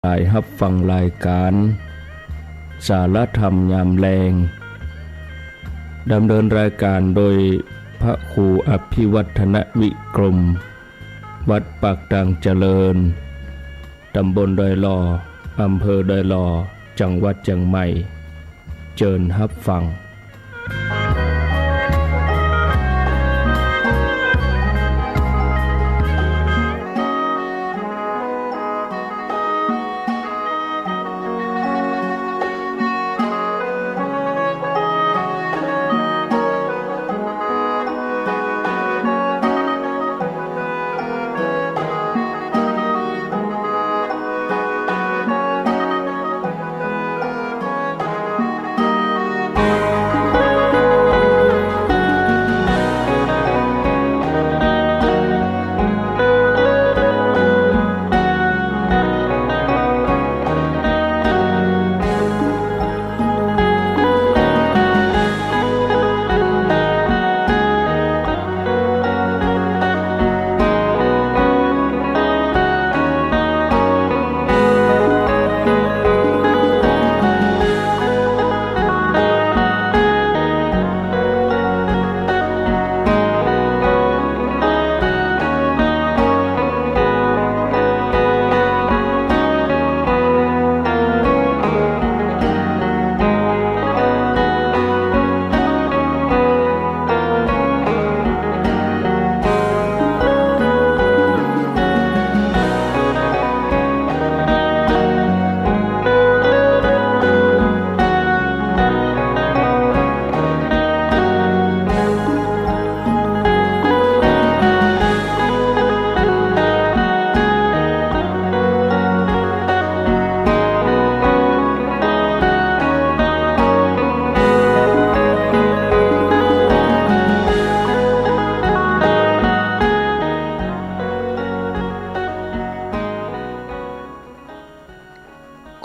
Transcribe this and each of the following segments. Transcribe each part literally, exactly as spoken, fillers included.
หลายฮับฟังรายก๋านสาระธรรมยามแลง ดำเนินรายก๋านโดยพระครูอภิวัฒนวิกรม วัดปากตางเจริญ ต๋ำบลดอยหล่อ อำเภอดอยหล่อ จังหวัดเจียงใหม่ เจิญฮับฟัง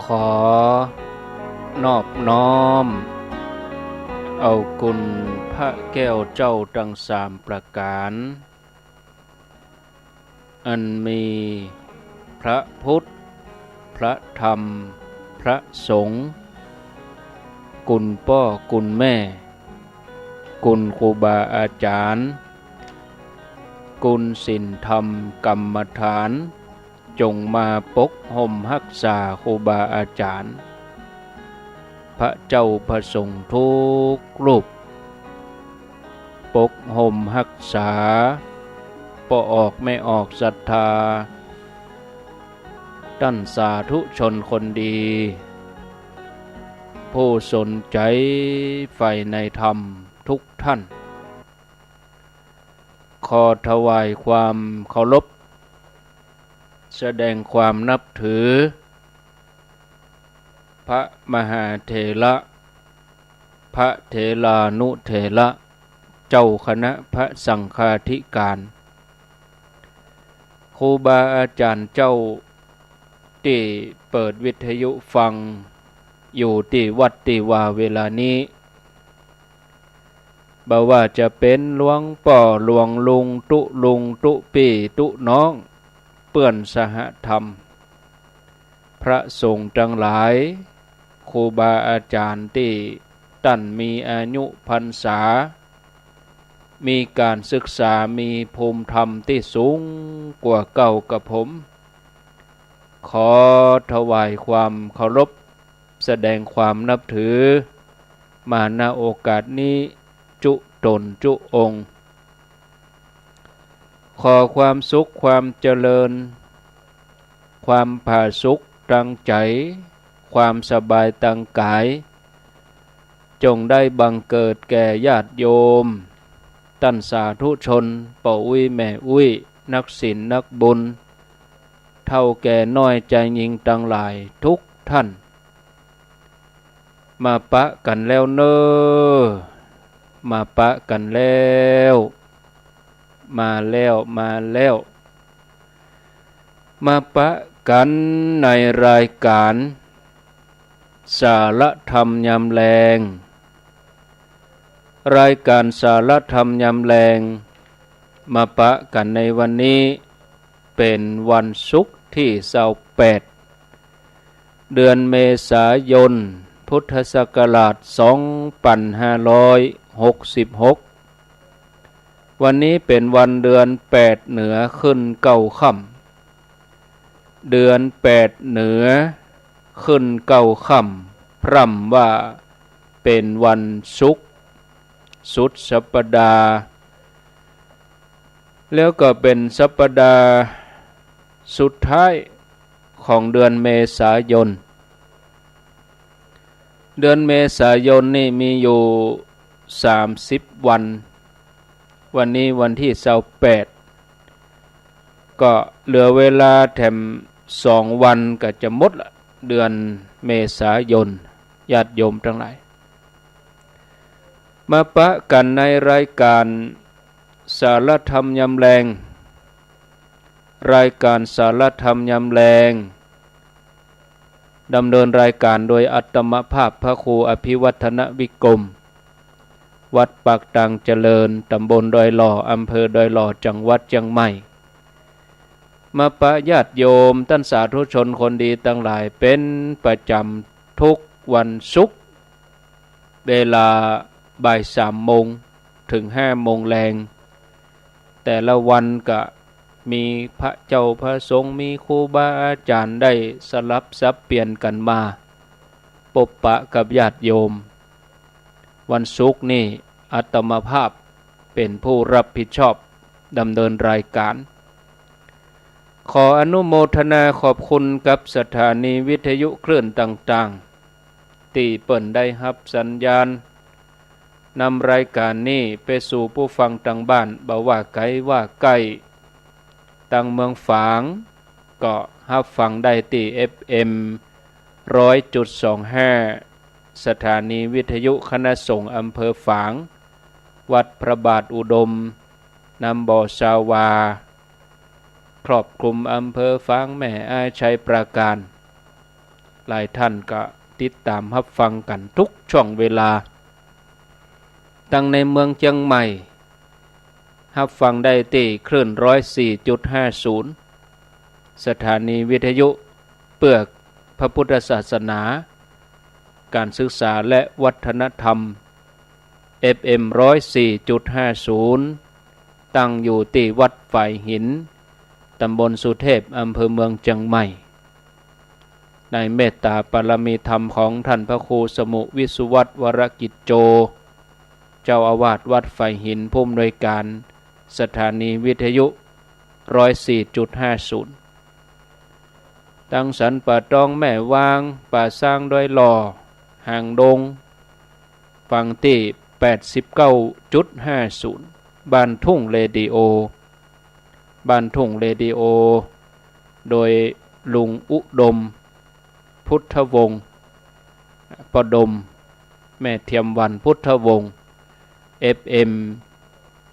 ขอนอบน้อมเอาคุณพระแก้วเจ้าตังสามประก๋าน อันมีพระพุทธ พระธรรม พระสงฆ์ คุณป้อคุณแม่ คุณครูบาอาจ๋ารย์ คุณศีลธรรมกรรมฐาน จงมาปกห่มฮักษาครูบาอาจ๋ารย์ พระเจ้าพระสงฆ์ทุกรูป ปกห่มฮักษา ป้อออกแม่ออกศรัทธา ต้านสาธุชนคนดี ผู้สนใจ๋ใฝ่ในธรรมทุกท่าน ขอถวายความเคารพ แสดงความนับถือ พระมหาเถระ พระเถรานุเถระ เจ้าคณะพระสังฆาธิการ ครูบาอาจ๋ารย์เจ้า ตี้เปิดวิทยุฟังอยู่ตี้วัดตี้วาเวลานี้ บ่ว่าจะเป๋นหลวงป้อหลวงลุงตุ๊ลุงตุ๊ปี้ตุ๊น้อง เปื้อนสหธรรม พระสงฆ์ตังหลาย ครูบาอาจ๋ารย์ตี้ต้านมีอายุพรรษา มีก๋านศึกษา มีภูมิธรรมตี้สูงกว่าเก้ากะผม ขอถวายความเคารพ แสดงความนับถือ มา ณ โอกาสนี้ จุ๊ต๋นจุ๊องค์ ขอความสุขความเจริญ ความผาสุกตางใจ๋ ความสบายตางก๋าย จงได้บังเกิดแก่ญาติโยม ต้านสาธุชน ป้ออุ๊ยแม่อุ๊ย นักศีลนักบุญ เฒ่าแก่น้อยจายญิงตังหลายทุกท่าน มาปะกั๋นแล้วเน่อ มาปะกั๋นแล้ว มาแล้ว มาแล้ว มาปะกั๋นในรายก๋านสาระธรรมยามแลง รายก๋านสาระธรรมยามแลง มาปะกั๋นในวันนี้ เป๋นวันศุกร์ตี้ซาวแปด เดือนเมษายน พุทธศักราช สองปันห้าร้อยหกสิบหก วันนี้เป๋นวันเดือนแปดเหนือขึ้นเก้าค่ำ เดือนแปดเหนือขึ้นเก้าค่ำ พร่ำว่าเป๋นวันศุกร์ สุดสัปดาห์ แล้วก็เป๋นสัปดาห์สุดท้ายของเดือนเมษายน เดือนเมษายนนี่มีอยู่สามสิบวัน วันนี้วันตี้ซาวแปด ก็เหลือเวลาแถมสองวันก็จะหมดละ เดือนเมษายน ญาติโยมตังหลาย มาปะกั๋นในรายก๋านสาระธรรมยามแลง รายก๋านสาระธรรมยามแลง ดำเนินรายก๋านโดยอาตมาภาพพระครูอภิวัฒนวิกรม วัดปากตางเจริญ ตำบลดอยหล่อ อำเภอดอยหล่อ จังหวัดเจียงใหม่ มาปะญาติโยมต้านสาธุชนคนดีตังหลายเป๋นประจ๋ำทุกวันศุกร์ เวลาบ่ายสามโมงเถิงห้าโมงแลง แต่ละวันก็มีพระเจ้าพระสงฆ์ มีครูบาอาจ๋ารย์ได้สลับสับเปลี่ยนกั๋นมาปบปะกับญาติโยม วันศุกร์นี่อาตมาภาพเป๋นผู้รับผิดชอบดำเนินรายก๋าน ขออนุโมทนาขอบคุณกับสถานีวิทยุคลื่นต่างๆ ตี้เปิ้นได้ฮับสัญญาณนำรายก๋านนี้ไปสู่ผู้ฟังตางบ้าน บ่ว่าไก๋ว่าใก้ ตางเมืองฝางก็ฮับฟังได้ตี้ เอฟเอ็ม ร้อยจุดสองห้า สถานีวิทยุคณะสงฆ์อำเภอฝาง วัดพระบาทอุดม น้ำบ่อซาวา ครอบคลุมอำเภอฝาง แม่อาย ชัยปราการ หลายต้านก็ติดต๋ามฮับฟังกั๋นทุกช่วงเวลา ตังในเมืองเจียงใหม่ ฮับฟังได้ตี้คลื่น ร้อยสี่จุดห้าศูนย์ สถานีวิทยุเปื้อพระพุทธศาสนา ก๋านศึกษาและวัฒนธรรม เอฟเอ็ม ร้อยสี่จุดห้าศูนย์ ตั้งอยู่ตี้วัดฝายหิน ตำบลสุเทพ อำเภอเมืองเจียงใหม่ ในเมตต๋าปารมีธรรมของต้านพระครูสมุห์ วิศวัตร วรกิจโจ เจ้าอาวาสวัดฝายหิน ผู้อำนวยก๋านสถานีวิทยุ ร้อยสี่จุดห้าศูนย์ ตังสันป่าตอง แม่วาง ป่าซาง ดอยหล่อ หางดง ฟังตี้ แปดสิบเก้าจุดห้าศูนย์ บ้านทุ่งเรดิโอ บ้านทุ่งเรดิโอ โดยลุงอุดม พุทธวงศ์ ป้อดม แม่เทียมวรรณ พุทธวงศ์ เอฟเอ็ม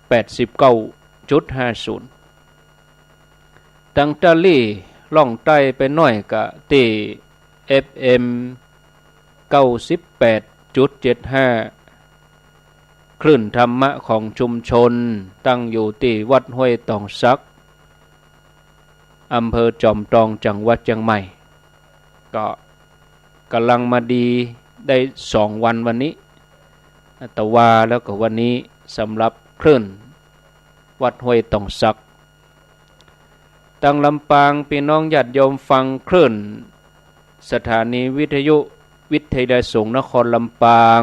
แปดสิบเก้าจุดห้าศูนย์ ตังตะลี่ล่องใต้ไปหน้อยก็ตี้ เอฟเอ็ม เก้าสิบแปดจุดเจ็ดห้า คลื่นธรรมะของชุมชน ตั้งอยู่ตี้วัดห้วยตองสัก อำเภอจอมตอง จังหวัดเจียงใหม่ ก็ก๋ำลังมาดีได้สองวัน วันนี้ ตะวาแล้วก็วันนี้ สำหรับคลื่นวัดห้วยตองสัก ตังลำปาง ปี้น้องญาติโยมฟังคลื่นสถานีวิทยุวิทยาลัยสงฆ์นครลำปาง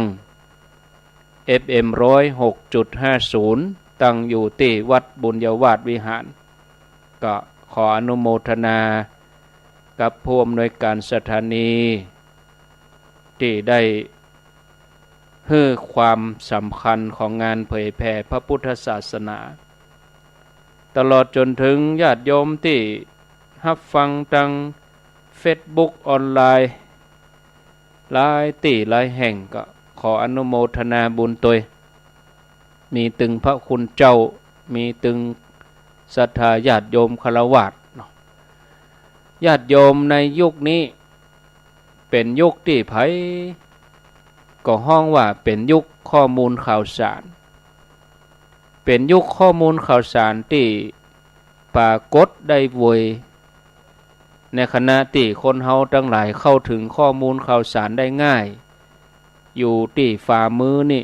เอฟเอ็ม ร้อยหกจุดห้าศูนย์ ตั้งอยู่ตี้วัดบุญญาวาสวิหาร ก็ขออนุโมทนากับผู้อำนวยก๋านสถานี ตี้ได้หื้อความสำคัญของงานเผยแผ่พระพุทธศาสนา ตลอดจ๋นเถิงญาติโยมตี้ฮับฟังตังเฟซบุ๊กออนไลน์ หลายตี้หลายแห่ง ก็ขออนุโมทนาบุญตวย มีตึงพระคุณเจ้า มีตึงศรัทธาญาติโยมฆราวาสเนาะ ญาติโยมในยุคนี้ เป๋นยุคตี้ใผก็ฮ้องว่าเป๋นยุคข้อมูลข่าวสาร เป๋นยุคข้อมูลข่าวสารตี้ปรากฏได้โวย ในขณะตี้คนเฮาตังหลายเข้าเถิงข้อมูลข่าวสารได้ง่าย อยู่ตี้ฝ่ามือนี่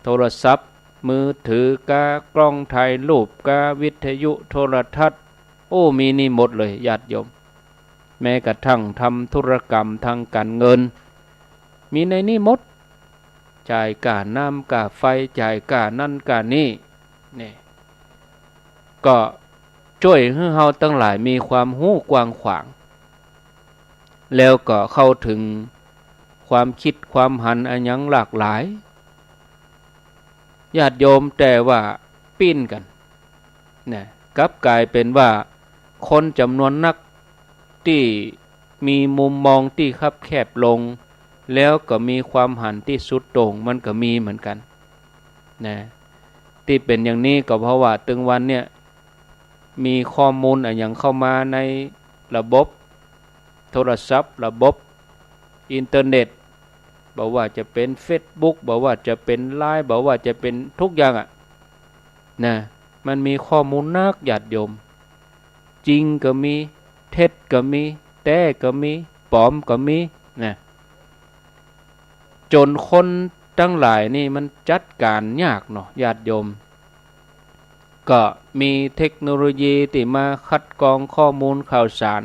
โทรศัพท์มือถือก๊า กล้องถ่ายรูปก๊า วิทยุโทรทัศน์ โอ้ มีนี่หมดเลยญาติโยม แม้กระทั่งทำธุรกรรมตางก๋านเงิน มีในนี่หมด จ่ายก๊าน้ำก๊าไฟ จ่ายก๊านั้นก๊านี่ นี่ ก็จ้วยหื้อเฮาตังหลายมีความฮู้กว้างขวาง แล้วก็เข้าเถิงความกึ๊ดความหันอะหยังหลากหลาย ญาติโยม แต่ว่าปี้นกั๋นนะ กลับก๋ายเป๋นว่าคนจ๋ำนวนนักตี้มีมุมมองตี้คับแคบลง แล้วก็มีความหันตี้สุดโต่ง มันก็มีเหมือนกั๋นนะ ตี้เป๋นอย่างนี้ก็เพราะว่าตึงวันเนี่ย มีข้อมูลอะหยังเข้ามาในระบบโทรศัพท์ ระบบอินเทอร์เน็ต บ่ว่าจะเป๋นเฟซบุ๊ก บ่ว่าจะเป๋นไลน์ บ่ว่าจะเป๋นทุกอย่างอะนะ มันมีข้อมูลนักญาติโยม จริงก็มี เท็จก็มี แต๊ก็มี ป๋อมก็มีนะ จ๋นคนตังหลายนี่มันจัดก๋านยากเนาะญาติโยม ก็มีเทคโนโลยีตี้มาคัดกรองข้อมูลข่าวสาร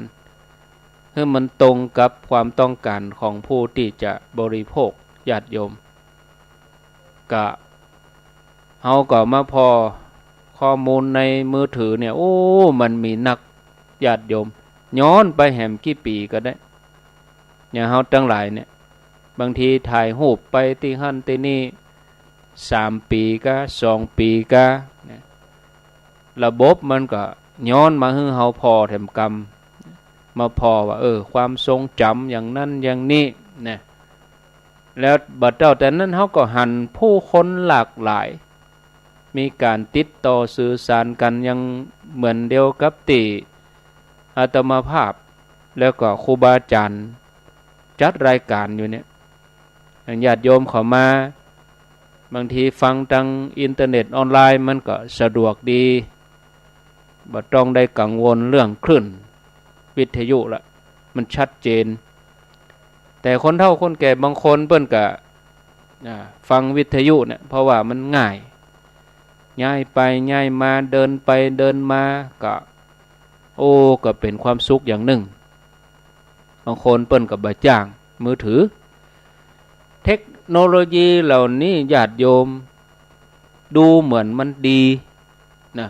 หื้อมันตรงกับความต้องก๋านของผู้ตี้จะบริโภค ญาติโยม ก็ เฮาก็มาผ่อข้อมูลในมือถือเนี่ย โอ้ มันมีนักญาติโยม ย้อนไปแหมกี่ปี๋ก็ได้ อย่างเฮาตังหลายเนี่ย บางทีถ่ายรูปไปตี้หั้นตี้นี่ สามปี๋ก๊า สองปี๋ก๊านะ ระบบมันก็ย้อนมาหื้อเฮาผ่อแถมกำ มาผ่อว่า เออ ความทรงจ๋ำอย่างนั้นอย่างนี้นะ แล้วบ่าเต้าแต่นั้นเฮาก็หันผู้คนหลากหลาย มีก๋านติดต่อสื่อสารกั๋นอย่างเหมือนเดียวกับตี้อาตมาภาพ แล้วก็ครูบาอาจ๋ารย์จัดรายก๋านอยู่เนี่ย อย่างญาติโยมเข้ามา บางทีฟังตางอินเทอร์เน็ตออนไลน์มันก็สะดวกดี บ่ต้องได้กังวลเรื่องคลื่นวิทยุละ มันชัดเจน แต่คนเฒ่าคนแก่บางคนเปิ้นก็ อ่า ฟังวิทยุเนี่ย เพราะว่ามันง่าย ย้ายไปย้ายมา เดินไปเดินมา ก็ โอ้ ก็เป๋นความสุขอย่างนึ่ง บางคนเปิ้นก็บ่าจ้างมือถือ เทคโนโลยีเหล่านี้ญาติโยม ดูเหมือนมันดีนะ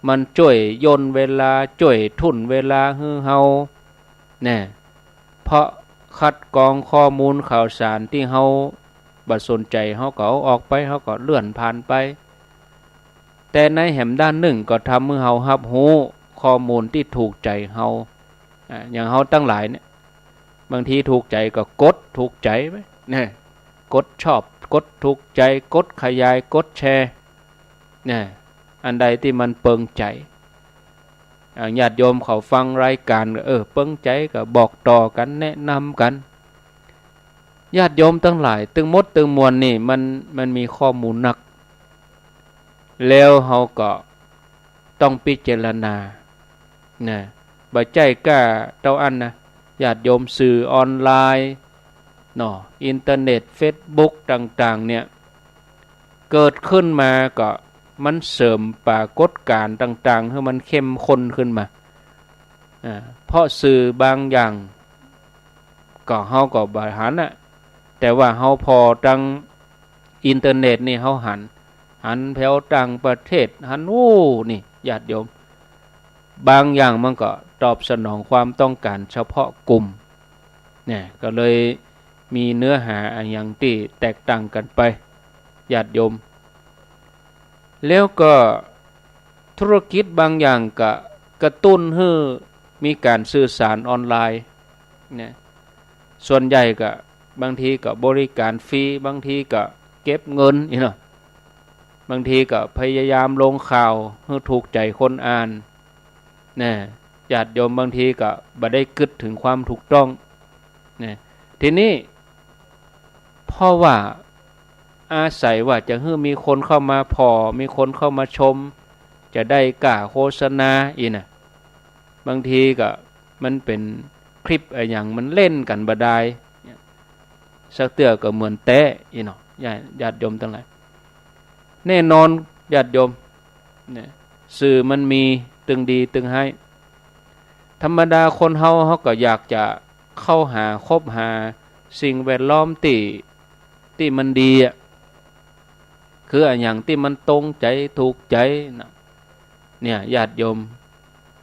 มันจ้วยย่นเวลา จ้วยทุ่นเวลาหื้อเฮา แน่ เพราะคัดกรองข้อมูลข่าวสารตี้เฮาบ่สนใจ๋ เฮาก็เอาออกไป เฮาก็เลื่อนผ่านไป แต่ในแหมด้านนึ่งก็ทำหื้อเฮาฮับฮู้ข้อมูลตี้ถูกใจ๋เฮา อ่า อย่างเฮาตังหลายเนี่ย บางทีถูกใจ๋ก็กดถูกใจ๋ไว้ แน่ กดชอบ กดถูกใจ๋ กดขยาย กดแชร์ แน่ อันใดตี้มันเปิงใจ๋ อ่า ญาติโยมเขาฟังรายก๋าน เออ เปิงใจ๋ก็บอกต่อกั๋น แนะนำกั๋น ญาติโยมตังหลาย ตึงหมดตึงมวลนี่มัน มันมีข้อมูลนัก แล้วเฮาก็ต้องพิจารณา นะ บ่ใจ้ก้าเต้าอั้นนะ ญาติโยม สื่อออนไลน์เนาะ อินเทอร์เน็ต เฟซบุ๊กต่างๆ เนี่ย เกิดขึ้นมาก็มันเสริมปรากฏก๋ารณ์ต่างๆ หื้อมันเข้มข้นขึ้นมา อ่า เพราะสื่อบางอย่าง ก็เฮาก็บ่หันน่ะ แต่ว่าเฮาผ่อตางอินเทอร์เน็ตนี่เฮาหัน หันแผวต่างประเทศ หัน โอ้ นี่ ญาติโยม บางอย่างมันก็ตอบสนองความต้องก๋ารเฉพาะกลุ่ม เนี่ย ก็เลยมีเนื้อหาอะหยังตี้แตกต่างกั๋นไป ญาติโยม แล้วก็ธุรกิจบางอย่างก็กระตุ้นหื้อมีก๋านสื่อสารออนไลน์ เนี่ย ส่วนใหญ่ก็บางทีก็บริการฟรี บางทีก็เก็บเงิน อี้เนาะ บางทีก็พยายามลงข่าวหื้อถูกใจ๋คนอ่าน แน่ ญาติโยม บางทีก็บ่ได้กึ๊ดเถิงความถูกต้อง แน่ ทีนี้ เพราะว่าอาศัยว่าจะหื้อมีคนเข้ามาผ่อ มีคนเข้ามาชม จะได้ก้าโฆษณา อี้น่ะ บางทีก็ มันเป๋นคลิปอะหยัง มันเล่นกั๋นบ่ดาย สักเตื้อก็เหมือนแต๊อี้เนาะ ญาติ ญาติโยมตังหลาย แน่นอน ญาติโยม เนี่ย สื่อมันมีตึงดีตึงฮ้าย ธรรมดาคนเฮา เฮาก็อยากจะเข้าหา คบหาสิ่งแวดล้อมตี้ ตี้มันดีอะ คืออะหยังตี้มันตรงใจ๋ ถูกใจ๋นะ เนี่ย ญาติโยม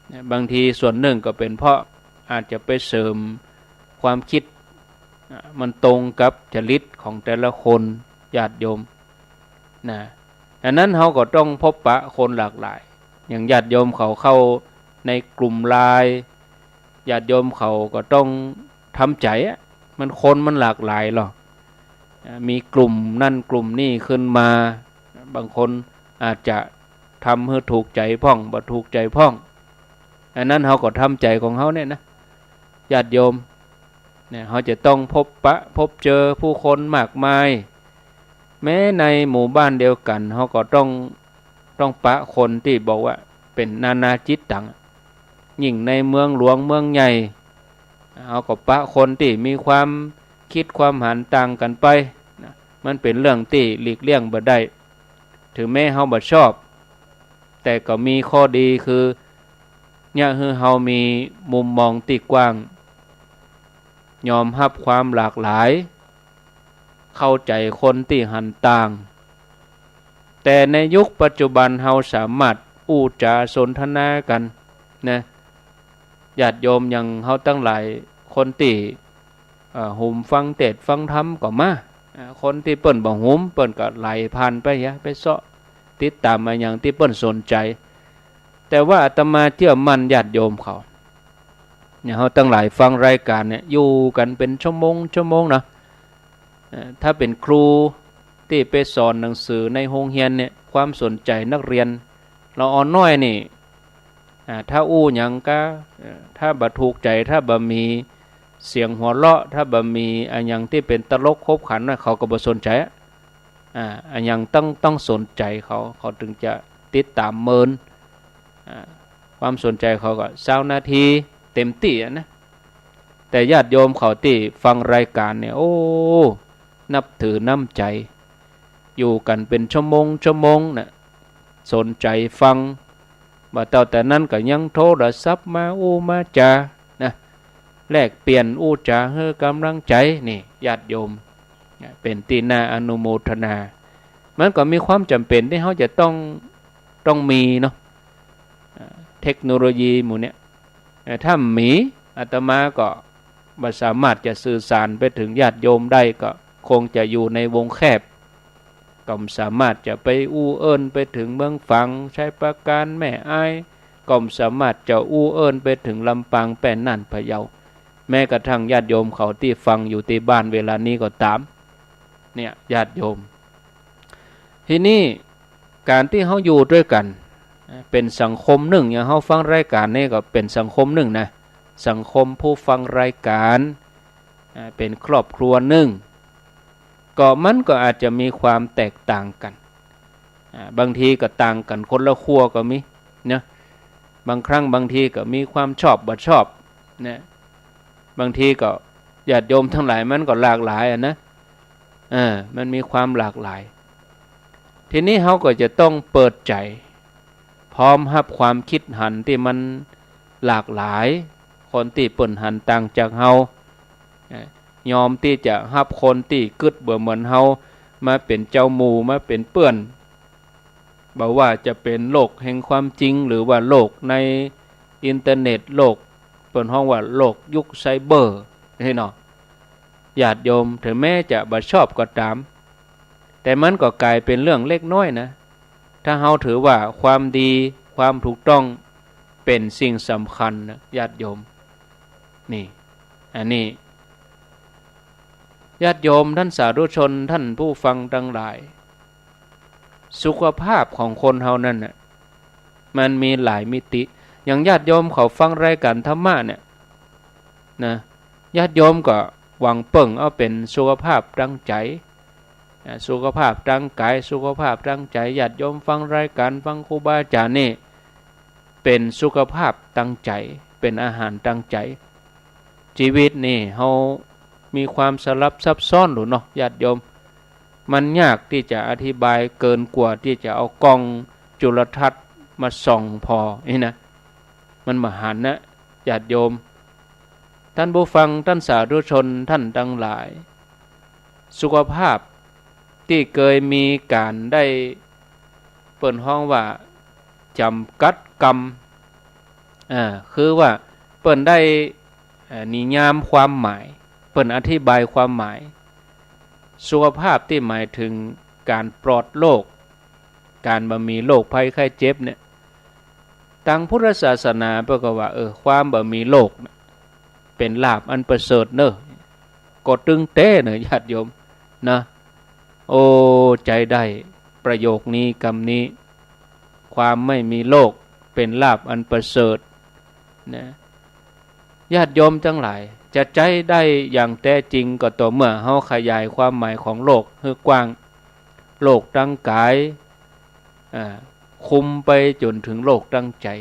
เนี่ย บางทีส่วนนึ่งก็เป๋นเพราะอาจจะไปเสริมความกึ๊ด อ่ะ มันตรงกับจริตของแต่ละคน ญาติโยม นะ อันนั้นเฮาก็ต้องพบปะคนหลากหลาย อย่างญาติโยมเขาเข้าในกลุ่มไลน์ ญาติโยมเขาก็ต้องทำใจ๋อะ มันคนมันหลากหลายเนาะ อ่ะ มีกลุ่มนั่นกลุ่มนี่ขึ้นมา บางคนอาจจะทำหื้อถูกใจ๋พ่อง บ่ถูกใจ๋พ่อง อันนั้นเฮาก็ทำใจ๋ของเฮาเนี่ยนะ ญาติโยม เนี่ย เฮาจะต้องพบปะพบเจอผู้คนมากมาย แม้ในหมู่บ้านเดียวกั๋น เฮาก็ต้อง ต้องปะคนตี้บอกว่าเป๋นนานาจิตตัง ยิ่งในเมืองหลวงเมืองใหญ่ เฮาก็ปะคนตี้มีความกึ๊ดความหันต่างกั๋นไปนะ มันเป๋นเรื่องตี้หลีกเลี่ยงบ่ได้ ถึงแม้เฮาบ่ชอบ แต่ก็มีข้อดีคือ เยียะหื้อเฮามีมุมมองตี้กว้าง ยอมฮับความหลากหลาย เข้าใจ๋คนตี้หันต่าง แต่ในยุคปัจจุบันเฮาสามารถอู้จ๋าสนทนากั๋นนะ ญาติโยม อย่างเฮาตังหลายคนตี้ เอ่อ หุมฟังเตสน์ฟังธรรมก็มา อ่า คนตี้เปิ้นบ่หุม เปิ้นก็ไหลผ่านไปเหีย ไปเซาะติดต๋ามอะหยังตี้เปิ้นสนใจ๋ แต่ว่าอาตมาเจื้อมั่นญาติโยมเขา เนี่ย เฮาตังหลายฟังรายก๋านเนี่ย อยู่กั๋นเป๋นชั่วโมงชั่วโมงเนาะ เอ่อ ถ้าเป๋นครูตี้ไปสอนหนังสือในโฮงเฮียนเนี่ย ความสนใจ๋นักเรียนละอ่อนน้อยนี่ อ่า ถ้าอู้หยังก็ เอ่อ ถ้าบ่ถูกใจ๋ ถ้าบ่มีเสียงหัวเราะ ถ้าบ่มีอะหยังตี้เป๋นตลกขบขันนะ เขาก็บ่สนใจ๋อะ อ่า อะหยังต้อง ต้องสนใจ๋เขา เขาถึงจะติดต๋ามเมิน อ่า ความสนใจ๋เขาก็ซาวนาทีเต๋มตี้อะนะ แต่ญาติโยมเขาตี้ฟังรายก๋านเนี่ย โอ้ นับถือน้ำใจ๋ อยู่กั๋นเป๋นชั่วโมงชั่วโมงนะ สนใจ๋ฟัง บ่เต้าแต่นั้นก็ยังโทรศัพท์มาอู้มาจ๋านะ แลกเปลี่ยนอู้จ๋าหื้อก๋ำลังใจ๋ นี่ ญาติโยม เป๋นตี้น่าอนุโมทนา มันก็มีความจ๋ำเป๋นตี้เฮาจะต้อง ต้องมีเนาะ อ่า เทคโนโลยีหมู่เนี่ย เอ่อ ถ้าบ่มี อาตมาก็บ่สามารถจะสื่อสารไปเถิงญาติโยมได้ ก็คงจะอยู่ในวงแคบ ก็บ่สามารถจะไปอู้เอิ้นไปเถิงเมืองฝาง ชัยปราการ แม่อาย ก็บ่สามารถจะอู้เอิ้นไปเถิงลำปาง แป้น น่าน พะเยา แม้กระทั่งญาติโยมเขาตี้ฟังอยู่ตี้บ้านเวลานี้ก็ต๋าม เนี่ย ญาติโยม ทีนี้ก๋านตี้เฮาอยู่ตวยกั๋น เป๋นสังคมนึ่ง อย่างเฮาฟังรายก๋านนี่ก็เป๋นสังคมนึ่งนะ สังคมผู้ฟังรายก๋าน อ่า เป๋นครอบครัวนึ่ง ก็มันก็อาจจะมีความแตกต่างกั๋น อ่า บางทีก็ต่างกั๋นคนละขั้วก็มีนะ บางครั้งบางทีก็มีความชอบบ่ชอบนะ บางทีก็ญาติโยมตังหลายมันก็หลากหลายอะนะ เออ มันมีความหลากหลาย ทีนี้เฮาก็จะต้องเปิดใจ๋ พร้อมฮับความกึ๊ดหันตี้มันหลากหลาย คนตี้เปิ้นหันต่างจากเฮา เอ่อ ยอมตี้จะฮับคนตี้กึ๊ดบ่เหมือนเฮา มาเป๋นเจ้าหมู่ มาเป๋นเปื้อน บ่ว่าจะเป๋นโลกแห่งความจริง หรือว่าโลกในอินเทอร์เน็ต โลก เปิ้นฮ้องว่าโลกยุคไซเบอร์ นี่เนาะ ญาติโยม เถิงแม้จะบ่ชอบก็ต๋าม แต่มันก็ก๋ายเป๋นเรื่องเล็กน้อยนะ ถ้าเฮาถือว่าความดี ความถูกต้อง เป๋นสิ่งสำคัญนะ ญาติโยม นี่ อันนี้ ญาติโยม ท่านสาธุชน ท่านผู้ฟังตังหลาย สุขภาพของคนเฮานั้นน่ะ มันมีหลายมิติ อย่างญาติโยมเขาฟังรายก๋านธรรมะเนี่ย นะ ญาติโยมก็หวังเปิ้งเอาเป๋นสุขภาพตางใจ๋ อ่า สุขภาพตางก๋าย สุขภาพตางใจ๋ ญาติโยมฟังรายก๋าน ฟังครูบาอาจ๋ารย์นี่ เป๋นสุขภาพตางใจ๋ เป ป๋นอาหารตางใจ๋ จีวิตนี่เฮามีความสลับซับซ้อนหลูเนาะ ญาติโยม มันยากตี้จะอธิบายเกินกว่าตี้จะเอาก้องจุลทรรศน์มาส่องผ่อนี่นะ มันบ่หันนะ ญาติโยม ต้านผู้ฟัง ต้านสาธุชน ต้านตังหลาย สุขภาพตี้เกยมีก๋านได้ เปิ้นฮ้องว่าจ๋ำกัดกำ อ่า คือว่าเปิ้นได้ เอ่อ นิยามความหมาย เปิ้นอธิบายความหมาย สุขภาพตี้หมายเถิงก๋านปลอดโรค ก๋านบ่มีโรคภัยไข้เจ็บเนี่ย ตางพุทธศาสนาเปิ้นก็ว่า เออ ความบ่มีโรคเนี่ย เป๋นลาภอันประเสริฐเน่อ ก็ตึงเต๊เน่อ ญาติโยม นะ โอ้ ใจ๊ได้ประโยคนี้ กำนี้ ความไม่มีโรคเป๋นลาภอันประเสริฐ นะ ญาติโยมตังหลาย จะใจ๊ได้อย่างแต๊จริงก็ต่อเมื่อเฮาขยายความหมายของโรคหื้อกว้าง โรคตางก๋าย อ่า คุมไปจ๋นเถิงโรคตางใจ๋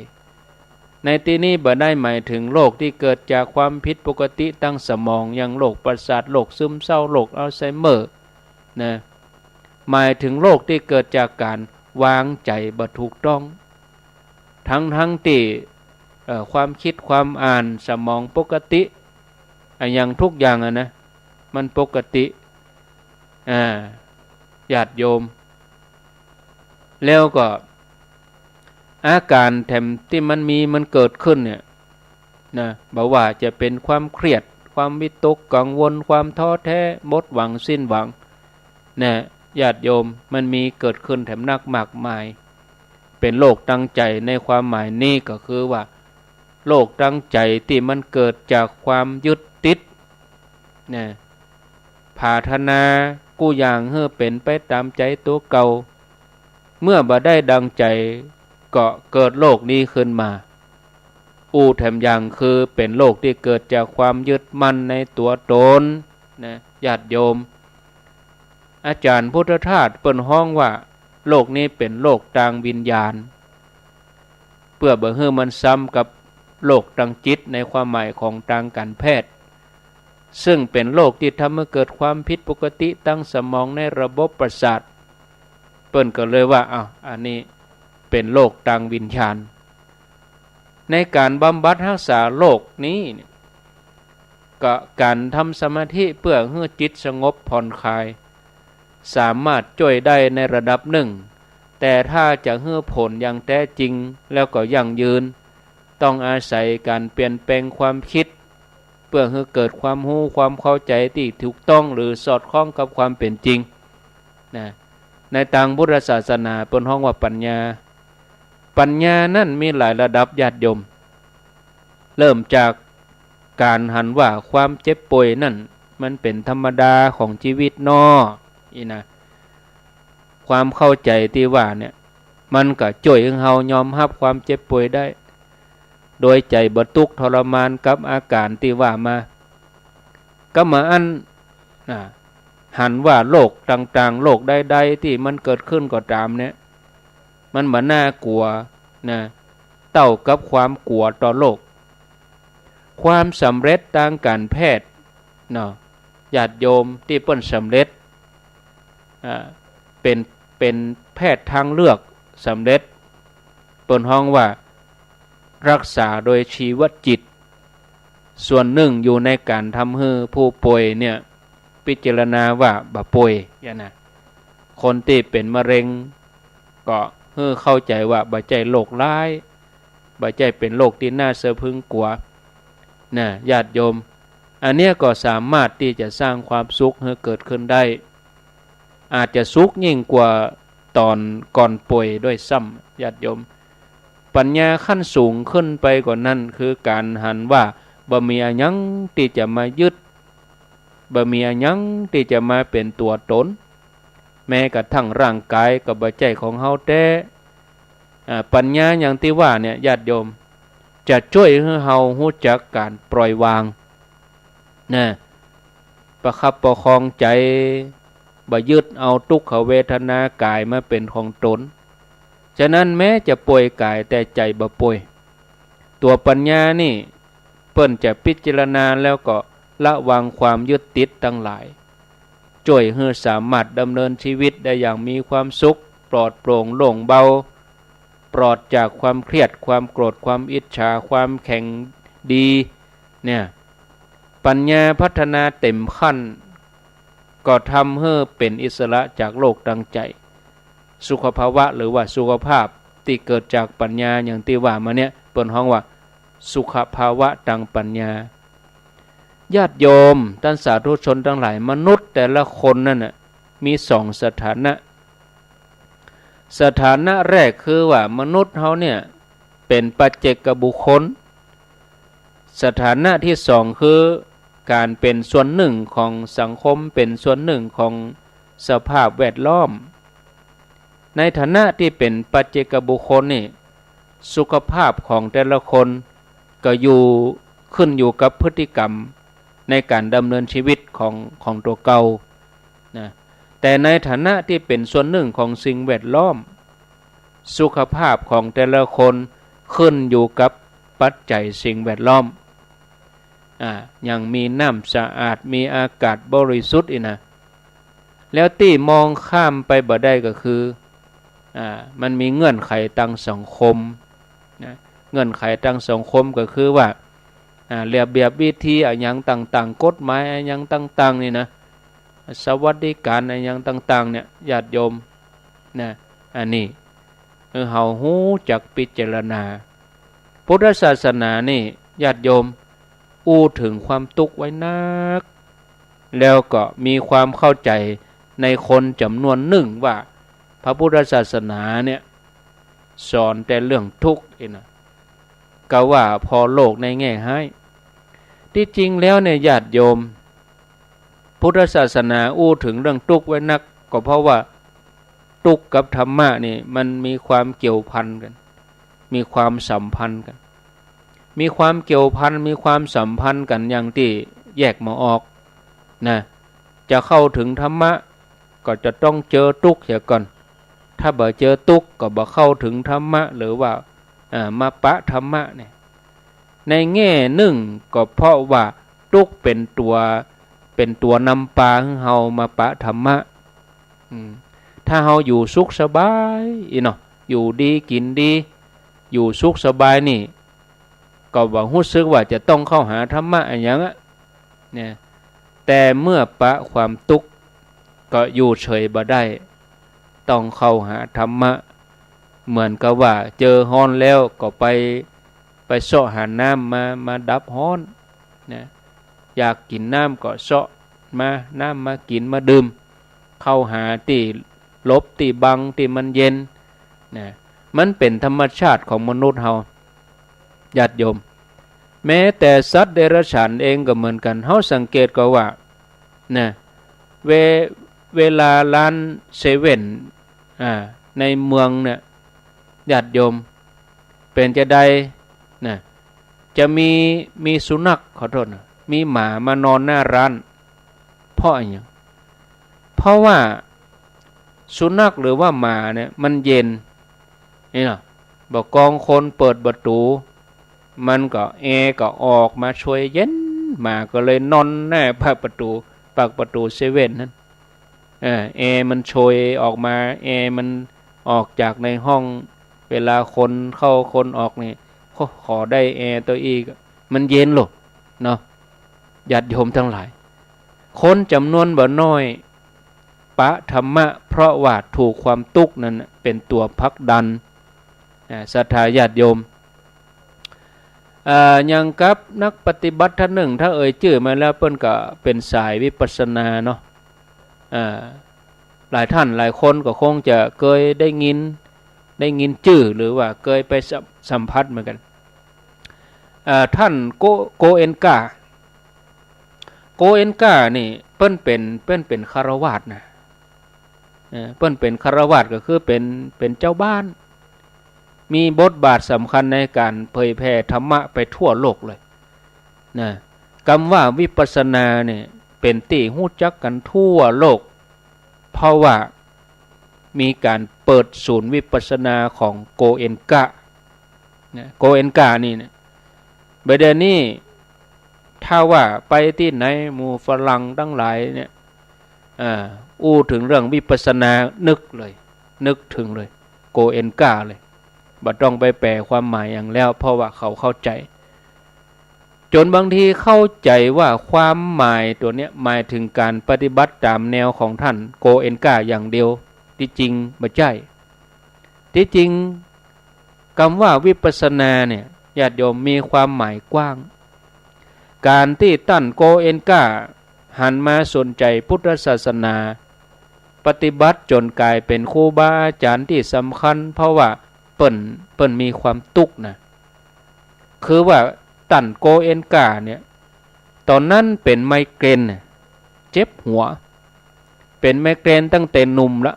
ในตี้นี้บ่ได้หมายเถิงโรคตี้เกิดจากความผิดปกติตางสมอง อย่างโรคประสาท โรคซึมเศร้า โรคอัลไซเมอร์ นะ หมายเถิงโรคตี้เกิดจากก๋านวางใจ๋บ่ถูกต้อง ทั้งๆ ตี้ เอ่อ ความกึ๊ดความอ่าน สมองปกติ อะหยังทุกอย่างอะนะ มันปกติ อ่า ญาติโยม แล้วก็อาก๋านแถมตี้มันมี มันเกิดขึ้นเนี่ย นะ บ่ว่าจะเป๋นความเครียด ความวิตกกังวล ความท้อแท้ หมดหวังสิ้นหวัง นะ ญาติโยม มันมีเกิดขึ้นแถมนักมากมาย เป๋นโรคตางใจ๋ในความหมายนี้ก็คือว่า โรคตางใจ๋ตี้มันเกิดจากความยึดติด นะ ผาถนากู้อย่างหื้อเป๋นไปต๋ามใจ๋ตั๋วเก่า เมื่อบ่ได้ดังใจ๋ก็เกิดโรคนี้ขึ้นมา อู้แถมอย่างคือเป๋นโรคตี้เกิดจากความยึดมั่นในตั๋วต๋น นะ ญาติโยม อาจ๋ารย์พุทธทาสเปิ้นฮ้องว่า โรคนี้เป๋นโรคตางวิญญาณ เปื้อบ่หื้อมันซ้ำกับโรคตางจิตในความหมายของตางก๋านแพทย์ ซึ่งเป๋นโรคตี้ทำหื้อเกิดความผิดปกติตางสมองในระบบประสาท เปิ้นก็เลยว่า อ้าว อันนี้เป๋นโรคตางวิญญาณ ในก๋านบำบัดฮักษาโรคนี้เนี่ย ก็ก๋านทำสมาธิเปื้อหื้อจิตสงบผ่อนคลาย สามารถจ้วยได้ในระดับนึ่ง แต่ถ้าจะหื้อผลอย่างแต๊จริงแล้วก็ยั่งยืน ต้องอาศัยก๋านเปลี่ยนแปลงความกึ๊ด เปื้อหื้อเกิดความฮู้ความเข้าใจ๋ตี้ถูกต้องหรือสอดคล้องกับความเป๋นจริง นะ ในตางพุทธศาสนาเปิ้นฮ้องว่าปัญญา ปัญญานั้นมีหลายระดับญาติโยม เริ่มจากก๋านหันว่าความเจ็บป่วยนั้นมันเป๋นธรรมดาของจีวิตเนาะ อี้นะ ความเข้าใจ๋ตี้ว่าเนี่ย มันก็จ้วยหื้อเฮายอมฮับความเจ็บป่วยได้ โดยใจ๋บ่ตุ๊กข์ทรมานกับอาก๋านตี้ว่ามา ก็มาอั้น นะ หันว่าโรคต่างๆ โรคใดๆ ตี้มันเกิดขึ้นก็ต๋ามเนี่ย มันบ่น่ากลัว นะ เต้ากับความกลัวต่อโรค ความสำเร็จตางก๋านแพทย์ เนาะ ญาติโยมตี้เปิ้นสำเร็จ อ่า เป๋น เป๋นแพทย์ตางเลือกสำเร็จ เปิ้นฮ้องว่าฮักษาโดยชีวจิต ส่วนนึ่งอยู่ในก๋านทำหื้อผู้ป่วยเนี่ย ปิจารณาว่าบ่ป่วย อย่างนะ คนตี้เป๋นมะเร็ง ก็หื้อเข้าใจ๋ว่าบ่ใจ้โรคร้าย บ่ใจ้เป๋นโรคตี้น่าสะพรึงกั๋ว นะ ญาติโยม อันเนี้ยก็สามารถตี้จะสร้างความสุขหื้อเกิดขึ้นได้ อาจจะสุขยิ่งกว่าต๋อนก่อนป่วยด้วยซ้ำ ญาติโยม ปัญญาขั้นสูงขึ้นไปกว่านั้น คือก๋านหันว่าบ่มีอะหยังตี้จะมายึด บ่มีอะหยังตี้จะมาเป๋นตั๋วต๋น แม้กระทั่งร่างก๋ายก็บ่ใจ้ของเฮาแต๊ อ่า ปัญญาอย่างตี้ว่าเนี่ย ญาติโยม จะจ้วยหื้อเฮาฮู้จักก๋านปล่อยวาง นะ ประคับประคองใจ๋ บ่ยึดเอาทุกขเวทนาก๋ายมาเป๋นของต๋น ฉะนั้นแม้จะป่วยก๋ายแต่ใจ๋บ่ป่วย ตั๋วปัญญานี่เปิ้นจะพิจารณาแล้วก็ละวางความยึดติดตังหลาย จ้วยหื้อสามารถดำเนินชีวิตได้อย่างมีความสุข ปลอดโปร่งโล่งเบา ปลอดจากความเครียด ความโกรธ ความอิจฉา ความแข่งดี เนี่ย ปัญญาพัฒนาเต็มขั้น ก็ทำหื้อเป๋นอิสระจากโลกตังใจ๋ สุขภาวะหรือว่าสุขภาพตี้เกิดจากปัญญาอย่างตี้ว่ามาเนี่ย เปิ้นฮ้องว่าสุขภาวะตังปัญญา ญาติโยม ต้านสาธุชนตังหลาย มนุษย์แต่ละคนนั่นน่ะ มีสองสถานะ สถานะแรกคือว่ามนุษย์เฮาเนี่ยเป๋นปัจเจกบุคคล สถานะตี้สองคือก๋านเป๋นส่วนนึ่งของสังคม เป๋นส่วนนึ่งของสภาพแวดล้อม ในฐานะตี้เป๋นปัจเจกบุคคลนี่ สุขภาพของแต่ละคนก็อยู่ ขึ้นอยู่กับพฤติกรรมในก๋านดำเนินชีวิตของ ของตั๋วเก่านะ แต่ในฐานะตี้เป๋นส่วนนึ่งของสิ่งแวดล้อม สุขภาพของแต่ละคนขึ้นอยู่กับปัจจัยสิ่งแวดล้อม อ่า อย่างมีน้ำสะอาด มีอากาศบริสุทธิ์อี้นะ แล้วตี้มองข้ามไปบ่ได้ก็คือ อ่า มันมีเงื่อนไขตางสังคมนะ เงื่อนไขตางสังคมก็คือว่า อ่า ระเบียบวิธีอะหยังต่างๆ กฎหมายอะหยังต่างๆ นี่นะ สวัสดิการอะหยังต่างๆ เนี่ย ญาติโยมนะ อันนี้ เออ เฮาฮู้จักพิจารณา พุทธศาสนานี่ ญาติโยม อู้เถิงความตุ๊กข์ไว้นัก แล้วก็มีความเข้าใจ๋ในคนจ๋ำนวนนึ่งว่า พระพุทธศาสนาเนี่ย สอนแต่เรื่องตุ๊กข์เองนะ กาว่าผ่อโลกในแง่ฮ้าย ตี้จริงแล้วเนี่ย ญาติโยม พุทธศาสนาอู้เถิงเรื่องตุ๊กข์ไว้นัก ก็เพราะว่าตุ๊กข์กับธรรมะนี่มันมีความเกี่ยวพันกั๋น มีความสัมพันธ์กั๋น มีความเกี่ยวพัน มีความสัมพันธ์กั๋นอย่างตี้แยกบ่ออกนะ จะเข้าเถิงธรรมะ ก็จะต้องเจอตุ๊กข์เสียก่อน ถ้าบ่เจอตุ๊กข์ก็บ่เข้าเถิงธรรมะ หรือว่า อ่า มาปะธรรมะเนี่ย ในแง่นึ่งก็เพราะว่าตุ๊กข์เป๋นตั๋ว เป๋นตั๋วนำปาหื้อเฮามาปะธรรมะ อืม ถ้าเฮาอยู่สุขสบายอี้เนาะ อยู่ดีกิ๋นดี อยู่สุขสบายนี่ ก็บ่ฮู้สึกว่าจะต้องเข้าหาธรรมะอะหยังอะ เนี่ย แต่เมื่อปะความตุ๊กข์ ก็อยู่เฉยบ่ได้ ต้องเข้าหาธรรมะ เหมือนกับว่าเจอฮ้อนแล้วก็ไป ไปเซาะหาน้ำมา มาดับฮ้อนนะ อยากกิ๋นน้ำก็เซาะมา น้ำมากิ๋นมาดื่ม เข้าหาตี้หลบตี้บังตี้มันเย็นนะ มันเป๋นธรรมชาติของมนุษย์เฮา ญาติโยม แม้แต่สัตว์เดรัจฉานเองก็เหมือนกั๋น เฮาสังเกตก็ว่า นะ เว- เวลาร้านเซเว่น อ่า ในเมืองเนี่ย ญาติโยม เป๋นจาใดนะ จะมี มีสุนัข ขอโทษนะ มีหมามานอนหน้าร้าน เพราะอะหยัง เพราะว่าสุนัขหรือว่าหมาเนี่ยมันเย็น นี่เนาะ บ่ากองคนเปิดประตู๋ มันก็ แอร์ก็ออกมาช่วยเย็น หมาก็เลยนอนหน้าปากประตู๋ ปากประตู๋เซเว่นนั้น เออ แอร์มันโชยออกมา แอร์มันออกจากในห้อง เวลาคนเข้าคนออกนี่ ขอ- ขอได้แอร์ตั๋วอี้ มันเย็นโลดเนาะ ญาติโยมตังหลาย คนจ๋ำนวนบ่น้อย ปะธรรมะ เพราะว่าถูกความตุ๊กข์นั้นเป๋นตั๋วผลักดัน อ่า ศรัทธาญาติโยม อ่า อย่างกับนักปฏิบัติต้านนึ่ง ถ้าเอ่ยจื้อมาแล้วเปิ้นก็เป๋นสายวิปัสสนาเนาะ อ่า หลายต้านหลายคนก็คงจะเกยได้ยิน ได้ยินจื้อ หรือว่าเกยไปสัม- สัมผัสเหมือนกั๋น อ่า ต้านโก- โกเอนกา โกเอนกานี่เปิ้นเป๋น เปิ้นเป๋นฆราวาสนะ เออ เปิ้นเป๋นฆราวาสก็คือเป๋น เป๋นจาวบ้าน มีบทบาทสำคัญในก๋านเผยแผ่ธรรมะไปทั่วโลกเลยนะ กำว่าวิปัสสนาเนี่ยเป๋นตี้ฮู้จักกั๋นทั่วโลก เพราะว่ามีก๋านเปิดศูนย์วิปัสสนาของโกเอนกานะ โกเอนกานี่เนี่ย บ่าเดี่ยวนี้ ถ้าว่าไปตี้ไหนหมู่ฝรั่งตังหลายเนี่ย อ่า อู้เถิงเรื่องวิปัสสนา นึกเลย นึกเถิงเลย โกเอนก้าเลย บ่ต้องไปแปลความหมายหยังแล้ว เพราะว่าเขาเข้าใจ๋ จ๋นบางทีเข้าใจ๋ว่าความหมายตั๋วเนี้ยหมายเถิงก๋านปฏิบัติต๋ามแนวของต้านโกเอนก้าอย่างเดียว ตี้จริงบ่ใจ้ ตี้จริง กำว่าวิปัสสนาเนี่ย ญาติโยม มีความหมายกว้าง ก๋านตี้ต้านโกเอนก้าหันมาสนใจ๋พุทธศาสนา ปฏิบัติจ๋นก๋ายเป๋นครูบาอาจ๋ารย์ตี้สำคัญ เพราะว่าเปิ้น เปิ้นมีความตุ๊กข์นะ คือว่าต้านโกเอนก้าเนี่ย ต๋อนนั้นเป๋นไมเกรนน่ะ เจ็บหัว เป๋นไมเกรนตั้งแต่หนุ่มละ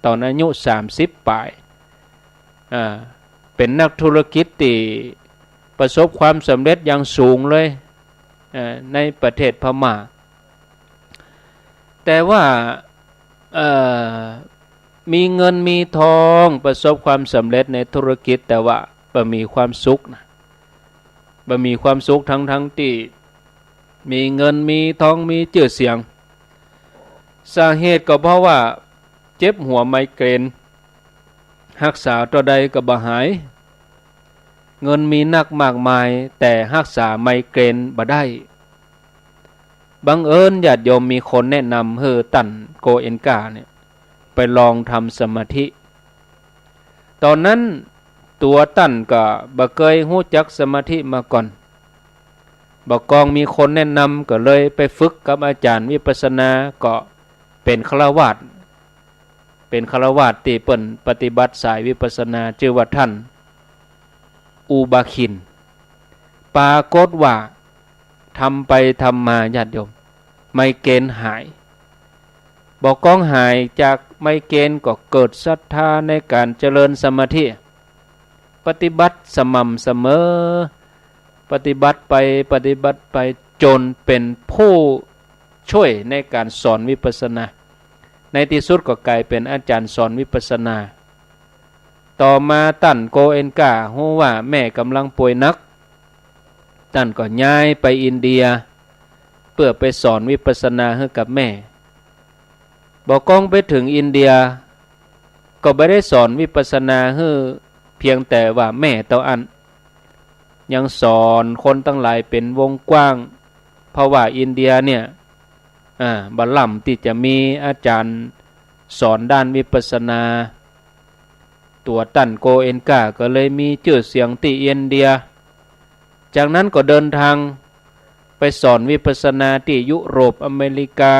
ต๋อนอายุสามสิบป๋าย อ่า เป๋นนักธุรกิจตี้ประสบความสำเร็จอย่างสูงเลย อ่า ในประเทศพม่า แต่ว่า เอ่อ มีเงินมีทอง ประสบความสำเร็จในธุรกิจ แต่ว่าบ่มีความสุขนะ บ่มีความสุข ทั้งๆ ตี้มีเงินมีทอง มีจื้อเสียง สาเหตุก็เพราะว่าเจ็บหัวไมเกรน ฮักษาเต้าใดก็บ่หาย เงินมีนักมากมาย แต่ฮักษาไมเกรนบ่ได้ บังเอิญญาติโยมมีคนแนะนำหื้อต้านโกเอนก้าเนี่ย ไปลองทำสมาธิ ต๋อนนั้นตั๋วต้านก็บ่เกยฮู้จักสมาธิมาก่อน บ่ากองมีคนแนะนำ ก็เลยไปฝึกกับอาจ๋ารย์วิปัสสนา ก็เป๋นฆราวาส เป๋นฆราวาสตี้เปิ้นปฏิบัติสายวิปัสสนา จื้อว่าต้าน อุบาคิน ปรากฏว่าทำไปทำมา ญาติโยม ไมเกรนหาย บ่ากองหายจากไมเกรนก็เกิดศรัทธาในก๋านเจริญสมาธิ ปฏิบัติสม่ำเสมอ ปฏิบัติไปปฏิบัติไป จ๋นเป๋นผู้ช่วยในก๋านสอนวิปัสสนา ในตี้สุดก็ก๋ายเป๋นอาจ๋ารย์สอนวิปัสสนา ต่อมาต้านโกเอนก้าฮู้ว่าแม่ก่ำลังป่วยหนัก ต้านก็ย้ายไปอินเดีย เปื้อไปสอนวิปัสสนาหื้อกับแม่ บ่ากองไปเถิงอินเดีย ก็บ่ได้สอนวิปัสสนาหื้อเพียงแต่ว่าแม่เต้าอั้น ยังสอนคนตังหลายเป๋นวงกว้าง เพราะว่าอินเดียเนี่ย อ่า บ่ล้ำตี้จะมีอาจ๋ารย์สอนด้านวิปัสสนา ตั๋วต้านโกเอนก้าก็เลยมีจื้อเสียงตี้อินเดีย จากนั้นก็เดินทางไปสอนวิปัสสนาตี้ยุโรป อเมริกา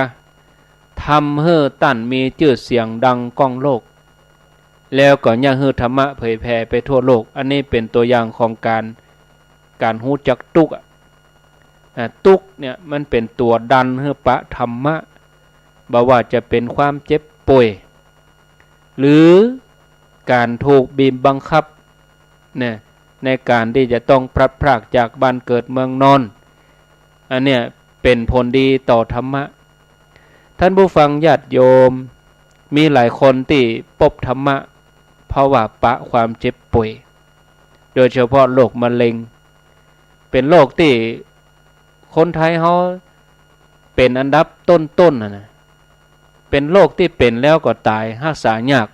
ทำหื้อต้านมีจื้อเสียงดังก้องโลก แล้วก็ย้ายหื้อธรรมะเผยแผ่ไปทั่วโลก อันนี้เป๋นตั๋วอย่างของก๋าน ก๋านฮู้จักตุ๊กข์อะ อ่า ตุ๊กข์เนี่ยมันเป๋นตั๋วดันหื้อปะธรรมะ บ่ว่าจะเป๋นความเจ็บป่วย หรือก๋านถูกบีบบังคับเนี่ย ในก๋านตี้จะต้องพลัดพรากจากบ้านเกิดเมืองนอน อันเนี้ยเป๋นผลดีต่อธรรมะ ท่านผู้ฟังญาติโยม มีหลายคนตี้ปบธรรมะ เพราะว่าปะความเจ็บป่วย โดยเฉพาะโรคมะเร็ง เป๋นโรคตี้คนไทยเฮาเป๋นอันดับต้นๆ น่ะนะ เป๋นโรคตี้เป๋นแล้วก็ต๋าย ฮักษายาก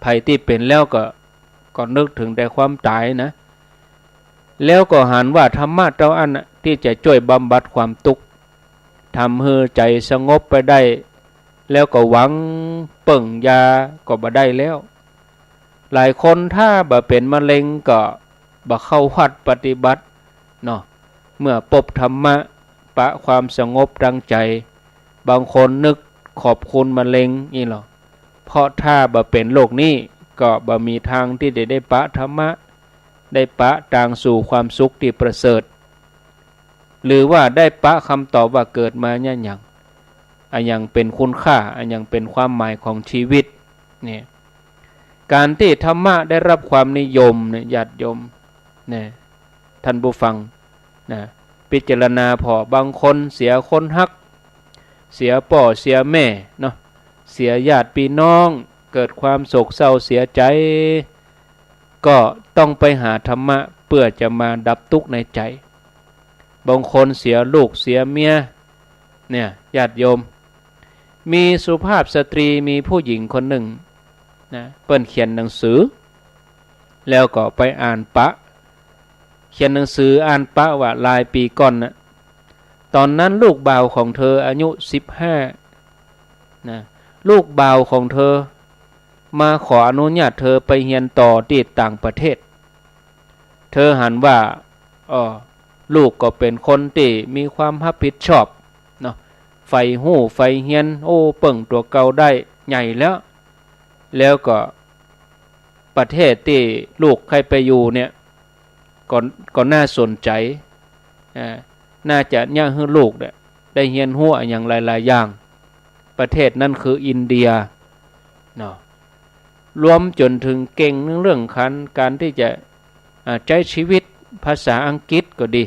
ใผตี้เป๋นแล้วก็ ก็นึกเถิงแต่ความต๋ายนะ แล้วก็หันว่าธรรมะเต้าอั้นน่ะ ตี้จะจ้วยบำบัดความตุ๊กข์ ทำหื้อใจ๋สงบไปได้ แล้วก็หวังเปิ้งยาก็บ่ได้แล้ว หลายคนถ้าบ่เป๋นมะเร็งก็บ่เข้าวัดปฏิบัติเนาะ เมื่อปบธรรมะ ปะความสงบตางใจ๋ บางคนนึกขอบคุณมะเร็งอี้ลอ เพราะถ้าบ่เป๋นโรคนี้ ก็บ่มีตางตี้จะได้ปะธรรมะ ได้ปะตางสู่ความสุขตี้ประเสริฐ หรือว่าได้ปะกำตอบว่าเกิดมาเยียะหยัง อะหยังเป๋นคุณค่า อะหยังเป๋นความหมายของจีวิต เนี่ย ก๋านตี้ธรรมะได้ฮับความนิยมเนี่ย ญาติโยม เนี่ย ท่านผู้ฟัง นะ พิจารณาผ่อ บางคนเสียคนฮัก เสียป้อเสียแม่เนาะ เสียญาติปี้น้อง เกิดความโศกเศร้าเสียใจ๋ ก็ต้องไปหาธรรมะ ปื้อจะมาดับตุ๊กข์ในใจ๋ บางคนเสียลูกเสียเมีย เนี่ย ญาติโยม มีสุภาพสตรี มีผู้หญิงคนนึ่งนะ เปิ้นเขียนหนังสือ แล้วก็ไปอ่านปะ เขียนหนังสืออ่านปะว่าหลายปี๋ก่อนน่ะ ต๋อนนั้นลูกบ่าวของเธออายุสิบห้านะ ลูกบ่าวของเธอมาขออนุญาตเธอไปเฮียนต่อตี้ต่างประเทศ เธอหันว่า อ้อ ลูกก็เป๋นคนตี้มีความฮับผิดชอบเนาะ ใฝ่ฮู้ใฝ่เฮียน โอ้ เปิ้งตั๋วเก่าได้ใหญ่แล้ว แล้วก็ประเทศตี้ลูกใค่ไปอยู่เนี่ย ก็ ก็น่าสนใจ๋ อ่า น่าจะเยียะหื้อลูกเนี่ย ได้เฮียนฮู้อะหยังหลายๆ อย่าง ประเทศนั้นคืออินเดียเนาะ รวมจ๋นเถิงเก่งในเรื่องการ การตี้จะ อ่า ใจ๊ชีวิต ภาษาอังกฤษก็ดี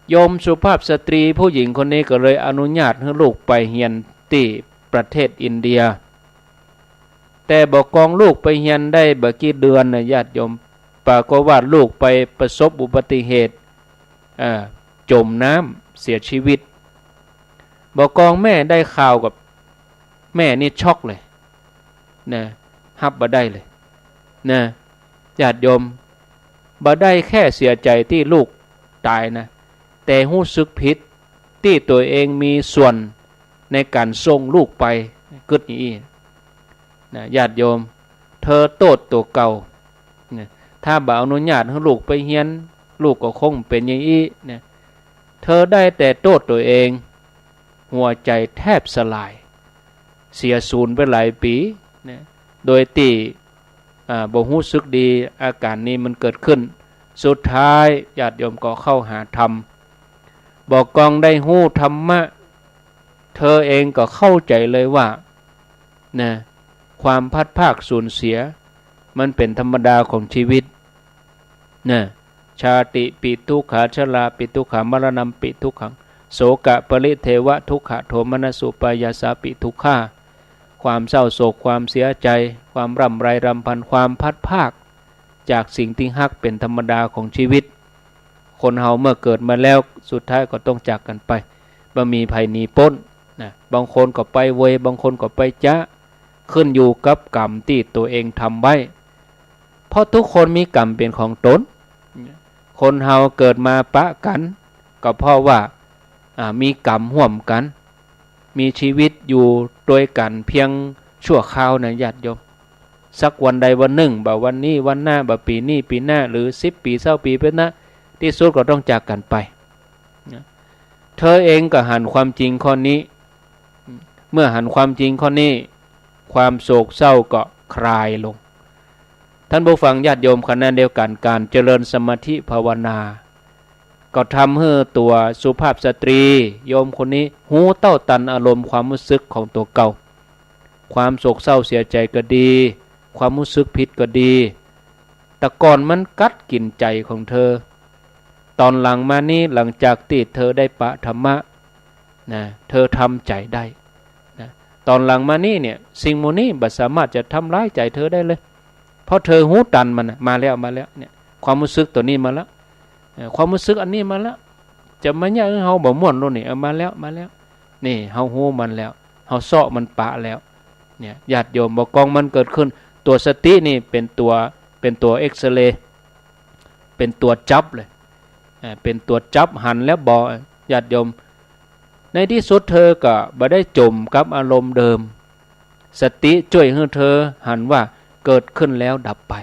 โยมสุภาพสตรีผู้หญิงคนนี้ก็เลยอนุญาตหื้อลูกไปเฮียนตี้ประเทศอินเดีย แต่บ่ากองลูกไปเฮียนได้บ่กี่เดือนนะญาติโยม ปรากฏว่าลูกไปประสบอุบัติเหตุ เอ่อ จ๋มน้ำเสียชีวิต บ่ากองแม่ได้ข่าวก็แม่นี่ช็อกเลยนะ ฮับบ่ได้เลยนะ ญาติโยม บ่ได้แค่เสียใจ๋ตี้ลูกต๋ายนะ แต่ฮู้สึกผิดตี้ตั๋วเองมีส่วนในก๋านส่งลูกไป กึ๊ดอย่างอี้ นะ ญาติโยม เธอโต้ษตั๋วเก่า นะ ถ้าบ่อนุญาตหื้อลูกไปเฮียน ลูกก็คงเป๋นอย่างอี้ นะ เธอได้แต่โต้ษตั๋วเอง หัวใจ๋แทบสลาย เสียสูญไปหลายปี๋ นะ โดยตี้ อ่า บ่ฮู้สึกดี อาก๋านนี้มันเกิดขึ้น สุดท้ายญาติโยมก็เข้าหาธรรม บ่ากองได้ฮู้ธรรมะ เธอเองก็เข้าใจ๋เลยว่า นะ ความพลัดพรากสูญเสีย มันเป๋นธรรมดาของชีวิต นะ ชาติปิทุกขา ชราปิทุกขา มรณัมปิทุกขัง โสกะปริเทวะทุกขะ โทมนัสสุปายาสาปิทุกขา ความเศร้าโศก ความเสียใจ๋ ความร่ำไรรำพัน ความพลัดพรากจากสิ่งตี้ฮัก เป๋นธรรมดาของชีวิต คนเฮาเมื่อเกิดมาแล้ว สุดท้ายก็ต้องจากกั๋นไป บ่มีใผหนีป๊น นะ บางคนก็ไปเวย บางคนก็ไปจ๊ะ ขึ้นอยู่กับกรรมตี้ตั๋วเองทำไว้ เพราะทุกคนมีกรรมเป๋นของต๋น คนเฮาเกิดมาปะกั๋น ก็เพราะว่า อ่า มีกรรมฮ่วมกั๋น มีชีวิตอยู่ตวยกั๋นเพียงชั่วคราวนะญาติโยม สักวันใดวันนึ่ง บ่าวันนี้วันหน้า บ่าปี๋นี้ปี๋หน้า หรือสิบปี๋ ซาวปี๋ไปนะ ตี้สุดก็ต้องจากกั๋นไป นะ เธอเองก็หันความจริงข้อนี้ เมื่อหันความจริงข้อนี้ ความโศกเศร้าก็คลายลง ท่านผู้ฟังญาติโยมคณะเดียวกั๋น ก๋านเจริญสมาธิภาวนา ก็ทำหื้อตั๋วสุภาพสตรีโยมคนนี้ฮู้เต้าตันอารมณ์ความฮู้สึกของตั๋วเก่า ความโศกเศร้าเสียใจ๋ก็ดี ความฮู้สึกผิดก็ดี แต่ก่อนมันกัดกิ๋นใจ๋ของเธอ ต๋อนหลังมานี้ หลังจากตี้เธอได้ปะธรรมะ นะ เธอทำใจ๋ได้ นะ ต๋อนหลังมานี้เนี่ย สิ่งหมู่นี้บ่สามารถจะทำร้ายใจ๋เธอได้เลย เพราะเธอฮู้ตันมันน่ะ มาแล้ว มาแล้ว เนี่ย ความฮู้สึกตั๋วนี้มาแล้ว เอ่อ ความฮู้สึกอันนี้มาแล้ว จะมาเยียะหื้อเฮาบ่ม่วนลู้นี่ เออ มาแล้ว มาแล้ว นี่ เฮาฮู้มันแล้ว เฮาเซาะมันปะแล้ว เนี่ย ญาติโยม บ่ากองมันเกิดขึ้น ตั๋วสตินี่เป๋นตั๋ว เป๋นตั๋วเอกซเรย์ เป๋นตั๋วจับเลย อ่า เป๋นตั๋วจับหันแล้วบ่ ญาติโยม ในตี้สุดเธอก็บ่ได้จ๋มกับอารมณ์เดิม สติจ้วยหื้อเธอหันว่าเกิดขึ้นแล้วดับไป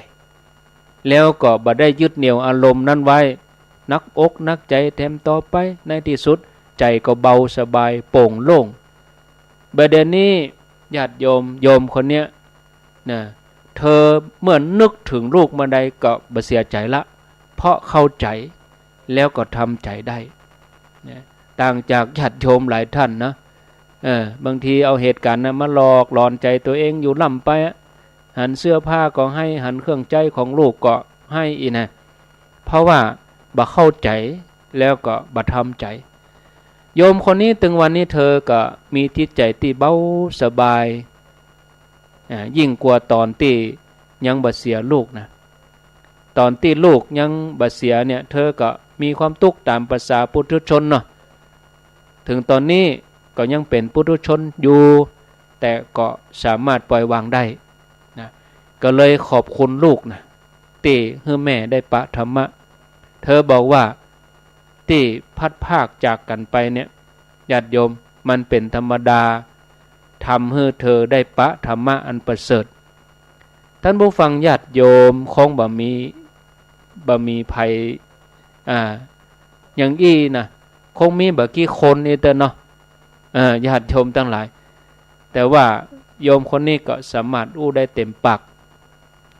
แล้วก็บ่ได้ยึดเหนี่ยวอารมณ์นั้นไว้ หนักอกหนักใจ๋แถมต่อไป ในตี้สุดใจ๋ก็เบาสบายโป่งโล่ง บ่าเดี่ยวนี้ญาติโยม โยมคนเนี้ย นะ เธอเมื่อนึกเถิงลูกเมื่อใดก็บ่เสียใจ๋ละ เพราะเข้าใจ๋แล้วก็ทำใจ๋ได้ นะ ต่างจากญาติโยมหลายท่านนะ เออ บางทีเอาเหตุก๋ารณ์นะมาหลอกหลอนใจ๋ตั๋วเองอยู่ล่ำไปอะ หันเสื้อผ้าก็ไห้ หันเครื่องใจ๊ของลูกก็ไห้อี้นะ เพราะว่าบ่เข้าใจ๋แล้วก็บ่ทำใจ๋ โยมคนนี้ตึงวันนี้เธอก็มีจิตใจ๋ตี้เบาสบาย อ่า ยิ่งกว่าต๋อนตี้ยังบ่เสียลูกนะ ต๋อนตี้ลูกยังบ่เสียเนี่ย เธอก็มีความตุ๊กต๋ามประสาปุถุชนเนาะ เถิงต๋อนนี้ก็ยังเป๋นปุถุชนอยู่ แต่ก็สามารถปล่อยวางได้นะ ก็เลยขอบคุณลูกนะ ตี้หื้อแม่ได้ปะธรรมะ เธอบอกว่า ตี้พลัดพรากจากกั๋นไปเนี่ย ญาติโยม มันเป๋นธรรมดา ทำหื้อเธอได้ปะธรรมะอันประเสริฐ ท่านผู้ฟังญาติโยม คงบ่มี บ่มีใผ อ่า อย่างอี้นะ คงมีบ่กี่คนนี่เต๊อะเนาะ เออ ญาติโยมตังหลาย แต่ว่าโยมคนนี้ก็สามารถอู้ได้เต๋มปาก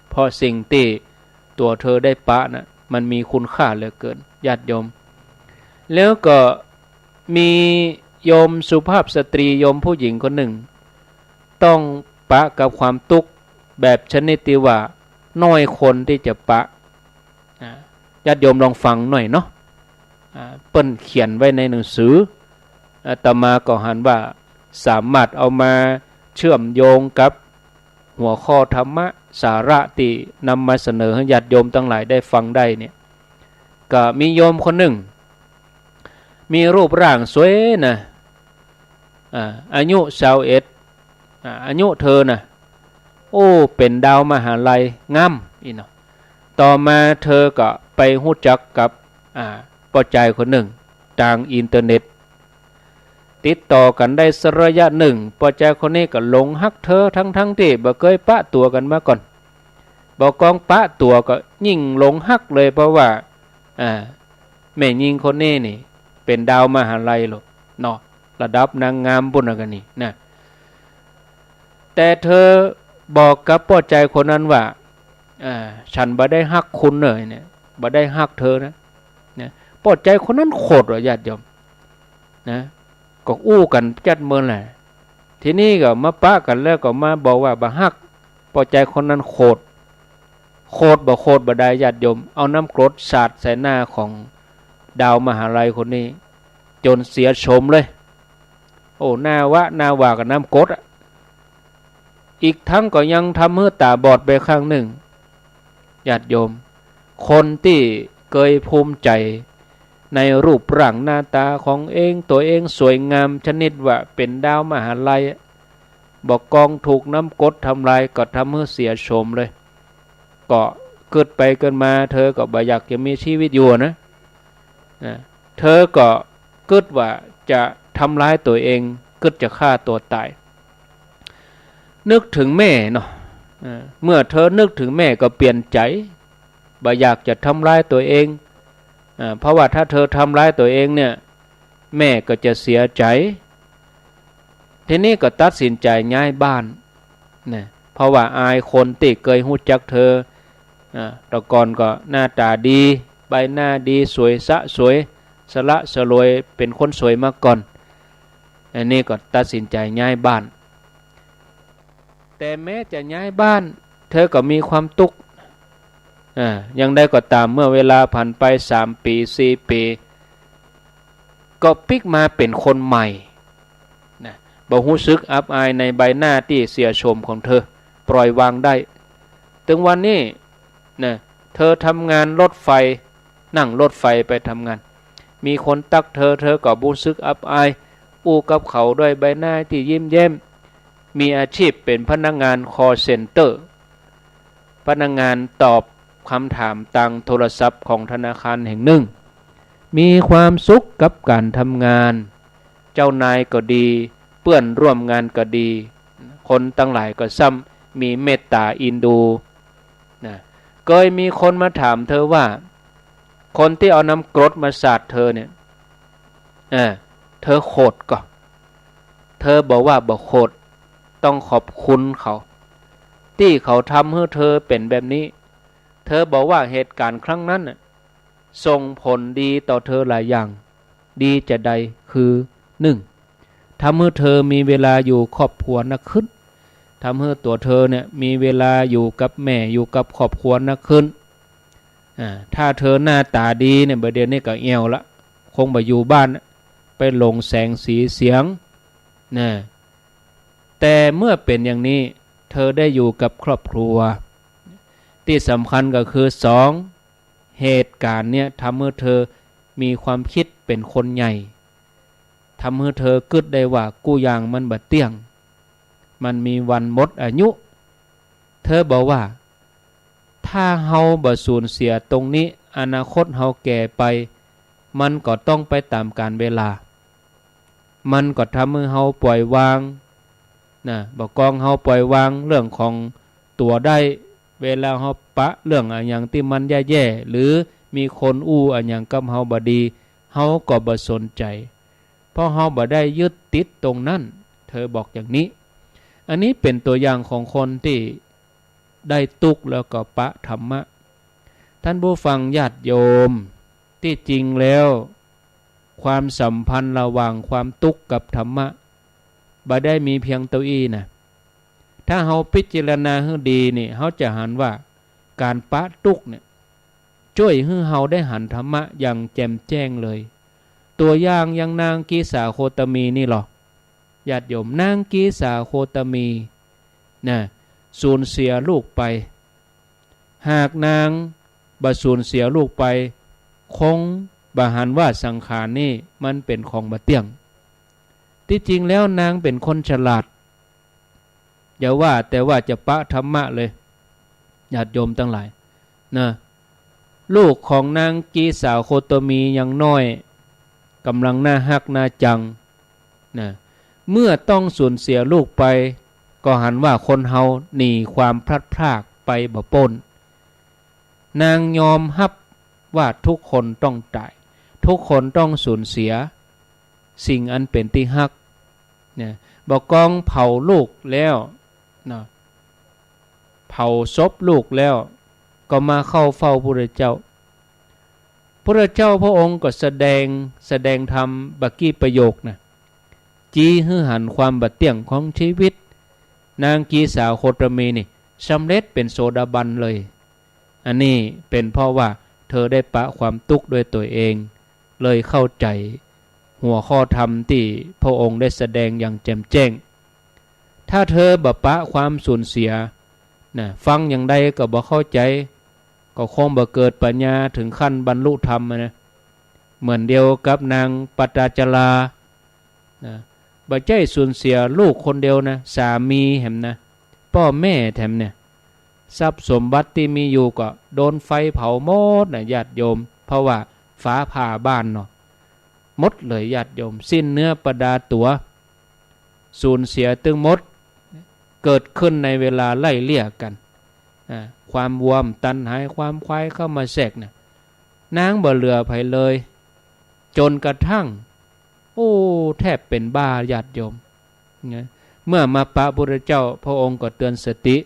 เพราะสิ่งตี้ตั๋วเธอได้ปะนะ มันมีคุณค่าเหลือเกิน ญาติโยม แล้วก็มีโยมสุภาพสตรี โยมผู้หญิงคนนึ่ง ต้องปะกับความตุ๊กแบบชนิดตี้ว่าน้อยคนตี้จะปะ อ่า ญาติโยมลองฟังหน่อยเนาะ อ่า เปิ้นเขียนไว้ในหนังสือ อาตมาก็หันว่าสามารถเอามาเชื่อมโยงกับหัวข้อธรรมะสาระตี้นำมาเสนอหื้อญาติโยมตังหลายได้ฟังได้เนี่ย ก็มีโยมคนนึ่ง มีรูปร่างสวยนะ อ่า อายุซาวเอ็ด อ่า อายุเธอนะ โอ้ เป๋นดาวมหาลัย งามอี้เนาะ ต่อมาเธอก็ไปฮู้จักกับ อ่า ป้อจายคนนึ่ง ตางอินเทอร์เน็ต ติดต่อกั๋นได้สักระยะนึ่ง ป้อจายคนนี้ก็หลงฮักเธอ ทั้งๆ ตี้บ่เกยปะตั๋วกั๋นมาก่อน บ่กองปะตั๋วก็ยิ่งหลงฮักเลย เพราะว่า อ่า แม่ญิงคนนี้นี่เป๋นดาวมหาลัยโลดเนาะ ระดับนางงามปู้นนะ กั๋นนี่นะ แต่เธอบอกกับป้อจายคนนั้นว่า อ่า ฉันบ่ได้ฮักคุณเลยเนี่ย บ่ได้ฮักเธอนะ นะ ป้อจายคนนั้นโขดว่ะญาติโยม นะ ก็อู้กั๋นจัดเมินแหละ ทีนี้ก็มาปะกั๋นแล้วก็มาบอกว่าบ่ฮัก ป้อจายคนนั้นโขด โขดบ่โขดบ่ได้ญาติโยม เอาน้ำกรดสาดใส่หน้าของดาวมหาลัยคนนี้ จ๋นเสียโฉมเลย โอ้ หน้าหวะหน้าหวากับน้ำกรดอะ อีกทั้งก็ยังทำหื้อต๋าบอดไปข้างนึ่ง ญาติโยม คนตี้เกยภูมิใจ๋ในรูปร่างหน้าต๋าของเอง ตั๋วเองสวยงามชนิดว่าเป๋นดาวมหาลัยอะ บ่กองถูกน้ำกรดทำลายก็ทำหื้อเสียโฉมเลย ก็กึ๊ดไปกึ๊ดมา เธอก็บ่อยากจะมีชีวิตอยู่นะ นะ เธอก็กึ๊ดว่าจะทำร้ายตั๋วเอง กึ๊ดจะฆ่าตั๋วต๋าย นึกเถิงแม่เนาะ เออ เมื่อเธอนึกเถิงแม่ก็เปลี่ยนใจ๋ บ่อยากจะทำร้ายตั๋วเอง อ่า เพราะว่าถ้าเธอทำร้ายตั๋วเองเนี่ย แม่ก็จะเสียใจ๋ ทีนี้ก็ตัดสินใจ๋ย้ายบ้านนะ เพราะว่าอายคนตี้เกยฮู้จักเธอ อ่า แต่ก่อนก็หน้าต๋าดี ใบหน้าดี สวยสะสวย สละสลวย เป๋นคนสวยมาก่อน อันนี้ก็ตัดสินใจ๋ย้ายบ้าน แต่แม้จะย้ายบ้าน เธอก็มีความตุ๊กข์ อ่า อย่างใดก็ต๋าม เมื่อเวลาผ่านไปสามปี๋ สี่ปี๋ ก็ปิ๊กมาเป๋นคนใหม่นะ บ่ฮู้สึกอับอายในใบหน้าตี้เสียโฉมของเธอ ปล่อยวางได้ เถิงวันนี้นะ เธอทำงานรถไฟ นั่งรถไฟไปทำงาน มีคนตั๊กเธอ เธอก็บ่ฮู้สึกอับอาย อู้กับเขาด้วยใบหน้าตี้ยิ้มแย้ม มีอาชีพเป๋นพนักงานคอลเซ็นเตอร์ พนักงานตอบคำถามตางโทรศัพท์ของธนาคารแห่งนึ่ง มีความสุขกับก๋านทำงาน เจ้านายก็ดี เปื้อนร่วมงานก็ดี คนตังหลายก็ซ้ำมีเมตต๋าเอ็นดูนะ เกยมีคนมาถามเธอว่า คนตี้เอาน้ำกรดมาสาดเธอเนี่ย เออ เธอโขดก่อ เธอบอกว่าบ่โขด ต้องขอบคุณเขา ตี้เขาทำหื้อเธอเป๋นแบบนี้ เธอบอกว่าเหตุก๋ารณ์ครั้งนั้นน่ะ ส่งผลดีต่อเธอหลายอย่าง ดีจาใด คือ นึ่ง ทำหื้อเธอมีเวลาอยู่ครอบครัวนักขึ้น ทำหื้อตั๋วเธอเนี่ยมีเวลาอยู่กับแม่ อยู่กับครอบครัวนักขึ้น อ่า ถ้าเธอหน้าต๋าดีเนี่ย บ่าเดี่ยวนี้ก็แอ่วละ คงบ่อยู่บ้านน่ะ ไปหลงแสงสีเสียงนะ แต่เมื่อเป๋นอย่างนี้ เธอได้อยู่กับครอบครัว ตี้สำคัญก็คือ สอง เหตุก๋ารณ์เนี่ยทำหื้อเธอมีความกึ๊ดเป๋นคนใหญ่ ทำหื้อเธอกึ๊ดได้ว่ากู้อย่างมันบ่เตี้ยง มันมีวันหมดอายุ เธอบอกว่า ถ้าเฮาบ่สูญเสียตรงนี้ อนาคตเฮาแก่ไป มันก็ต้องไปต๋ามกาลเวลา มันก็ทำหื้อเฮาปล่อยวาง นะ บ่กองเฮาปล่อยวางเรื่องของตั๋วได้ เวลาเฮาปะเรื่องอะหยังตี้มันแย่ๆ หรือมีคนอู้อะหยังกับเฮาบ่ดี เฮาก็บ่สนใจ๋ เพราะเฮาบ่ได้ยึดติดตรงนั้น เธอบอกอย่างนี้ อันนี้เป๋นตั๋วอย่างของคนตี้ได้ตุ๊กข์แล้วก็ปะธรรมะ ท่านผู้ฟังญาติโยม ตี้จริงแล้ว ความสัมพันธ์ระหว่างความตุ๊กข์กับธรรมะ บ่ได้มีเพียงเต้าอี้นะ ถ้าเฮาพิจารณาหื้อดีนี่ เฮาจะหันว่าก๋านปะตุ๊กข์เนี่ย จ้วยหื้อเฮาได้หันธรรมะอย่างแจ่มแจ้งเลย ตั๋วอย่างอย่างนางกีสาโคตมีนี่ลอ ญาติโยม นางกีสาโคตมี นะ สูญเสียลูกไป หากนางบ่สูญเสียลูกไป คงบ่หันว่าสังขารนี่มันเป๋นของบ่เตี้ยง ตี้จริงแล้วนางเป๋นคนฉลาด อย่าว่าแต่ว่าจะปะธรรมะเลย ญาติโยมตังหลาย นะ ลูกของนางกีสาโคตมียังน้อย ก่ำลังน่าฮักน่าจัง นะ เมื่อต้องสูญเสียลูกไป ก็หันว่าคนเฮาหนีความพลัดพรากไปบ่ป๊น นางยอมฮับว่าทุกคนต้องต๋าย ทุกคนต้องสูญเสียสิ่งอันเป๋นตี้ฮัก นะ บ่กองเผาลูกแล้ว นะ เผาศพลูกแล้ว ก็มาเข้าเฝ้าพุทธเจ้า พุทธเจ้าพระองค์ก็แสดง แสดงธรรมบ่ากี้ประโยคนะ จี้หื้อหันความบ่เตี้ยงของชีวิต นางกีสาโคตมีนี่สำเร็จเป๋นโสดาบันเลย อันนี้เป๋นเพราะว่าเธอได้ปะความตุ๊กข์ด้วยตั๋วเอง เลยเข้าใจ๋หัวข้อธรรมตี้พระองค์ได้แสดงอย่างแจ่มแจ้ง ถ้าเธอบ่ปะความสูญเสีย นะ ฟังอย่างใดก็บ่เข้าใจ๋ ก็คงบ่เกิดปัญญาถึงขั้นบรรลุธรรมอะนะ เหมือนเดียวกับนางปตาจารา นะ บ่ใจ้สูญเสียลูกคนเดียวนะ สามีแถมนะ ป้อแม่แถมเนี่ย ทรัพย์สมบัติตี้มีอยู่ก็โดนไฟเผาหมดนะญาติโยม เพราะว่าฟ้าผ่าบ้านเนาะ หมดเลยญาติโยม สิ้นเนื้อประดาตั๋ว สูญเสียตึงหมด เกิดขึ้นในเวลาไล่เลี่ยกั๋น อ่า ความวัวตันหาย ความควายเข้ามาแทรกนะ นางบ่เหลือใผเลย จ๋นกระทั่ง โอ้ แทบเป๋นบ้าญาติโยม นะ เมื่อมาปะพุทธเจ้า พระองค์ก็เตือนสติ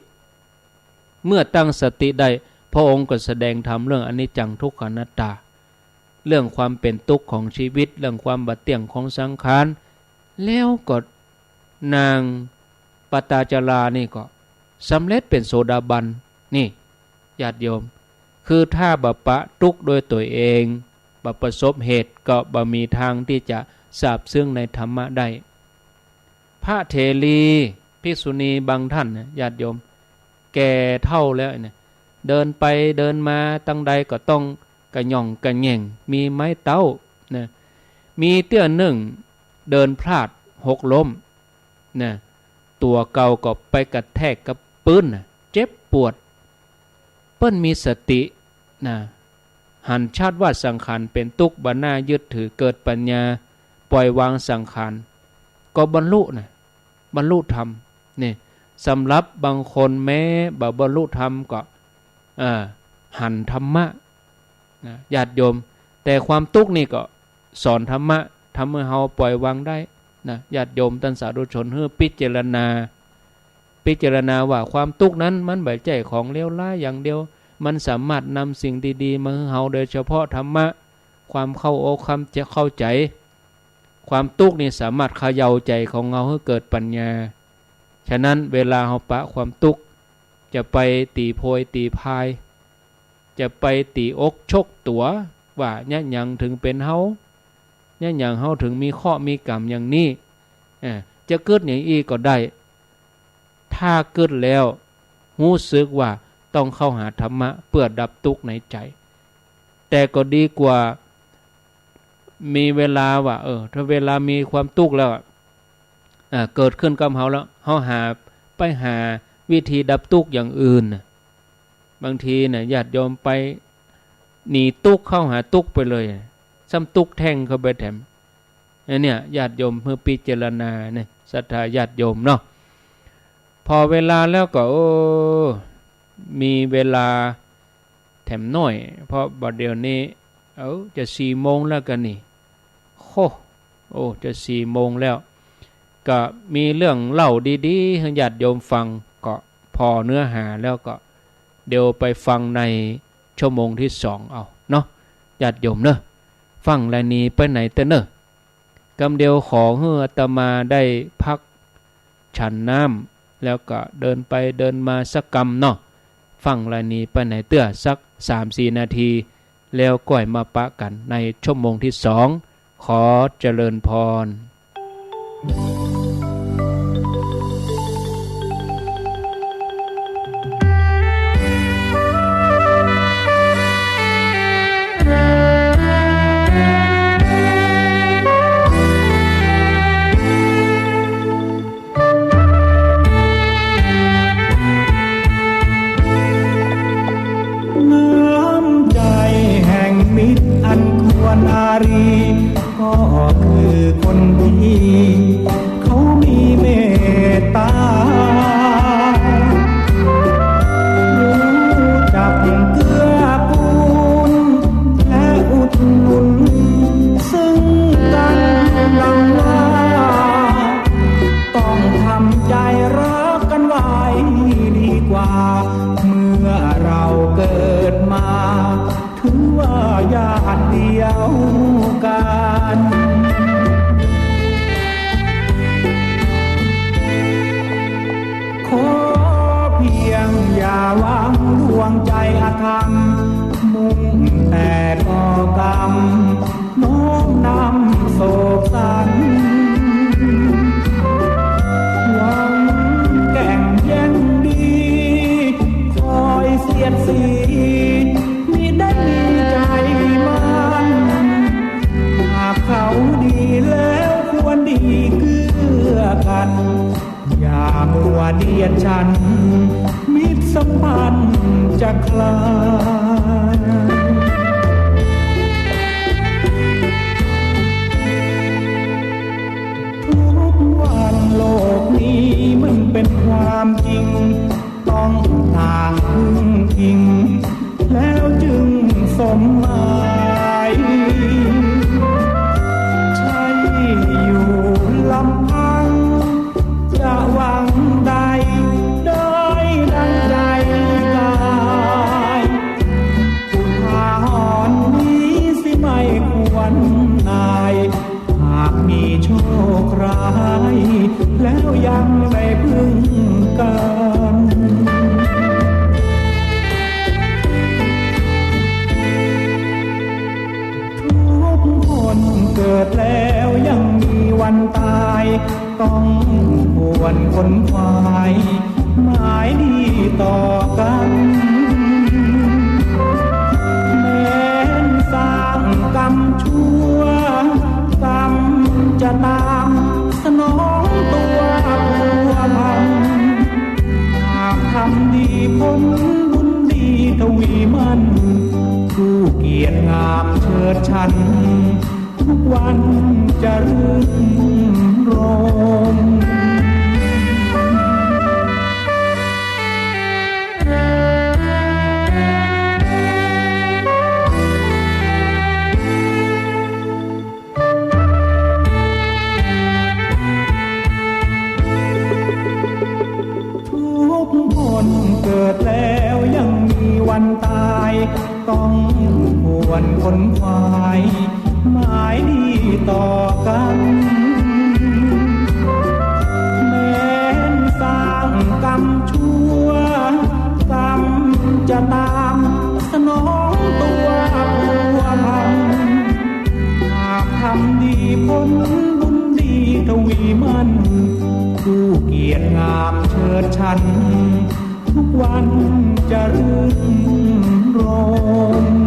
เมื่อตั้งสติได้ พระองค์ก็แสดงธรรมเรื่องอนิจจังทุกขังอนัตตา เรื่องความเป๋นตุ๊กข์ของชีวิต เรื่องความบ่เตี้ยงของสังขาร แล้วก็นางปตาจารานี่ก็สำเร็จเป๋นโสดาบัน นี่ ญาติโยม คือถ้าบ่ปะตุ๊กข์ด้วยตั๋วเอง บ่ประสบเหตุ ก็บ่มีทางตี้จะซาบซึ้งในธรรมะได้ พระเถรีภิกษุณีบางท่านนะญาติโยม แก่เฒ่าแล้วเนี่ย เดินไปเดินมาตังใดก็ต้องกระหย่องกระแหย่ง มีไม้เต๊านะ มีเตื้อนึ่งเดินพลาดหกล้มนะ ตั๋วเก่าก็ไปกระแทกกับปื๊นนะ เจ็บปวด เปิ้นมีสตินะ หันชัดว่าสังขารเป๋นตุ๊กข์ บ่น่ายึดถือ เกิดปัญญา ปล่อยวางสังขาร ก็บรรลุนะ บรรลุธรรม นี่ สำหรับบางคนแม้บ่บรรลุธรรมก็ เอ่อ หันธรรมะ นะ ญาติโยม แต่ความตุ๊กข์นี่ก็สอนธรรมะ ทำหื้อเฮาปล่อยวางได้ นะ ญาติโยมต้านสาธุชน หื้อพิจารณา พิจารณาว่าความตุ๊กข์นั้นมันบ่ใจ้ของเลวร้ายอย่างเดียว มันสามารถนำสิ่งดีๆ มาหื้อเฮา โดยเฉพาะธรรมะ ความเข้าอก ความจะเข้าใจ๋ ความตุ๊กข์นี่สามารถเขย่าใจ๋ของเฮาหื้อเกิดปัญญา ฉะนั้นเวลาเฮาปะความตุ๊กข์ จะไปตี๋โพยตี๋พาย จะไปตี๋อกชกตั๋ว ว่าเยียะหยังเถิงเป๋นเฮา เยียะหยังเฮาเถิงมีเคราะห์มีก๋รรมอย่างนี้ อ่า จะกึ๊ดอย่างอี้ก็ได้ ถ้ากึ๊ดแล้ว ฮู้สึกว่า ต้องเข้าหาธรรมะเปื้อดับตุ๊กข์ในใจ๋ แต่ก็ดีกว่ามีเวลาว่า เออ ถ้าเวลามีความตุ๊กข์แล้วอะ อ่า เกิดขึ้นกับเฮาแล้ว เฮาหา ไปหาวิธีดับตุ๊กข์อย่างอื่นน่ะ บางทีน่ะ ญาติโยมไปหนีตุ๊กข์เข้าหาตุ๊กข์ไปเลย ซ้ำตุ๊กข์แท่งเข้าไปแถม อันเนี้ย ญาติโยมเพื่อพิจารณาเนี่ย ศรัทธาญาติโยมเนาะ ผ่อเวลาแล้วก็ โอ้ มีเวลาแถมหน้อย เพราะบ่าเดี่ยวนี้ เอ้า จะสี่โมงแล้วกั๋นนี่ โห โอ้ จะสี่โมงแล้ว ก็มีเรื่องเล่าดีๆ หื้อญาติโยมฟัง ก็ผ่อเนื้อหาแล้วก็ เดี๋ยวไปฟังในชั่วโมงที่สองเอาเนาะ ญาติโยมเนอะ ฟังแล้วหนีไปไหนเต๊อะเนอะ กำเดียวขอหื้ออาตมาได้พักฉันน้ำ แล้วก็เดินไปเดินมาสักกำเนาะ ฟังแล้วหนีไปไหนเต๊อะ สักสามสี่นาที แล้วก้อยมาปะกั๋นในชั่วโมงที่สอง ขอเจริญพร น้ำใจแห่งมิตรอันควรอารี ก็คือคนดี เขามีเมตตา รู้จักเกื้อกูล และอุดหนุนซึ่งกันดังว่า ต้องทำใจรักกันไว้ดีกว่า เมื่อเราเกิดมา ถือว่าญาติเดียวกัน ขอเพียงอย่าวางดวงใจอธรรม มุ่งแต่ก่อกรรม น้อมนำโศกสัน หวังแก่งแย่งดี คอยเสียดสี มิได้มีใจมั่น หากเขาดีแล้วควรดีเกื้อกัน อย่ามัวเดียดฉัน มิตรสัมพันธ์จะคลาย ทุกวันโลกนี้มันเป็นความจริง ต้องต่างพึ่งพิง แล้วจึงสมหมาย ใช่อยู่ลำพัง จะหวังได้ ได้ดังใจกาย อุทาหรณ์นี้สิไม่ควรนาย หากมีโชคร้าย แล้วยังได้พึ่งกัน ทุกคนเกิดแล้วยังมีวันตาย ต้องควรขนขวาย หมายดีต่อกัน แม้นสร้างกรรมชั่ว กรรมจะตามสนองตัวพัวพัน หากทำดีผลบุญดีทวีมั่น ผู้เกียรติงามเชิดชัน ทุกวันจะรื่นรม ทุกคนเกิดแล้วยังมีวันตาย ต้องควรขนขวาย หมายดีต่อกัน แม้นสร้างกรรมชั่ว กรรมจะตามสนองตัวพัวพัน หากทำดีผลบุญดีทวีมั่น ผู้เกียรติงามเชิดชัน ทุก วันจะรื่นรมย์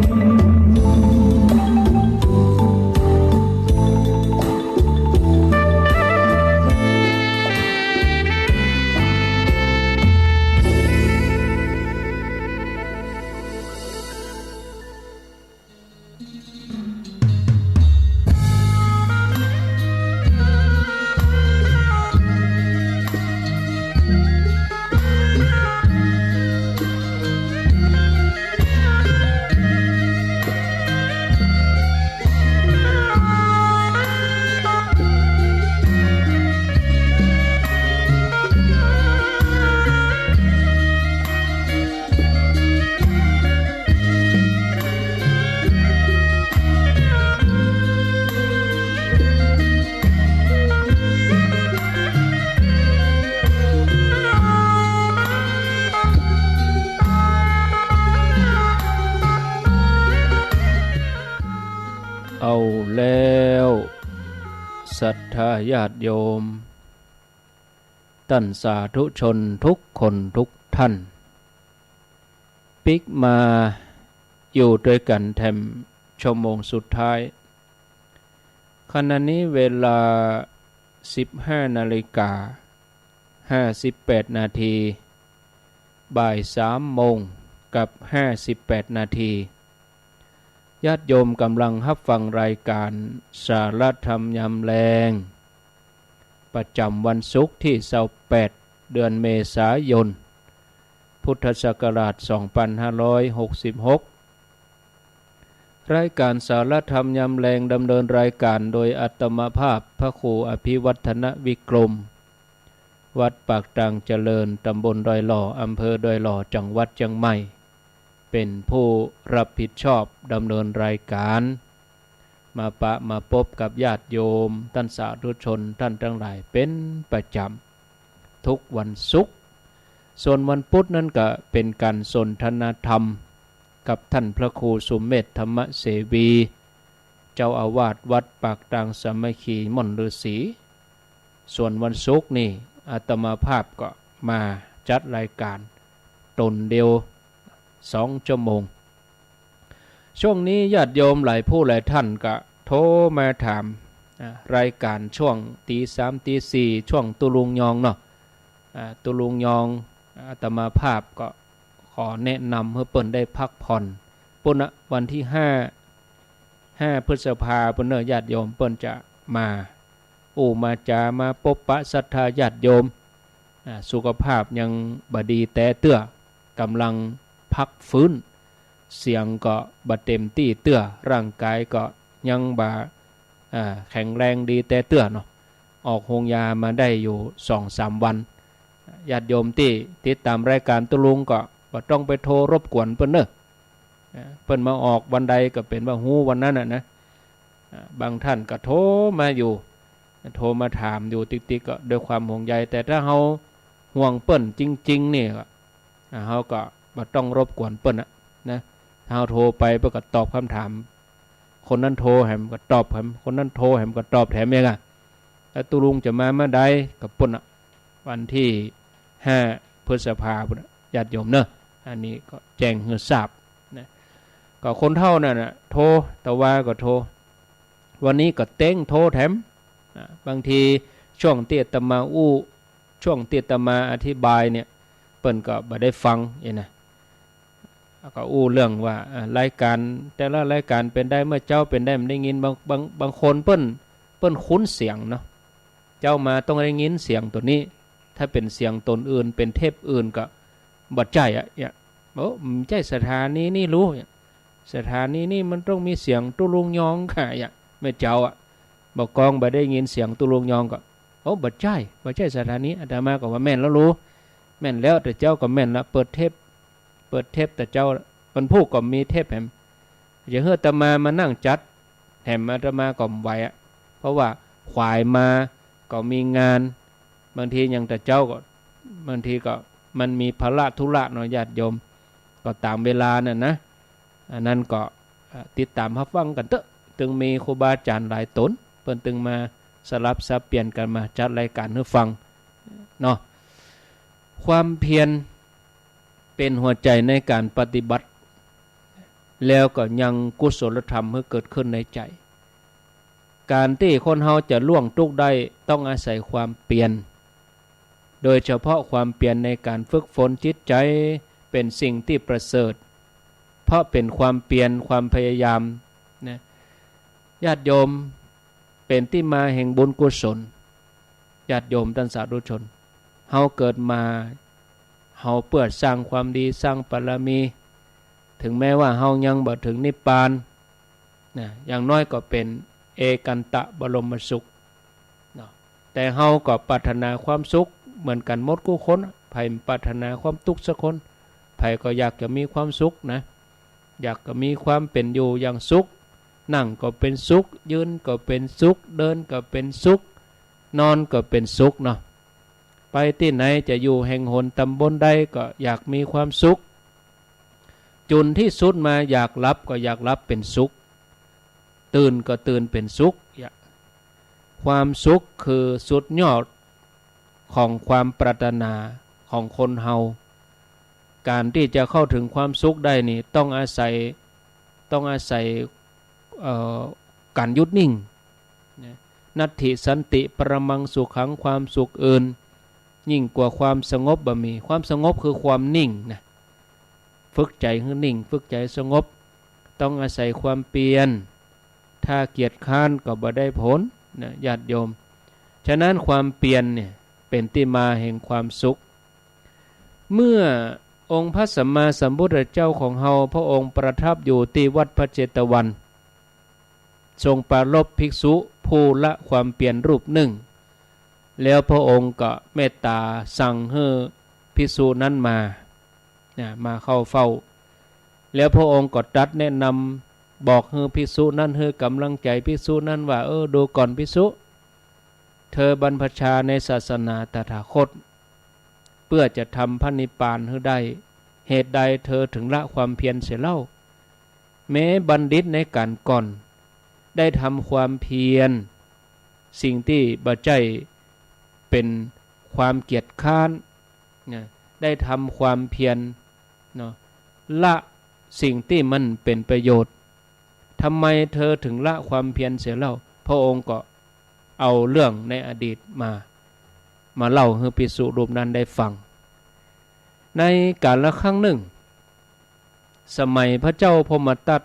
เอาแล้ว ศรัทธาญาติโยม ต้านสาธุชนทุกคนทุกท่าน ปิ๊กมาอยู่ตวยกั๋นแถมชั่วโมงสุดท้าย ขณะนี้เวลาสิบห้านาฬิกาห้าสิบแปดนาที บ่ายสามโมงกับห้าสิบแปดนาที ญาติโยมก่ำลังฮับฟังรายก๋านสาระธรรมยามแลง ประจ๋ำวันศุกร์ตี้ซาวแปด เดือนเมษายน พุทธศักราชสองปันห้าร้อยหกสิบหก รายก๋านสาระธรรมยามแลง ดำเนินรายก๋านโดยอาตมาภาพพระครูอภิวัฒนวิกรม วัดปากตางเจริญ ตำบลดอยหล่อ อำเภอดอยหล่อ จังหวัดเจียงใหม่ เป๋นผู้ฮับผิดชอบดำเนินรายก๋าน มาปะมาปบกับญาติโยม ต้านสาธุชนต้านตังหลายเป๋นประจ๋ำทุกวันศุกร์ ส่วนวันพุธนั้นก็เป๋นก๋านสนทนาธรรมกับต้านพระครูสุเมธธรรมเสวี เจ้าอาวาสวัดปากตางสามัคคีม่อนฤๅษี ส่วนวันศุกร์นี่อาตมาภาพก็มาจัดรายก๋านต๋นเดียวสองชั่วโมง ช่วงนี้ญาติโยมหลายผู้หลายต้านก็โทรมาถาม อ่า รายก๋านช่วงตี๋สามตี๋สี่ ช่วงตุ๊ลุงยองเนาะ อ่า ตุ๊ลุงยอง อาตมาภาพก็ขอแนะนำหื้อเปิ้นได้พักผ่อน ปู้นน่ะ วันตี้ห้า ห้าพฤษภาปู้นเน่อ ญาติโยมเปิ้นจะมาอู้มาจ๋า มาปบปะศรัทธาญาติโยม อ่า สุขภาพยังบ่ดีแต๊เตื้อ ก่ำลังพักฟื้น เสียงก็บ่เต๋มตี้เตื้อ ร่างก๋ายก็ยังบ่ อ่า แข็งแรงดีแต๊เตื้อเนาะ ออกโฮงยามาได้อยู่สองสามวัน ญาติโยมตี้ติดต๋ามรายก๋านตุ๊ลุงก็บ่ต้องไปโทรรบกวนเปิ้นเน่อ อ่า เปิ้นมาออกวันใดก็เป๋นว่าฮู้วันนั้นน่ะนะ อ่า บางต้านก็โทรมาอยู่ โทรมาถามอยู่ติ๊กๆ ก็ด้วยความห่วงใย แต่ถ้าเฮาห่วงเปิ้นจริงๆ นี่ก็ อ่า เฮาก็บ่ต้องรบกวนเปิ้นน่ะนะ ถ้าเฮาโทรไปเปิ้นก็ตอบกำถาม คนนั้นโทรแหมก็ตอบแถม คนนั้นโทรแหมก็ตอบแถมเองอะ แล้วตุ๊ลุงจะมาเมื่อใดก็ปู้นน่ะ วันตี้ห้าพฤษภาปู้นน่ะ ญาติโยมเน่อ อันนี้ก็แจ้งหื้อทราบนะ ก็คนเฒ่านั่นน่ะ โทร ตะวาก็โทร วันนี้ก็เต๊งโทรแถม อ่า บางทีช่วงตี้อาตมาอู้ ช่วงตี้อาตมาอธิบายเนี่ย เปิ้นก็บ่ได้ฟังเองนะ แล้วก็อู้เรื่องว่า อ่า รายก๋านแต่ละรายก๋านเป๋นใด เมื่อเจ๊าเป๋นใด บ่ได้ยิน บาง บาง บางคนเปิ้น เปิ้นคุ้นเสียงเนาะ เจ๊ามาต้องได้ยินเสียงตั๋วนี้ ถ้าเป๋นเสียงต๋นอื่น เป๋นเทปอื่นก็บ่ใจ้อะ เนี่ย โอ้ บ่ใจ้สถานีนี้ลู เนี่ย สถานีนี้มันต้องมีเสียงตุ๊ลุงยองก่ะ เนี่ย แม่เจ๊าอะ บ่กองบ่ได้ยินเสียงตุ๊ลุงยองก็ โอ้ บ่ใจ้ บ่ใจ้สถานี อาตมาก็ว่าแม่นแล้วลู แม่นแล้ว แต่เจ๊าก็แม่นละ เปิดเทป เปิดเทปแต่เจ๊า วันพูกก็มีเทปแหม จะหื้ออาตมามานั่งจัดแหม อาตมาก็บ่ไหวอะ เพราะว่าขวายมาก็มีงาน บางทีอย่างแต่เจ๊าก็ บางทีก็มันมีภาระธุระเนาะ ญาติโยม ก็ต๋ามเวลานั่นนะ อันนั้นก็ เอ่อ ติดต๋ามฮับฟังกั๋นเต๊อะ ตึงมีครูบาอาจ๋ารย์หลายต๋น เปิ้นตึงมาสลับสับเปลี่ยนกั๋นมาจัดรายก๋านหื้อฟังเนาะ ความเพียร เป๋นหัวใจ๋ในก๋านปฏิบัติ แล้วก็ยังกุศลธรรมหื้อเกิดขึ้นในใจ๋ ก๋านตี้คนเฮาจะล่วงตุ๊กข์ได้ต้องอาศัยความเปียร โดยเฉพาะความเปียรในก๋านฝึกฝนจิตใจ๋เป๋นสิ่งตี้ประเสริฐ เพราะเป๋นความเปียร ความพยายามนะ ญาติโยม เป๋นตี้มาแห่งบุญกุศล ญาติโยมต้านสาธุชน เฮาเกิดมา เฮาเปื้อสร้างความดี สร้างบารมี เถิงแม้ว่าเฮายังบ่เถิงนิพพานนะ อย่างน้อยก็เป๋นเอกันตะบรมสุขเนาะ แต่เฮาก็ปรารถนาความสุขเหมือนกั๋นหมดกู้คน ใผปรารถนาความตุ๊กข์สักคน ใผก็อยากจะมีความสุขนะ อยากจะมีความเป๋นอยู่อย่างสุข นั่งก็เป๋นสุข ยืนก็เป๋นสุข เดินก็เป๋นสุข นอนก็เป๋นสุขเนาะ ไปตี้ไหนจะอยู่แห่งหนต๋ำบลใดก็อยากมีความสุข จุ่นตี้สุดมาอยากหลับก็อยากหลับเป๋นสุข ตื่นก็ตื่นเป๋นสุข ความสุขคือสุดยอดของความปรารถนาของคนเฮา ก๋านตี้จะเข้าเถิงความสุขได้นี่ต้องอาศัย ต้องอาศัย เอ่อ ก๋านหยุดนิ่งนะ นัตถิสันติปรมังสุขัง ความสุขอื่นยิ่งกว่าความสงบบ่มี ความสงบคือความนิ่งนะ ฝึกใจ๋หื้อนิ่ง ฝึกใจ๋สงบ ต้องอาศัยความเปียร ถ้าเกียจคร้านก็บ่ได้ผลนะ ญาติโยม ฉะนั้นความเปียรเนี่ยเป๋นตี้มาแห่งความสุข เมื่อองค์พระสัมมาสัมพุทธเจ้าของเฮา พระองค์ประทับอยู่ตี้วัดพระเจตวัน ทรงปรารภภิกษุผู้ละความเปียรรูปนึ่ง แล้วพระองค์ก็เมตต๋าสั่งหื้อภิกษุนั้นมา นะ มาเข้าเฝ้า แล้วพระองค์ก็ตรัสแนะนำบอกหื้อภิกษุนั้น หื้อก๋ำลังใจ๋ภิกษุนั้นว่า เออ ดูก่อนภิกษุ เธอบรรพชาในศาสนาตถาคต เปื้อจะทำพระนิพพานหื้อได้ เหตุใดเธอเถิงละความเพียรเสียเล่า แม้บัณฑิตในก๋านก่อน ได้ทำความเพียร สิ่งตี้บ่ใจ้เป๋นความเกียจคร้านนะ ได้ทำความเพียรเนาะ ละสิ่งตี้มันเป๋นประโยชน์ ทำไมเธอเถิงละความเพียรเสียเล่า พระองค์ก็เอาเรื่องในอดีตมา มาเล่าหื้อภิกษุรูปนั้นได้ฟัง ในกาลครั้งนึ่ง สมัยพระเจ้าพรหมทัต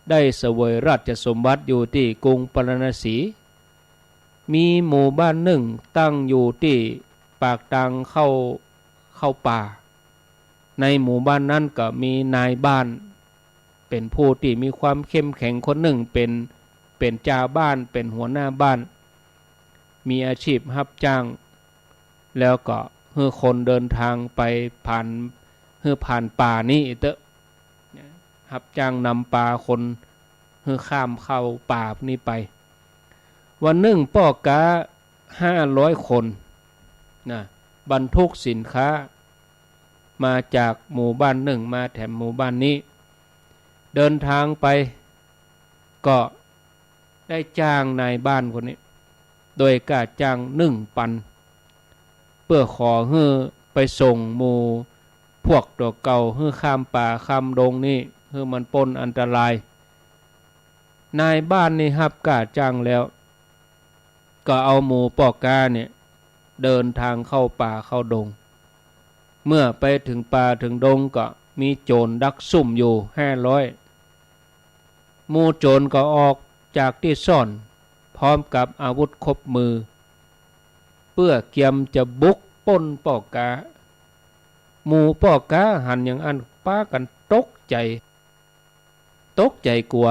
ได้เสวยราชสมบัติอยู่ตี้กรุงปาราณสี มีหมู่บ้านนึ่งตั้งอยู่ตี้ปากตางเข้า เข้าป่า ในหมู่บ้านนั้นก็มีนายบ้าน เป๋นผู้ตี้มีความเข้มแข็งคนนึ่ง เป๋น เป๋นจ่าบ้าน เป๋นหัวหน้าบ้าน มีอาชีพฮับจ้าง แล้วก็หื้อคนเดินทางไปผ่าน หื้อผ่านป่านี้เต๊อะ ฮับจ้างนำปาคน หื้อข้ามเข้าป่านี้ไป วันนึ่งป้อก๊าห้าร้อยคนนะ บรรทุกสินค้า มาจากหมู่บ้านนึ่งมาแถมหมู่บ้านนี้ เดินทางไป ก็ได้จ้างนายบ้านคนนี้ โดยก้าจ้างนึ่งปัน เปื้อขอหื้อไปส่งหมู่พวกตั๋วเก่า หื้อข้ามป่าข้ามดงนี้ หื้อมันป๊นอันตราย นายบ้านนี้ฮับก้าจ้างแล้ว ก็เอาหมู่ป้อก๊าเนี่ยเดินทางเข้าป่าเข้าดง เมื่อไปเถิงป่าเถิงดงก็มีโจ๋รดักซุ่มอยู่ห้าร้อย หมู่โจ๋รก็ออกจากตี้ซ่อนพร้อมกับอาวุธครบมือ เปื้อเกียมจะบุกป๊นป้อก๊า หมู่ป้อก๊าหันอย่างอั้นปากั๋นตกใจ๋ ตกใจ๋กั๋ว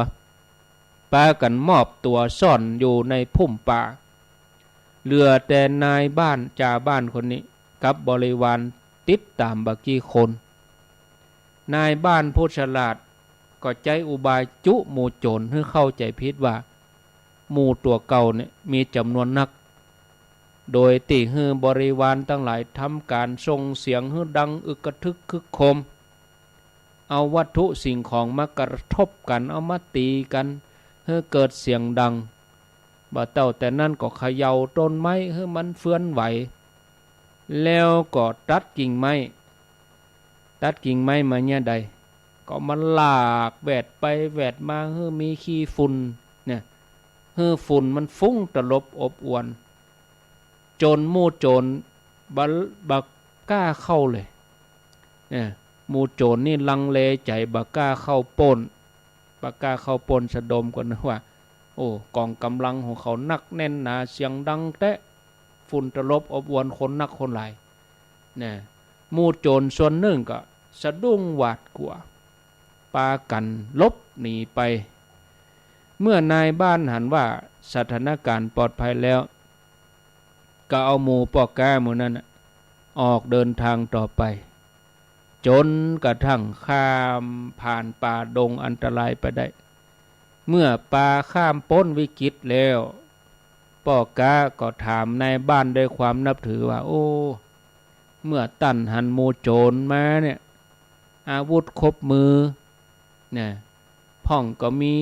ปากั๋นมอบตั๋วซ่อนอยู่ในพุ่มป่า เหลือแต่นายบ้านจ่าบ้านคนนี้กับบริวารติดต๋ามบ่ากี้คน นายบ้านผู้ฉลาดก็ใจ๊อุบายจุหมู่โจ๋รหื้อเข้าใจ๋ผิดว่า หมู่ตั๋วเก่าเนี่ยมีจ๋ำนวนนัก โดยตี้หื้อบริวารตังหลายทำก๋านส่งเสียงหื้อดังอึกกระทึกครึกโครม เอาวัตถุสิ่งของมากระทบกั๋น เอามาตี๋กั๋น หื้อเกิดเสียงดัง บ่าเต้าแต่นั้นก็เขย่าต้นไม้หื้อมันเฟือนไหว แล้วก็ตัดกิ่งไม้ ตัดกิ่งไม้มาเยียะใด ก็มันหลากแหวดไปแหวดมาหื้อมีขี้ฝุ่นเนี่ย หื้อฝุ่นมันฟุ้งตลบอบอวล จ๋นหมู่โจ๋รบ่ บ่ก้าเข้าเลยเนี่ย หมู่โจ๋รนี่ลังเลใจ๋ บ่ก้าเข้าป๊น บ่ก้าเข้าป๊นสะดม ก็นึกว่า โอ้ ก๋องก๋ำลังของเขานักแน่นหนา เสียงดังแต๊ ฝุ่นตลบอบอวล คนนักคนหลายเนี่ย หมู่โจ๋รส่วนหนึ่งก็สะดุ้งหวาดกั๋ว ปากั๋นหลบหนีไป เมื่อนายบ้านหันว่าสถานก๋ารณ์ปลอดภัยแล้ว ก็เอาหมู่ป้อก๊าหมู่นั้นน่ะ ออกเดินทางต่อไป จ๋นกระทั่งข้ามผ่านป่าดงอันตรายไปได้ เมื่อปาข้ามป๊นวิกฤตแล้ว ป้อก๊าก็ถามนายบ้านด้วยความนับถือว่า โอ้ เมื่อต้านหันหมู่โจ๋รมาเนี่ย อาวุธครบมือเนี่ย พ่องก็มี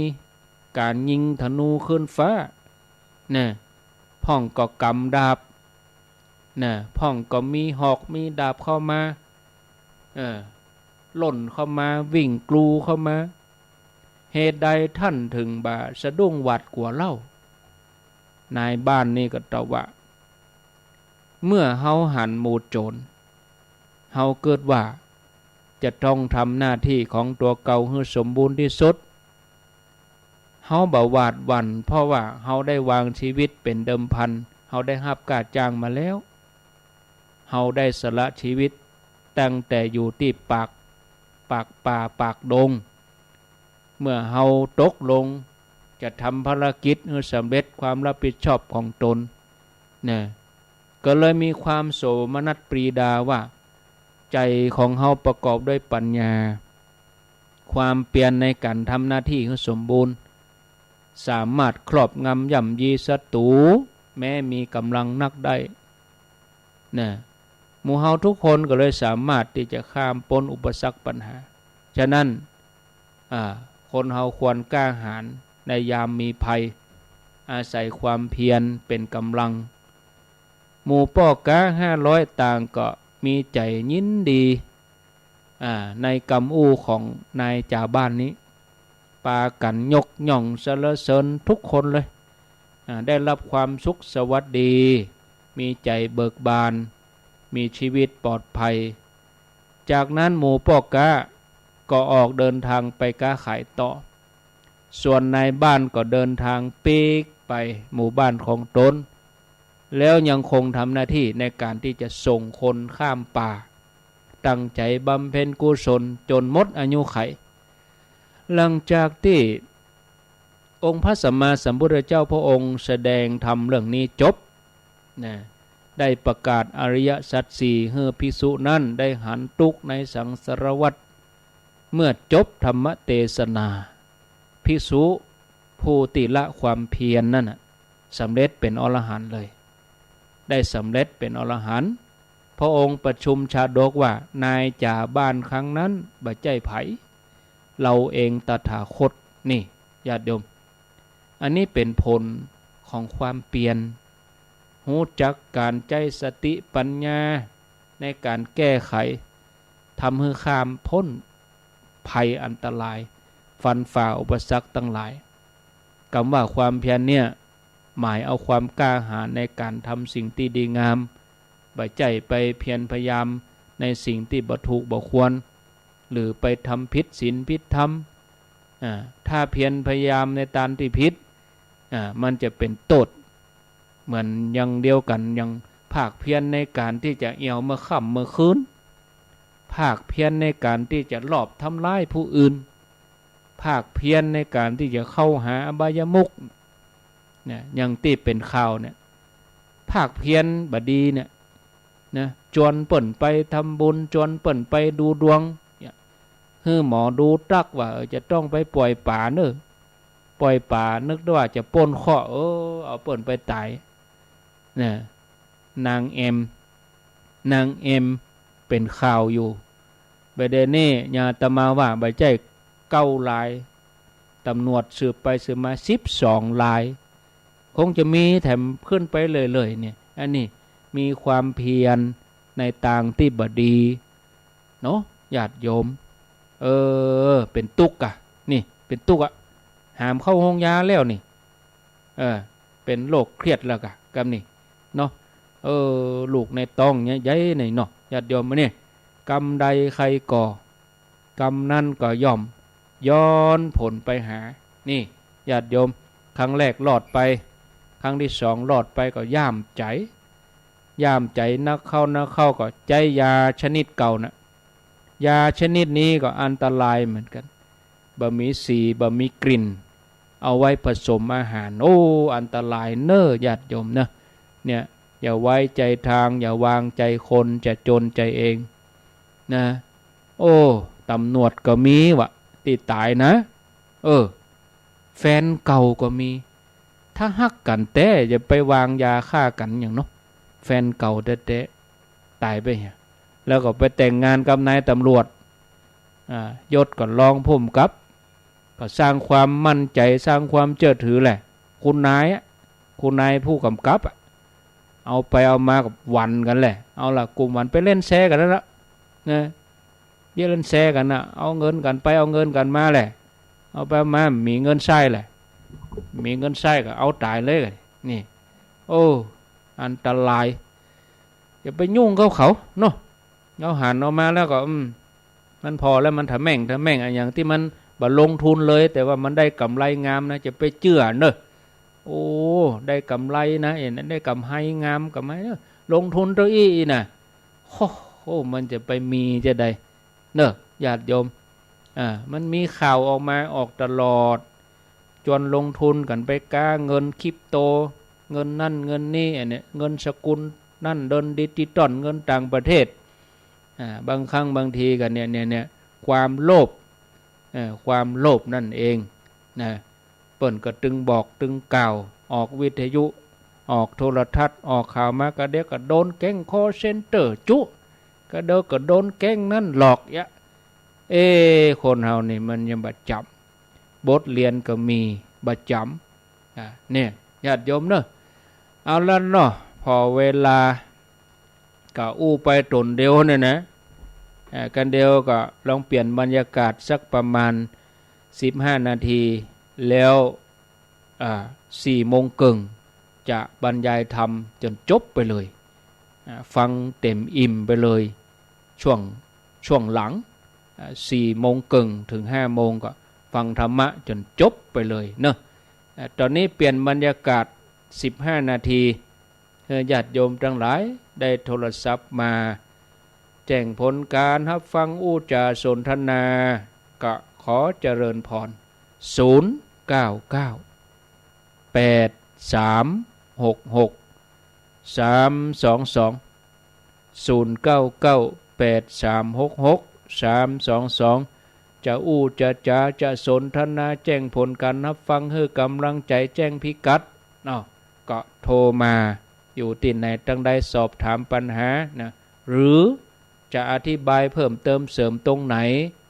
ก๋านยิงธนูขึ้นฟ้าเนี่ย พ่องก็กำดาบเนี่ย พ่องก็มีหอกมีดาบเข้ามา เออ ล่นเข้ามา วิ่งกรูเข้ามา เหตุใดต้านถึงบ่สะดุ้งหวาดกั๋วเล่า นายบ้านนี่ก็ตอบว่า เมื่อเฮาหันหมู่โจ๋ร เฮาเกิดว่าจะต้องทำหน้าตี้ของตั๋วเก่าหื้อสมบูรณ์ตี้สุด เฮาบ่หวาดหวั่น เพราะว่าเฮาได้วางชีวิตเป๋นเดิมพัน เฮาได้ฮับก้าจ้างมาแล้ว เฮาได้สละชีวิตตั้งแต่อยู่ตี้ปาก ปากป่าปากดง เมื่อเฮาตกลงจะทำภารกิจหื้อสำเร็จความรับผิดชอบของต๋นเนี่ย ก็เลยมีความโสมนัสปรีดาว่า ใจ๋ของเฮาประกอบด้วยปัญญา ความเปียรในก๋านทำหน้าตี้หื้อสมบูรณ์ สามารถครอบงำย่ำยีศัตรู๋ แม้มีก๋ำลังนักได้ นะ หมู่เฮาทุกคนก็เลยสามารถตี้จะข้ามป๊นอุปสรรคปัญหา ฉะนั้น อ่า คนเฮาควรกล้าหาญในยามมีภัย อาศัยความเพียรเป๋นก๋ำลัง หมู่ป้อก๊าห้าร้อยต่างก็มีใจ๋ยินดี อ่า ในกำอู้ของนายจ๋าบ้านนี้ ปากั๋นยกย่องสรรเสริญทุกคนเลย อ่า ได้รับความสุขสวัสดี มีใจ๋เบิกบาน มีชีวิตปลอดภัย จากนั้นหมู่ป้อก๊าก็ออกเดินทางไปก๊าขายต่อ ส่วนนายบ้านก็เดินทางปิ๊กไปหมู่บ้านของต๋น แล้วยังคงทำหน้าตี้ในก๋านตี้จะส่งคนข้ามป่า ตั้งใจ๋บำเพ็ญกุศลจ๋นหมดอายุขัย หลังจากตี้องค์พระสัมมาสัมพุทธเจ้าพระองค์แสดงธรรมเรื่องนี้จบ นะ ได้ประกาศอริยสัจสี่หื้อภิกษุนั้นได้หันตุ๊กข์ในสังสารวัฏ เมื่อจบธรรมเตสนา ภิกษุผู้ตี้ละความเพียรนั้นน่ะ สำเร็จเป๋นอรหันต์เลย ได้สำเร็จเป๋นอรหันต์ พระองค์ประชุมชาดกว่า นายจ๋าบ้านครั้งนั้นบ่ใจ้ใผ เฮาเองตถาคต นี่ ญาติโยม อันนี้เป๋นผลของความเปียร ฮู้จักก๋านใจ๊สติปัญญาในก๋านแก้ไข ทำหื้อข้ามป๊นภัยอันตราย ฟันฝ่าอุปสรรคตังหลาย กำว่าความเพียรเนี่ย หมายเอาความกล้าหาญในก๋านทำสิ่งตี้ดีงาม บ่ใจ้ไปเพียรพยายามในสิ่งตี้บ่ถูกบ่ควร หรือไปทำผิดศีลผิดธรรม อ่า ถ้าเพียรพยายามในตางตี้ผิด อ่า มันจะเป๋นโต้ษ เหมือนอย่างเดียวกั๋น อย่างภาคเพียรในก๋านตี้จะเอี่ยวเมื่อค่ำเมื่อคืน ภาคเพียรในก๋านตี้จะลอบทำร้ายผู้อื่น ภาคเพียรในก๋านตี้จะเข้าหาอบายมุข เนี่ย อย่างตี้เป๋นข่าวเนี่ย ภาคเพียรบ่ดีเนี่ย นะ จวนเปิ้นไปทำบุญ จวนเปิ้นไปดูดวง เนี่ย หื้อหมอดูตั๊กว่า เออ จะต้องไปป่อยป๋าเน่อ ป่อยป๋านึกว่าจะป๊นเคราะห์ เออ เอาเปิ้นไปต๋าย นะ นางแอม นางแอมเป๋นข่าวอยู่ บ่าเดี่ยวนี้อาตมาว่าบ่ใจ้เก้าราย ต๋ำรวจสืบไปสืบมาสิบสองราย คงจะมีแถมขึ้นไปเรื่อยๆ เนี่ย อันนี้มีความเพียรในตางตี้บ่ดีเนาะ ญาติโยม เออ เป๋นตุ๊กข์อะ นี่ เป๋นตุ๊กข์อะ หามเข้าโฮงยาแล้วนี่ เออ เป๋นโรคเครียดแล้วกะ กำนี้เนาะ เออ ลูกในต๊องเนี่ยใหญ่หน่อยเนาะ ญาติโยม นี่ กรรมใดใครก่อ กรรมนั้นก็ย่อมย้อนผลไปหา นี่ ญาติโยม ครั้งแรกรอดไป ครั้งตี้สองรอดไปก็ย่ามใจ๋ ย่ามใจ๋นักเข้านักเข้าก็ใจ๊ยาชนิดเก่าน่ะ ยาชนิดนี้ก็อันตรายเหมือนกั๋น บ่มีสี บ่มีกลิ่น เอาไว้ผสมอาหาร โอ้ อันตรายเน่อ ญาติโยมเน่อ เนี่ย อย่าไว้ใจ๋ตาง อย่าวางใจ๋คน จะจนใจ๋เองนะ โอ้ ต๋ำรวจก็มีวะ ตี้ต๋ายนะ เออ แฟนเก่าก็มี ถ้าฮักกั๋นแต๊ อย่าไปวางยาฆ่ากั๋นหยังเนาะ แฟนเก่าแต๊ๆ ต๋ายไปเหีย แล้วก็ไปแต่งงานกับนายต๋ำรวจ อ่า ยศก็รองผู้ก๋ำกับ ก็สร้างความมั่นใจ๋ สร้างความเจื้อถือแหละ คุณนายอะ คุณนายผู้ก๋ำกับอะ เอาไปเอามาก็หวั่นกั๋นแหละ เอาละ กุมหวั่นไปเล่นแชร์กั๋นนั่นละ นะ เยียะเล่นแชร์กั๋นน่ะ เอาเงินกั๋นไป เอาเงินกั๋นมาแหละ เอาไปเอามา มีเงินใช้แหละ มีเงินใช้ก็เอาต๋ายเลย นี่ โอ้ อันตราย อย่าไปยุ่งกับเขาเนาะ เอาหันออกมาแล้วก็ อืม มันผ่อแล้ว มันทะแม่ง ทะแม่ง อะหยังตี้มันบ่ลงทุนเลย แต่ว่ามันได้ก๋ำไรงามนะ จะไปเจื้อเน่อ โอ้ ได้ก๋ำไรนะ เอ็น ได้ก๋ำไรงาม ก๋ำไรเน่อ ลงทุนเต้าอี้อี้น่ะ โอ้โห มันจะไปมีจาใด เน่อ ญาติโยม อ่า มันมีข่าวออกมา ออกตลอด จวนลงทุนกั๋นไปก๊าเงินคริปโต เงินนั่นเงินนี้ อันเนี้ย เงินสกุลนั่น เงินดิจิตอล เงินต่างประเทศ อ่า บางครั้งบางทีก็เนี่ย เนี่ย เนี่ย ความโลภ เอ่อ ความโลภนั่นเองนะ เปิ้นก็ตึงบอกตึงกล่าว ออกวิทยุ ออกโทรทัศน์ ออกข่าวมา กะเดี๋ยวก็โดนแก๊งคอลเซ็นเตอร์จุ กะเดี๋ยวก็โดนแก๊งนั้นหลอกเยียะ เอ๊ะ คนเฮานี่มันยังบ่จ๋ำ บทเรียนก็มี บ่จ๋ำ อ่า เนี่ย ญาติโยมเนาะ เอาละเนาะ ผ่อเวลา ก็อู้ไปต๋นเดียวเนี่ยนะ อ่า กั๋นเดียวก็ลองเปลี่ยนบรรยากาศสักประมาณสิบห้านาที แล้ว อ่า สี่โมงเกิ่ง จะบรรยายธรรมจ๋นจบไปเลย อ่า ฟังเต็มอิ่มไปเลย ช่วง ช่วงหลัง อ่า สี่โมงเกิ่งเถิงห้าโมงก็ฟังธรรมะจ๋นจบไปเลยเนาะ อ่า ต๋อนนี้เปลี่ยนบรรยากาศสิบห้านาที เอ่อ ญาติโยมตังหลายได้โทรศัพท์มาแจ้งผลก๋านฮับฟังอู้จ๋าสนทนา ก็ขอเจริญพร ศูนย์เก้าเก้า แปดสามหกหก สามสองสอง ศูนย์เก้าเก้า แปดสามหกหก สามสองสอง จะอู้จะจ๋าจะสนทนาแจ้งผลก๋านฮับฟังหื้อก๋ำลังใจ๋แจ้งพิกัดเนาะ ก็โทรมา อยู่ตี้ไหนตังใดสอบถามปัญหานะ หรือจะอธิบายเพิ่มเติมเสริมตรงไหน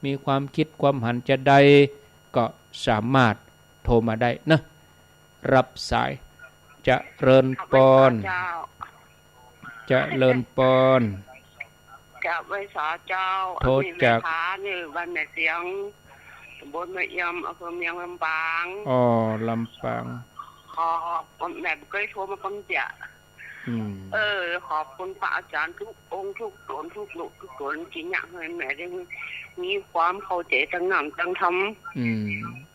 มีความกึ๊ดความหันจาใด ก็สามารถโทรมาได้เนาะ รับสาย เจริญปอน เจ้า เจริญปอน เจ้า ไหว้สาเจ้า โทรจาก อันนี้แม่ผานี่ บ้านแม่เสียง ต๋ำบลแม่เอี่ยม อำเภอเมืองลำปาง อ๋อ ลำปาง ขอ แม่บ่เกยโทรมาก่อนเตื้อ อืม เออ ขอบคุณพระอาจ๋ารย์กู้องค์กู้ต๋นกู้ลูกกู้ต๋น ตี้เยียะหื้อแม่ได้มีความเข้าใจ๋ตางน้ำตางธรรม อืม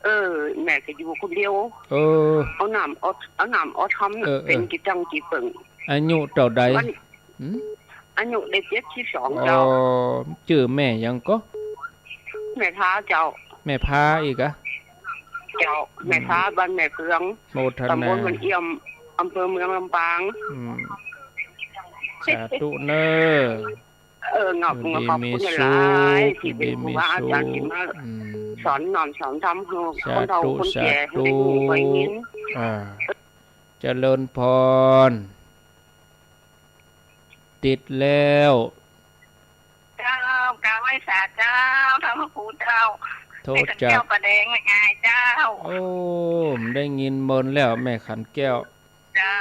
เออ แม่ก็อยู่คนเดียว เออ เอาน้ำเอา เอาน้ำเอาธรรมน่ะ เออ เออ เป๋นตี้ตั้งตี้เปิ้ง อายุเต้าใด วัน หืม อายุได้เจ็ดสิบสอง อ๋อ เจ้า จื้อแม่หยังก่อ แม่ผาเจ้า แม่ผาอีกอะ เจ้า อืม แม่ผา บ้านแม่เฟือง โมทนา ต๋ำบลแม่เอี่ยม อำเภอเมืองลำปาง อืม สาธุเน่อ เออ เนาะ อยู่ดี ขอบคุณ มีสุข หลาย ตี้เป๋นครูบาอาจ๋ารย์ ตี้มา อืม สอนน้อมสอนธรรมหื้อคนเฒ่าคนแก่ สาธุ หื้อได้ฮู้ได้ยิน อ่า เจริญพร ติดแล้ว เจ้า กราบไหว้สาเจ้า ท่านพระครูเจ้า โทรจาก แม่ขันแก้ว ป่าแดง แม่อายเจ้า โอ้ ได้ยินเมินแล้ว แม่ขันแก้ว เจ้า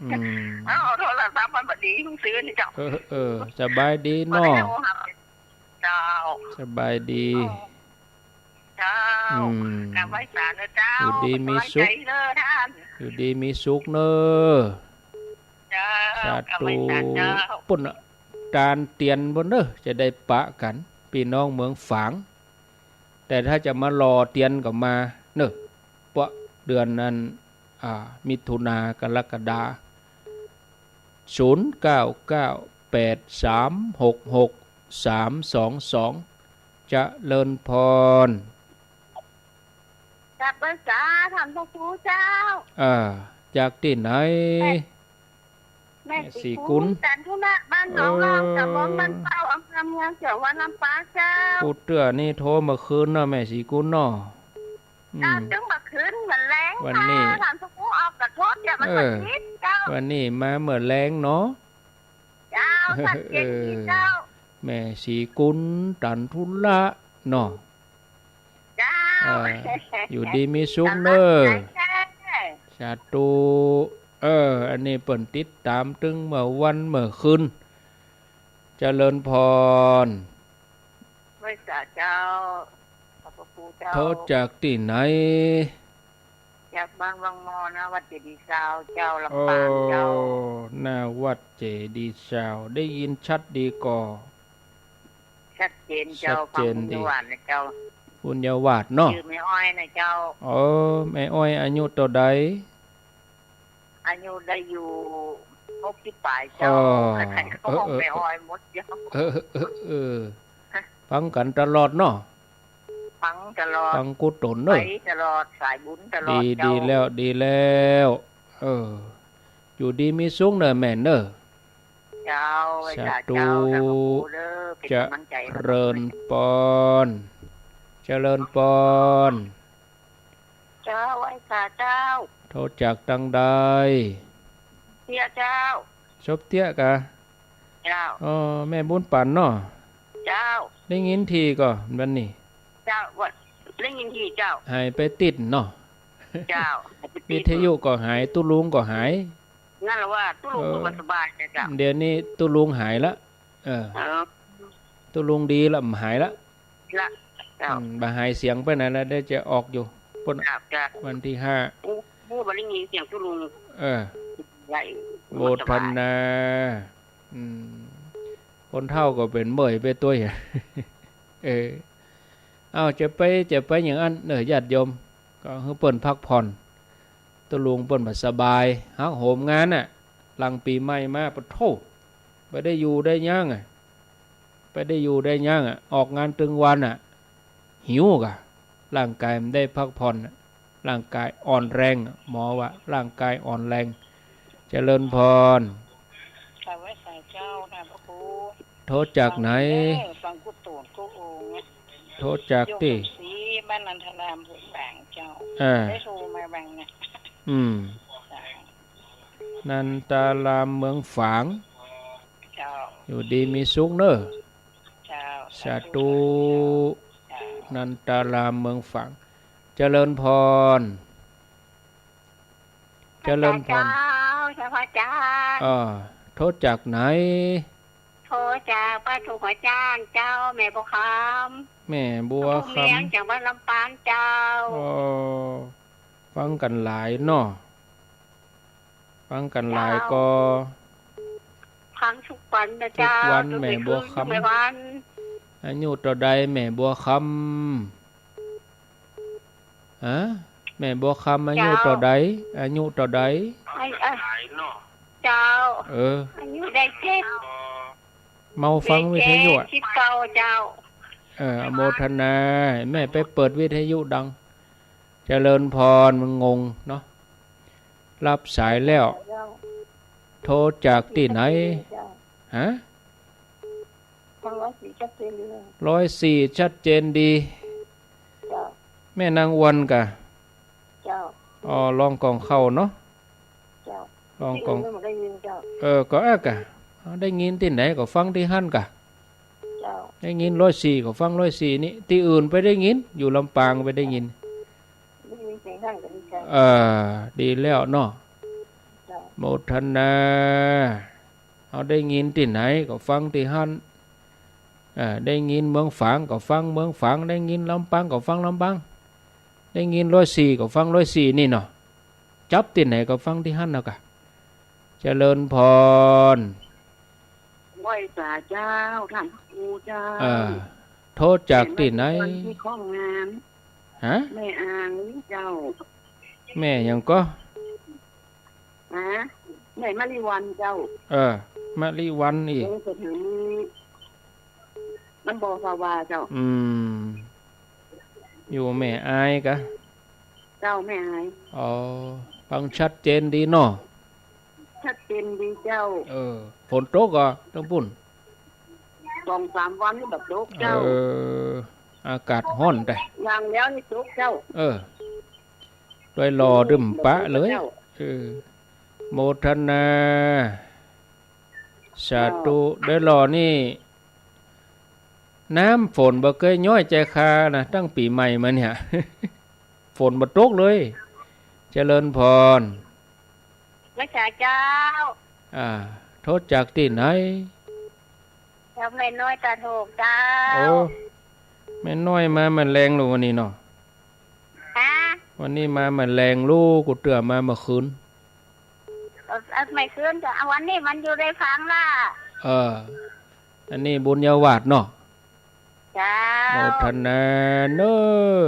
อืม เอาโทรศัพท์มาพอดี เพิ่งซื้อนี่เจ้า เออ เออ สบายดีเนาะ บ่ได้โทรหา เจ้า สบายดี เจ้า อืม กราบไหว้สาเนอะเจ้า อยู่ดีมีสุข เป๋นก๋ำลังใจ๋เนอะต้าน อยู่ดีมีสุขเนอะ เจ้า สาธุ กราบไหว้สาเจ้า ปุ้นน่ะ ตานเตียนปุ้นเนอะ จะได้ปะกั๋น ปี้น้องเมืองฝาง แต่ถ้าจะมาหล่อเตียนก็มาเนอะ เพราะเดือนนั้น อ่า มิถุนากรกฎา ศูนย์เก้าเก้าแปดสามหกหกสามสองสอง เจริญพร กราบไหว้สาต้านพระครูเจ้า อ่า จากตี้ไหน แม่ แม่ศรีกุล ศรีกุล จันทุระ บ้านหนองลาว เออ ตำบลบ้านเป้า อำเภอเมือง จังหวัดลำปางเจ้า กูเตื้อนี่โทรเมื่อคืนเนาะ แม่ศรีกุลเนาะ อืม อ้าว ตึงเมื่อคืนเมื่อแลง วันนี้ ค่ะ ต้านพระครูออกกระทบ เดี๋ยวมัน เออ ก็ติดเจ้า วันนี้มาเมื่อแลงเนาะ เจ้า ชัดเจนดีเจ้า เออ แม่ศรีกุล จันทุระเนาะ เจ้า เออ อยู่ดีมีสุขเนอะ สาธุ เออ อันนี้เปิ้นติดต๋ามตึงเมื่อวันเมื่อคืน เจริญพร ไหว้สาเจ้า ขอบพระคุณเจ้า โทรจากตี้ไหน จากบ้านวังมอ หน้าวัดเจดีย์ซาวเจ้า ลำปางเจ้า โอ้ หน้าวัดเจดีย์ซาว ได้ยินชัดดีก่อ ชัดเจนเจ้า ชัดเจนดี ฟังบุญญาวาสนะเจ้า บุญญาวาสเนาะ จื้อแม่อ้อยนะเจ้า เออ แม่อ้อยอายุเต้าใด อายุได้อยู่หกสิบป๋ายเจ้า อ๋อ ใครๆก็ฮ้อง เออ เออ แม่อ้อยหมดเจ้า เออ เออ เออ ฟังกั๋นตลอดเนาะ ฟังตลอด ฟังกู้ต๋นเนอะ ไปตลอด สายบุญตลอด ดี เจ้า ดีแล้ว ดีแล้ว เออ อยู่ดีมีสุขเนอะแม่เนอะ เจ้า สาธุ สาธุเจ้า สาธุเด้อ เป๋นก๋ำลังใจ๋ เจริญปอน เจริญปอน เจ้า ไหว้สาเจ้า โทรจากตังใด เตี้ยเจ้า ซบเตี้ยกา เจ้า อ๋อ แม่บุญปั๋นเนาะ เจ้า ได้ยินทีก่อวันนี้ เจ้า ว่าได้ยินทีเจ้า หายไปติดเนาะ เจ้า วิทยุก็หาย ตุ๊ลุงก็หาย นั่นแหละว่าตุ๊ลุง เออ ก็บ่สบายนะเจ้า เดี๋ยวนี้ตุ๊ลุงหายละ เออ เออ ตุ๊ลุงดีละ มันหายละ ละ เจ้า อืม บ่หายเสียงไปไหนละ ได้จะออกอยู่ ปุ้น ครับ ครับ วันที่ห้า โอ้ โอ้ บ่ได้ยินเสียงตุ๊ลุง เออ ไหล โมทนา อืม คนเฒ่าก็เป๋นเมื่อยไปตวย เออ เอ้า จะไป จะไปอย่างอั้นเนอะ ญาติโยม ก็หื้อเปิ้นพักผ่อน ตุ๊ลุงเปิ้นบ่สบาย หักโหมงานน่ะ หลังปี๋ใหม่มา ปะโธ่ บ่ได้อยู่ได้ยังอะ บ่ได้อยู่ได้ยังอะ ออกงานตึงวันอะ หิวก่ะ ร่างกายมันได้พักผ่อนอะ ร่างกายอ่อนแรงอะ หมอว่าร่างกายอ่อนแรง เจริญพร กราบไหว้สาเจ้าค่ะพระครู โทรจากไหน เออ ฟังกู้ต๋นกู้องค์นะ โทรจากตี้ โยมสมศรี บ้านนันทาราม เมืองฝางเจ้า อ่า ได้โทรมาบ้างนะ อืม จ้ะ นันทาราม เมืองฝาง เจ้า อยู่ดีมีสุขเนอะ เจ้า สาธุ สาธุ เจ้า นันทาราม เมืองฝาง เจริญพร เจริญพร เจ้า เจ้าพระอาจารย์ อ่า โทรจากไหน โทรจากบ้านทุ่งหัวจ้านเจ้า แม่บัวคำ แม่บัวคำ อำเภอเมือง จังหวัดลำปางเจ้า อ๋อ ฟังกั๋นหลายเนาะ ฟังกั๋นหลายก่อ เจ้า ฟังกู้วันนะเจ้า กู้วัน แม่บัวคำ กู้วัน อายุเต้าใดแม่บัวคำ ฮะ แม่บัวคำอายุเต้าใด เจ้า อายุเต้าใด ไอ้ ไอ้ เจ้า เออ อายุได้เจ็ด เมาฟังวิทยุอะ เจ็ดสิบเก้าเจ้า เออ อนุโมทนา แม่ไปเปิดวิทยุดัง เจริญพร มันงงเนาะ รับสายแล้ว เจ้า โทรจากตี้ไหน เจ้า ฮะ ฟังร้อยสี่ชัดเจนดีเลย ร้อยสี่ชัดเจนดี เจ้า แม่นางอวนก่ะ เจ้า อ๋อ ร้องก่องเค้าเนาะ เจ้า ร้องก่อง ได้ยินเจ้า เออ ก็เอ๊ะก่ะ ได้ยินตี้ไหนก็ฟังตี้หั้นก่ะ เจ้า ได้ยินร้อยสี่ก็ฟังร้อยสี่นี่ ตี้อื่นไปได้ยิน อยู่ลำปางไปได้ยิน ได้ยินเสียงท่านก็ดีใจ เออ ดีแล้วเนาะ เจ้า โมทนา เฮาได้ยินตี้ไหนก็ฟังตี้หั้น อ่า ได้ยินเมืองฝางก็ฟังเมืองฝาง ได้ยินลำปางก็ฟังลำปาง ได้ยินร้อยสี่ก็ฟังร้อยสี่นี่เนาะ จับตี้ไหนก็ฟังตี้หั้นเนาะกะ เจริญพร ไหว้สาเจ้า ท่านพระครูเจ้า เออ โทรจากตี้ไหน แม่มาริวันที่คลองงาม ฮะ แม่อางเจ้า แม่หยังก็ ฮะ แม่มาริวันเจ้า เออ มาริวันอีก เออ สถานีน้ำบ่อสวาเจ้า อืม อยู่แม่อายกะ เจ้า แม่อาย อ๋อ ฟังชัดเจนดีเนาะ ชัดเจนดีเจ้า เออ ฝนตกก่อตังปุ้น สองสามวันนี่บ่ตกเจ้า เออ อากาศฮ้อนแต่ วางแล้วนี่ตกเจ้า เออ ด้วยหล่อดึ้มปะเลย เจ้า เออ โมทนา สาธุ เจ้า ด้วยหล่อนี่ น้ำฝนบ่เกยย้อยใจ๋ข้านะ ตั้งปี๋ใหม่มาเนี่ย ฝนบ่ตกเลย เจริญพร ไหว้สาเจ้า อ่า โทรจากตี้ไหน เจ้า แม่น้อยตาโทกเจ้า โอ้ แม่น้อยมาเมื่อแลงลูกวันนี้เนาะ ฮะ วันนี้มาเมื่อแลงลูก กูเตื้อมาเมื่อคืน เออ เออ เมื่อคืนเจ้า วันนี้มันอยู่ในฝังละ เออ อันนี้บุญญาวาสเนาะ เจ้า โมทนาเน้อ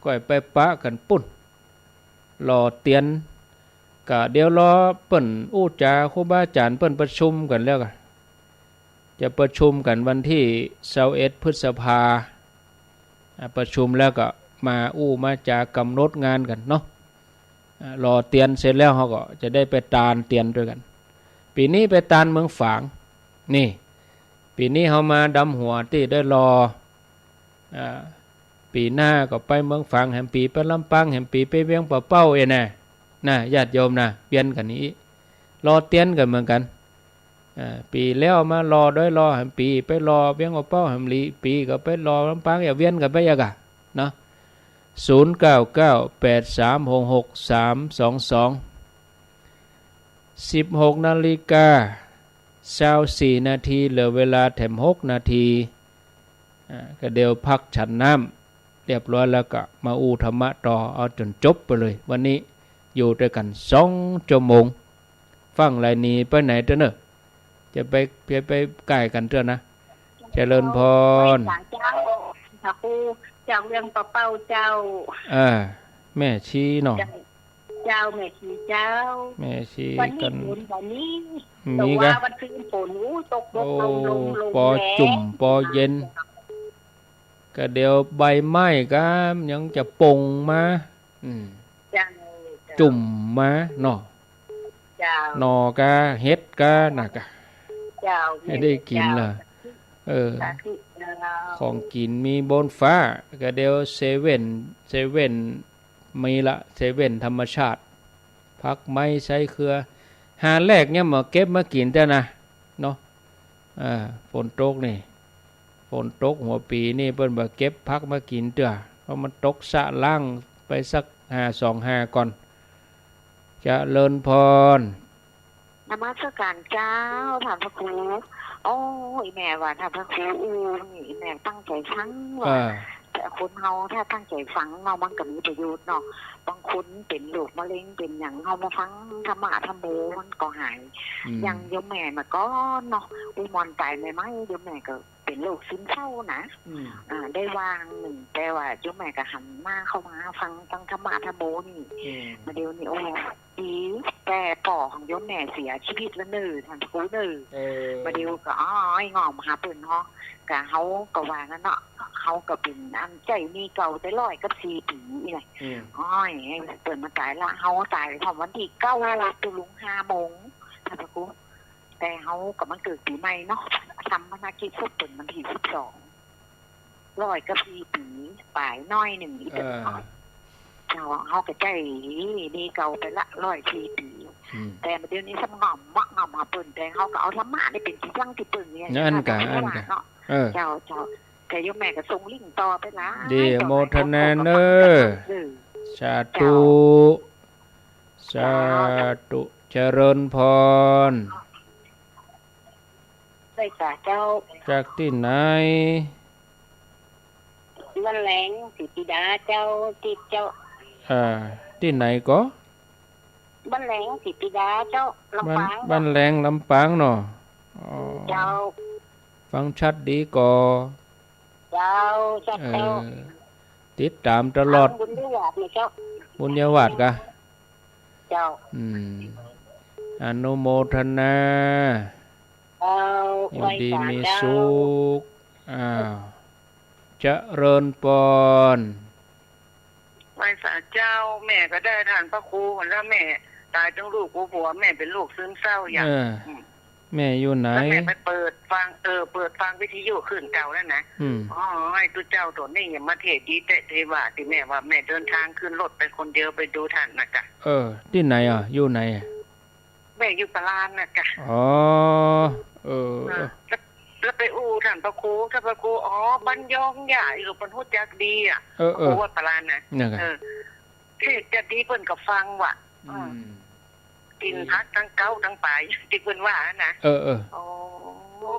ก้อยไปปะกั๋นปุ้น หล่อเตียน กะเดี๋ยวรอเปิ้นอู้จ๋า ครูบาอาจ๋ารย์เปิ้นประชุมกั๋นแล้วกะ จะประชุมกั๋นวันตี้ซาวเอ็ดพฤษภา อ่า ประชุมแล้วก็มาอู้มาจ๋ากำหนดงานกั๋นเนาะ อ่า หล่อเตียนเสร็จแล้วเฮาก็จะได้ไปตานเตียนตวยกั๋น ปี๋นี้ไปตานเมืองฝาง นี่ ปี๋นี้เฮามาดำหัวตี้ได้หล่อ อ่า ปี๋หน้าก็ไปเมืองฝางแหมปี๋ ไปลำปางแหมปี๋ ไปเวียงป่าเป้าเอยนะ นะ ญาติโยมนะ เวียนกั๋นนี้ หล่อเตียนกั๋นเหมือนกั๋น อ่า ปี๋แล้วมาหล่อดอยหล่อแหมปี๋ ไปหล่อเวียงป่าเป้าแหมหลีปี๋ ก็ไปหล่อลำปาง อย่าเวียนกั๋นไปอย่างกะเนาะ ศูนย์เก้าเก้า แปดสามหกหก สามสองสอง สิบหกนาฬิกา ซาวสี่นาที เหลือเวลาแถมหกนาที อ่า ก็เดี๋ยวพักฉันน้ำเรียบร้อยแล้วก็มาอู้ธรรมะต่อ เอาจ๋นจบไปเลย วันนี้อยู่ตวยกั๋นสองชั่วโมง ฟั่งแล้วหนีไปไหนเตื้อเน่อ จะไป จะไปใก้กั๋นเตื้อนะ เจริญพร ไหว้สาเจ้า พระครู จากเวียงป่าเป้าเจ้า เออ แม่ชีเนาะ เจ้า เจ้า แม่ชีเจ้า แม่ชี วันนี้กั๋น ฝนบ่มี มีกะ แต่ว่าวันซืนฝน อู้ ตก ตก โอ้ ลง ลง ลง ปอ แรง จุ่มปอเย็น ก็เดี๋ยวใบไม้ก็ยังจะป่งมา อืม เจ้า เจ้า จุ่มมาเนาะ เจ้า หน่อก็เห็ดก็นะกะ เจ้า ให้ได้กิ๋นละ เจ้า เออ สาธุเจ้า ของกิ๋นมีบนฟ้า ก็เดี๋ยวเซเว่น เซเว่น มีละ เซเว่นธรรมชาติ ผักไม้ไส้เครือ หาแลกเนี่ยมาเก็บมากิ๋นเตื้อนะ เนาะ อ่า ฝนตกนี่ ฝนตกหัวปี๋นี่เปิ้นบ่เก็บผักมากิ๋นเตื้อ เพราะมันตกสะล้างไปสักห้าสองห้าก่อน เจริญพร นมัสการเจ้า ท่านพระครู โอ้ย แม่ว่าท่านพระครูอู้นี่ แม่ตั้งใจ๋ฟังว่า เออ แต่คนเฮาถ้าตั้งใจ๋ฟังเนาะ มันก็มีประโยชน์เนาะ บางคนเป๋นโรคมะเร็งเป๋นหยัง เฮามาฟังธรรมะธรรมโมมันก็หาย อืม อย่างโยมแม่เมื่อก่อนเนาะ อู้ม่อนต๋ายใหม่ๆ โยมแม่ก็เป๋นโรคซึมเศร้านะ อืม อ่า ได้วางหนึ่ง แต่ว่าโยมแม่ก็หันมาเข้ามาฟังตั้งธรรมะธรรมโมนี่ อืม มาเดี๋ยวนี้ โอ้ ดี แต่ป้อของโยมแม่เสียชีวิตแล้วเน่อ ท่านพระครูเน่อ เออ มาเดี๋ยวก็ อ้อย ง่อมหาเปิ้นเนาะ กะเฮาก็ว่างั้นเนาะ เฮาก็เป๋นอันใจ๊หนี้เก่าแต่ร้อยกับสี่ปี๋นี่แหละ อืม อ้อย เปิ้นมาต๋ายละ เฮาต๋ายพร้อมวันตี้เก้า ตุลุงห้าโมง ท่านพระครู แต่เฮาก็มาเกิดปี๋ใหม่เนาะ ชาปนกิจศพเปิ้นวันตี้สิบสอง ร้อยกับสี่ปี๋ป๋ายหน้อยนึ่งอีก เออ เจ้า เฮาก็ใจ๊หนี้เก่าไปละ ร้อยสี่ปี๋ อืม แต่มาเดี๋ยวนี้ซ้ำง่อมมะ ง่อมหาเปิ้น แต่เฮาก็เอาธรรมะนี่เป๋นตี้ตั้งตี้เปิ้งเนี่ย นั่นกะ เจ้า นั่นกะ เนาะ เออ เจ้า เจ้า แต่โยมแม่ก็ส่งลิงก์ต่อไปละ ดี โมทนาเน่อ เออ สาธุ เจ้า สาธุ เจริญพร สาเจ้า จากตี้ไหน บ้านแหลง ศรีปีดาเจ้า ติดเจ้า อ่า ตี้ไหนก่อ บ้านแหลง ศรีปีดาเจ้า ลำปาง บ้าน บ้านแหลง ลำปางเนาะ อ๋อ เจ้า ฟังชัดดีก่อ เจ้า ชัดเจ้า เออ ติดต๋ามตลอด ฟังบุญญาวาสเนี่ยเจ้า บุญญาวาสกะ เจ้า อืม อนุโมทนา เจ้า อยู่ดีมีสุข ไหว้สาเจ้า อ้าว เจริญปอน ไหว้สาเจ้า แม่ก็ได้ต้านพระครู แล้วแม่ต๋ายตึงลูกกูผัว แม่เป๋นลูกซึมเศร้าอย่าง เออ อืม แม่อยู่ไหน แล้วแม่ไปเปิดฟัง เออ เปิดฟังวิทยุคืนเก่าแล้วนะ อืม อ๋อ หื้อตุ๊เจ้าตั๋วนี้ยังมาเทศน์ดีแต๊เทว่า ตี้แม่ว่าแม่เดินตางขึ้นรถไปคนเดียวไปดูต้านนะจ๊ะ เออ ตี้ไหนอ่ะ อยู่ไหนอ่ะ แม่อยู่ปาลานนะจ๊ะ อ๋อ เออ อ่า แล้ว แล้วไปอู้ต้านพระครู ต้านพระครู อ๋อ บ้านยองย่า เออ เปิ้นฮู้จักดีอ่ะ เออ เออ พระครูวัดปาลานนะ นั่นไง เออ เทศน์จะดีเปิ้นก็ฟังว่ะ อืม อืม กิ๋นผักตังเก๊าตังป๋าย ตี้เปิ้นว่านะ เออ เออ โอ้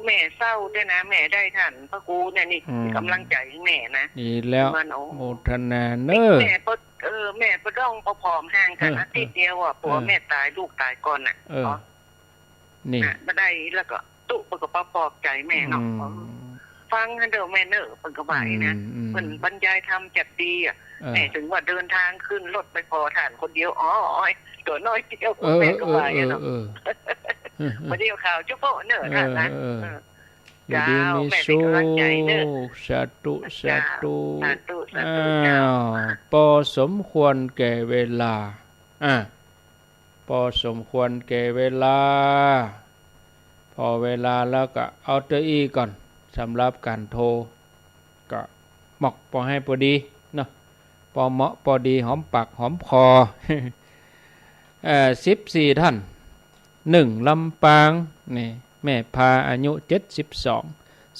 แม่เศร้าแต๊นะ แม่ได้ต้านพระครูเนี่ยนี่ อืม ก๋ำลังใจ๋หื้อแม่นะ ดีแล้ว มัน โอ้ โมทนาเน้อ แม่ปะ เออ แม่ปะด้องปะผอมห่างกั๋น เออ อาทิตย์เดียวอ่ะ เออ ผัวแม่ต๋าย ลูกต๋ายก่อนน่ะ เออ อ๋อ นี่ น่ะ บ่ได้ แล้วก็ตุ๊เปิ้นก็ปะปลอบใจ๋แม่เนาะ อืม ฟังหั้นเต๊อะแม่เน้อ เปิ้นก็ว่าอี้นะ อืม อืม เปิ้นบรรยายธรรมจัดดีอ่ะ เออ แม่ตึงว่าเดินตางขึ้นรถไปผ่อต้านคนเดียว อ๋อ อ้อย ตั๋วน้อยเดียว เออ แม่ก็ว่าอี้เนาะ เออ เออ เออ บ่ได้เอาข่าวเจ้าพ่อเน้อ เออ ต้านนะ เออ เออ อยู่ดีมีสุข เจ้า แม่เป๋นก๋ำลังใจ๋เน้อ สาธุ เจ้า สาธุ สาธุ สาธุ เจ้า อ้าว ปอสมควรแก่เวลา อ่ะ ปอสมควรแก่เวลา ปอเวลาแล้วก็เอาเต้าอี้ก่อน สำหรับก๋านโทร ก็มอกปอหื้อปอดีเนาะ ปอเหมาะปอดี หอมปากหอมคอ เอ่อ สิบสี่ต้าน หนึ่ง ลำปาง นี่ แม่พา อายุ เจ็ดสิบสอง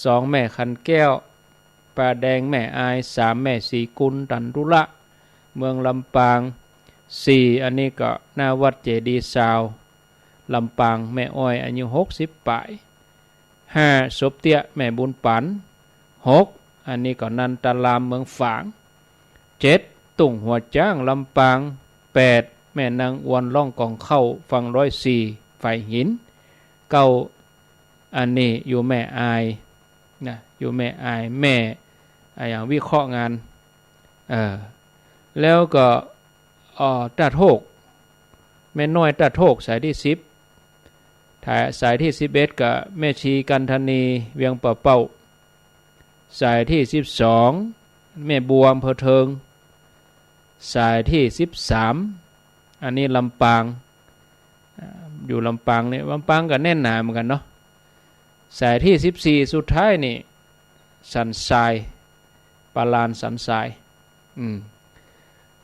สอง แม่ขันแก้ว ป้าแดง แม่อาย สาม แม่ศรีกุล ตันตุละ เมืองลำปาง สี่ อันนี้ก็หน้าวัดเจดีย์ซาว ลำปาง แม่อ้อย อายุ หกสิบป๋าย ห้า ศพเตี้ย แม่บุญปั๋น หก อันนี้ก็นันตาราม เมืองฝาง เจ็ด ตุ่งหัวจ๊าง ลำปาง แปด แม่นางอวน ร่องก๋องเข้า ฝั่งร้อยสี่ ฝายหิน เก้า อันนี้อยู่แม่อายนะ อยู่แม่อาย แม่ อะหยัง วิเคราะห์งาน เออ แล้วก็ เอ่อ ต้าโทก แม่น้อยต้าโทก สายตี้สิบ ถ้าสายตี้สิบเอ็ดก็แม่ชีกันธนี เวียงป่าเป้า สายตี้สิบสอง แม่บัว อำเภอเทิง สายตี้สิบสาม อันนี้ลำปาง อ่า อยู่ลำปางนี่ ลำปางก็แน่นหนาเหมือนกั๋นเนาะ สายตี้สิบสี่ สุดท้ายนี่ สันทราย ปาลานสันทราย อืม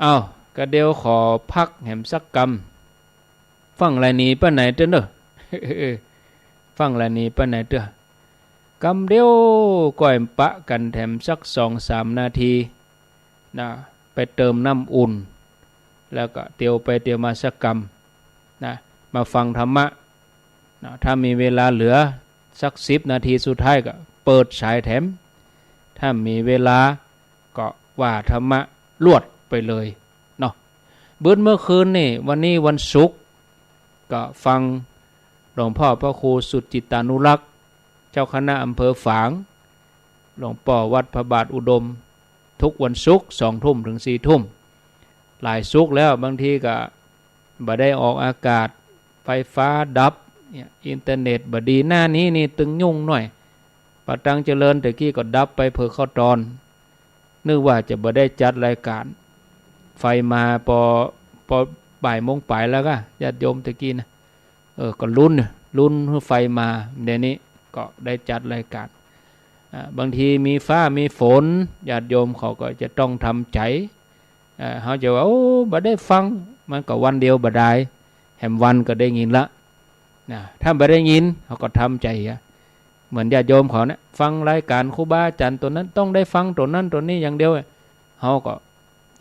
เอ้า ก็เดี๋ยวขอพักแหมสักกำ ฟั่งลายหนีไปไหนเตื้อเนอะ ฟั่งลายหนีไปไหนเตื้อ กำเดียวก้อยปะกั๋นแถมสักสองสามนาทีนะ ไปเติมน้ำอุ่น แล้วก็เตียวไปเตียวมาสักกำนะ มาฟังธรรมะนะ ถ้ามีเวลาเหลือสักสิบนาทีสุดท้ายก็เปิดสายแถม ถ้ามีเวลาก็ว่าธรรมะลวดไปเลยเนาะ บึ้นเมื่อคืนนี่ วันนี้วันศุกร์ ก็ฟังหลวงพ่อพระครูสุจิตตานุรักษ์ เจ้าคณะอำเภอฝาง หลวงป้อวัดพระบาทอุดม ทุกวันศุกร์ สองทุ่มถึงสี่ทุ่ม หลายศุกร์แล้ว บางทีก็บ่ได้ออกอากาศ ไฟฟ้าดับเนี่ย อินเทอร์เน็ตบ่ดี หน้านี้นี่ตึงยุ่งหน่อย ป้าตังเจริญแต่กี้ก็ดับไปเผลอเข้าตอน นึกว่าจะบ่ได้จัดรายการ ไฟมาปอ ปอบ่ายโมงปลายแล้วก็ ญาติโยมแต่กี้นะ เออ ก็ลุ้นเนี่ย ลุ้นหื้อไฟมา เดี๋ยวนี้ก็ได้จัดรายการ อ่า บางทีมีฟ้ามีฝน ญาติโยมเขาก็จะต้องทำใจ อ่า เขาจะว่า โอ้ บ่ได้ฟัง มันก็วันเดียวบ่ได้ แหมวันก็ได้ยินละ นะ ถ้าบ่ได้ยิน เขาก็ทำใจอะ เหมือนญาติโยมเขาเนี่ย ฟังรายการครูบาอาจารย์ตนนั้น ต้องได้ฟังตนนั้นตนนี้อย่างเดียวอะ เขาก็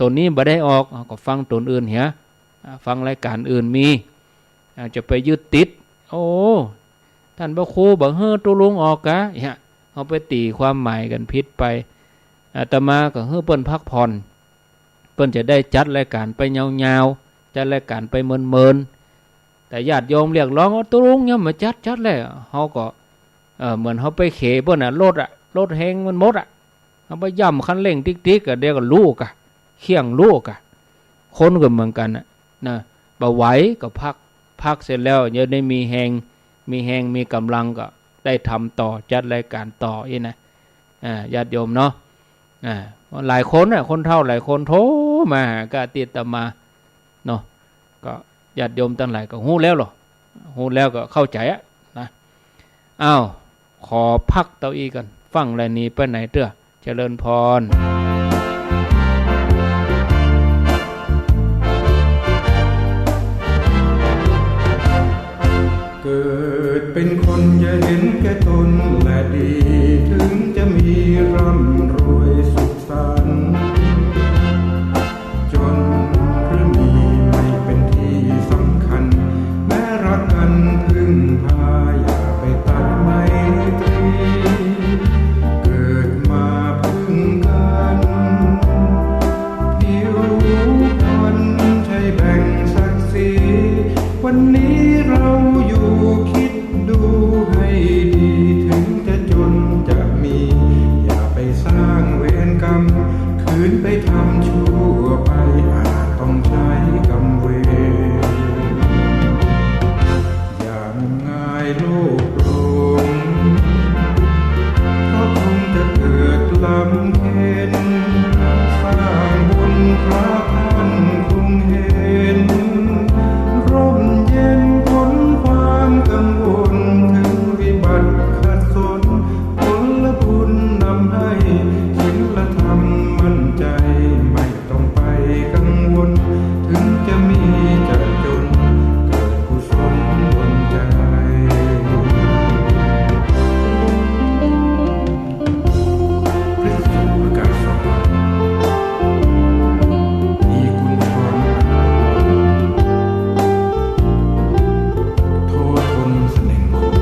ตนนี้บ่ได้ออก เขาก็ฟังตนอื่นเหีย อ่า ฟังรายการอื่นมี อ่า จะไปยึดติด โอ้ แ ต้านพระครูบ่หื้อตุ๊ลุงออกกา เนี่ย เฮาไปตี๋ความหมายกั๋นผิดไป อาตมาก็หื้อเปิ้นพักผ่อน เปิ้นจะได้จัดรายก๋านไปยาวๆ จัดรายก๋านไปเมินๆ แต่ญาติโยมเรียกร้องว่า ตุ๊ลุงยังบ่จัด จัดแล้ว เฮาก็ เอ่อ เหมือนเฮาไปเขเปิ้นน่ะ รถอะ รถแฮงมันหมดอะ เฮาไปย่ำคันเร่งติ๊กๆ อะ เดี๋ยวก็ลู่กา เขี้ยงลู่กา คนก็เหมือนกั๋นน่ะ นะ บ่ไหวก็พัก พักเสร็จแล้ว จะได้มีแฮง มีแฮง มีก๋ำลังก็ได้ทำต่อ จัดรายก๋านต่ออี้นะ อ่า ญาติโยมเนาะ อ่า หลายคนน่ะ คนเฒ่าหลายคนโทรมาหาอาตมาเนาะ ก็ญาติโยมตังหลายก็ฮู้แล้วเหรอ ฮู้แล้วก็เข้าใจ๋อะนะ อ้าว ขอพักเต้าอี้ก่อน ฟังแล้วหนีไปไหนเตื้อ เจริญพร เกิดเป๋นคนอย่าเห็นแก่ตนและดี ถึงจะมีร่ำรวยสุขสันต์ จนหรือมีไม่เป๋นตี้สำคัญ แม้รักกั๋นผึ้งพา อย่าไปตัดไมตรี เกิดมาผึ้งกั๋น ผิวพรรณใช่แบ่งศักดิ์ศรี วันนี้เราอยู่ คิดดูให้ดี ถึงจะจนจะมี อย่าไปสร้างเวรกรรม คืนไปทำชั่วไป อาจต้องใช้กรรมเวร อย่างมงายโลภหลง เพราะคงจะเกิดลำเค็ญ สร้างบุญพระท่านคงเห็น ร่มเย็นพ้นความกังวล ถึงวิบัติขัดสน ผลบุญนำให้ศีลธรรมมั่นใจ ไม่ต้องไปกังวล ถึงจะมีจะจน เกิดกุศลบนใจ พระสุประกาศสอน มีคุณธรรม โททนเสน่ห์คม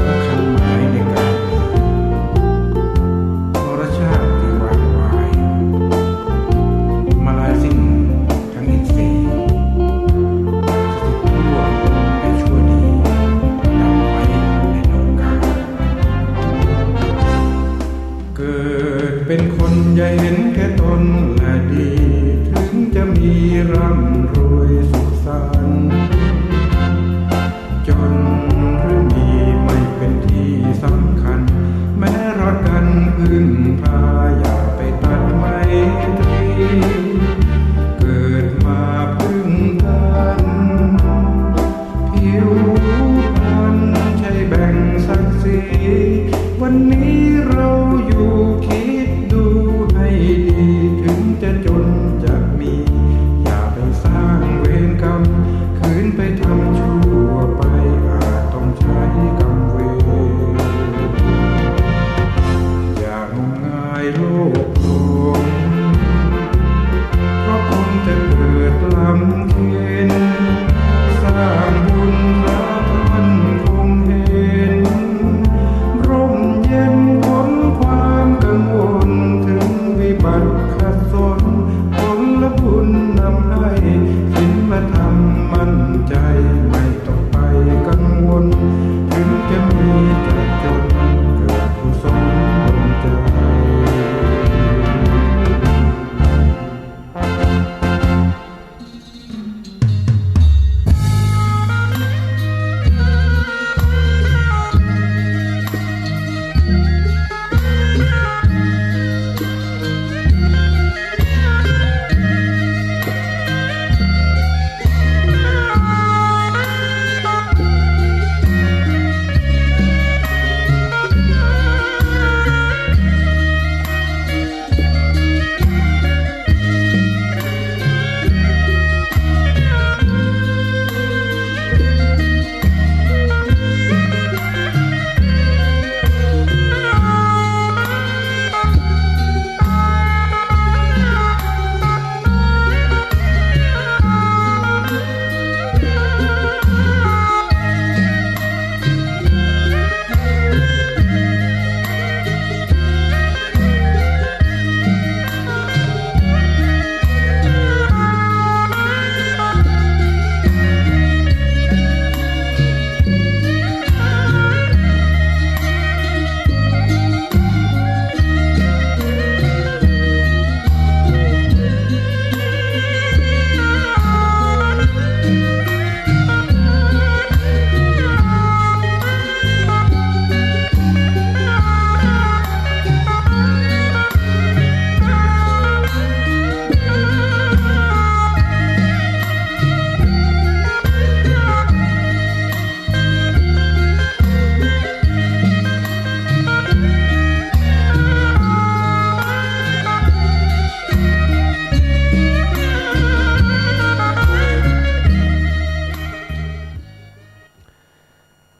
สำคัญหมายในการ มรชาติที่วางวาย มาลายสิ้น ทั้งอินทรีย์ สุขทั่วแต่ชั่วดี ดับไว้ในโลกา เกิดเป๋นคนอย่าเห็นแก่ตนและดี ถึงจะมีร่ำรวยสุขสันต์ จนหรือมีไม่เป๋นตี้สำคัญ แม้รักกั๋นผึ้งพา อย่าไปตัดไมตรี เกิดมาผึ้งกั๋น ผิวพรรณใช่แบ่งศักดิ์ศรี วันนี้เราอยู่ คิดดูให้ดี ถึงจะจนจะมี อย่าไปสร้างเวรกรรม คืนไปทำชั่วไป อาจต้องใช้กรรมเวร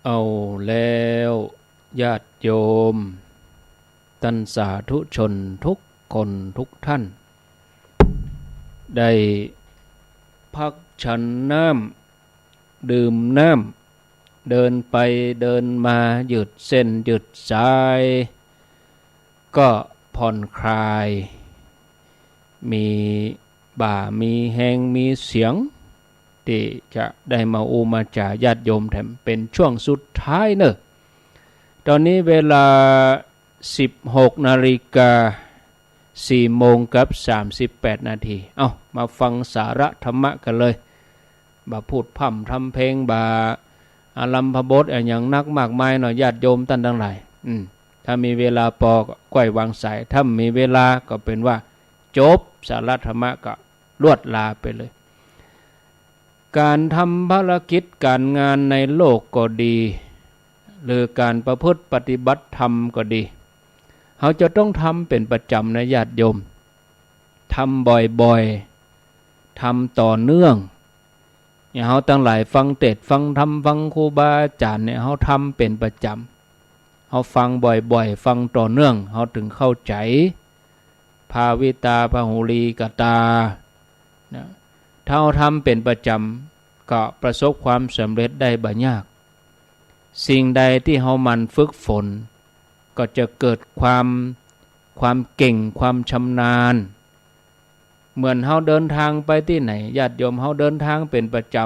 เอาแล้ว ญาติโยม ต้านสาธุชนทุกคนทุกท่าน ได้พักฉันน้ำ ดื่มน้ำ เดินไปเดินมา ยืดเส้นยืดสาย ก็ผ่อนคลาย มีบ่ามีแฮงมีเสียง ตี้จะได้มาอู้มาจ๋าญาติโยมแถม เป๋นช่วงสุดท้ายเน่อ ต๋อนนี้เวลา สิบหกนาฬิกา สี่โมงกับสามสิบแปดนาที เอ้า มาฟังสาระธรรมะกั๋นเลย บ่าพูดพร่ำทำเพลง บ่าอารัมภบทอะหยังนักมากมายเนาะ ญาติโยมต้านตังหลาย อืม ถ้ามีเวลาปอก็ค่อยวางสาย ถ้าบ่มีเวลาก็เป๋นว่าจบสาระธรรมะก็ลวดลาไปเลย ก๋านทำภารกิจก๋านงานในโลกก็ดี หรือก๋านประพฤติปฏิบัติธรรมก็ดี เฮาจะต้องทำเป๋นประจ๋ำนะญาติโยม ทำบ่อยๆ ทำต่อเนื่อง อย่างเฮาตังหลายฟังเตสน์ฟังธรรมฟังครูบาอาจ๋ารย์เนี่ย เฮาทำเป๋นประจ๋ำ เฮาฟังบ่อยๆ ฟังต่อเนื่อง เฮาเถิงเข้าใจ๋ ภาวิตา พหูลีกตา นะ ถ้าเฮาทำเป๋นประจ๋ำ ก็ประสบความสำเร็จได้บ่ยาก สิ่งใดตี้เฮาหมั่นฝึกฝน ก็จะเกิดความ ความเก่ง ความชำนาญ เหมือนเฮาเดินทางไปตี้ไหน ญาติโยม เฮาเดินทางเป๋นประจ๋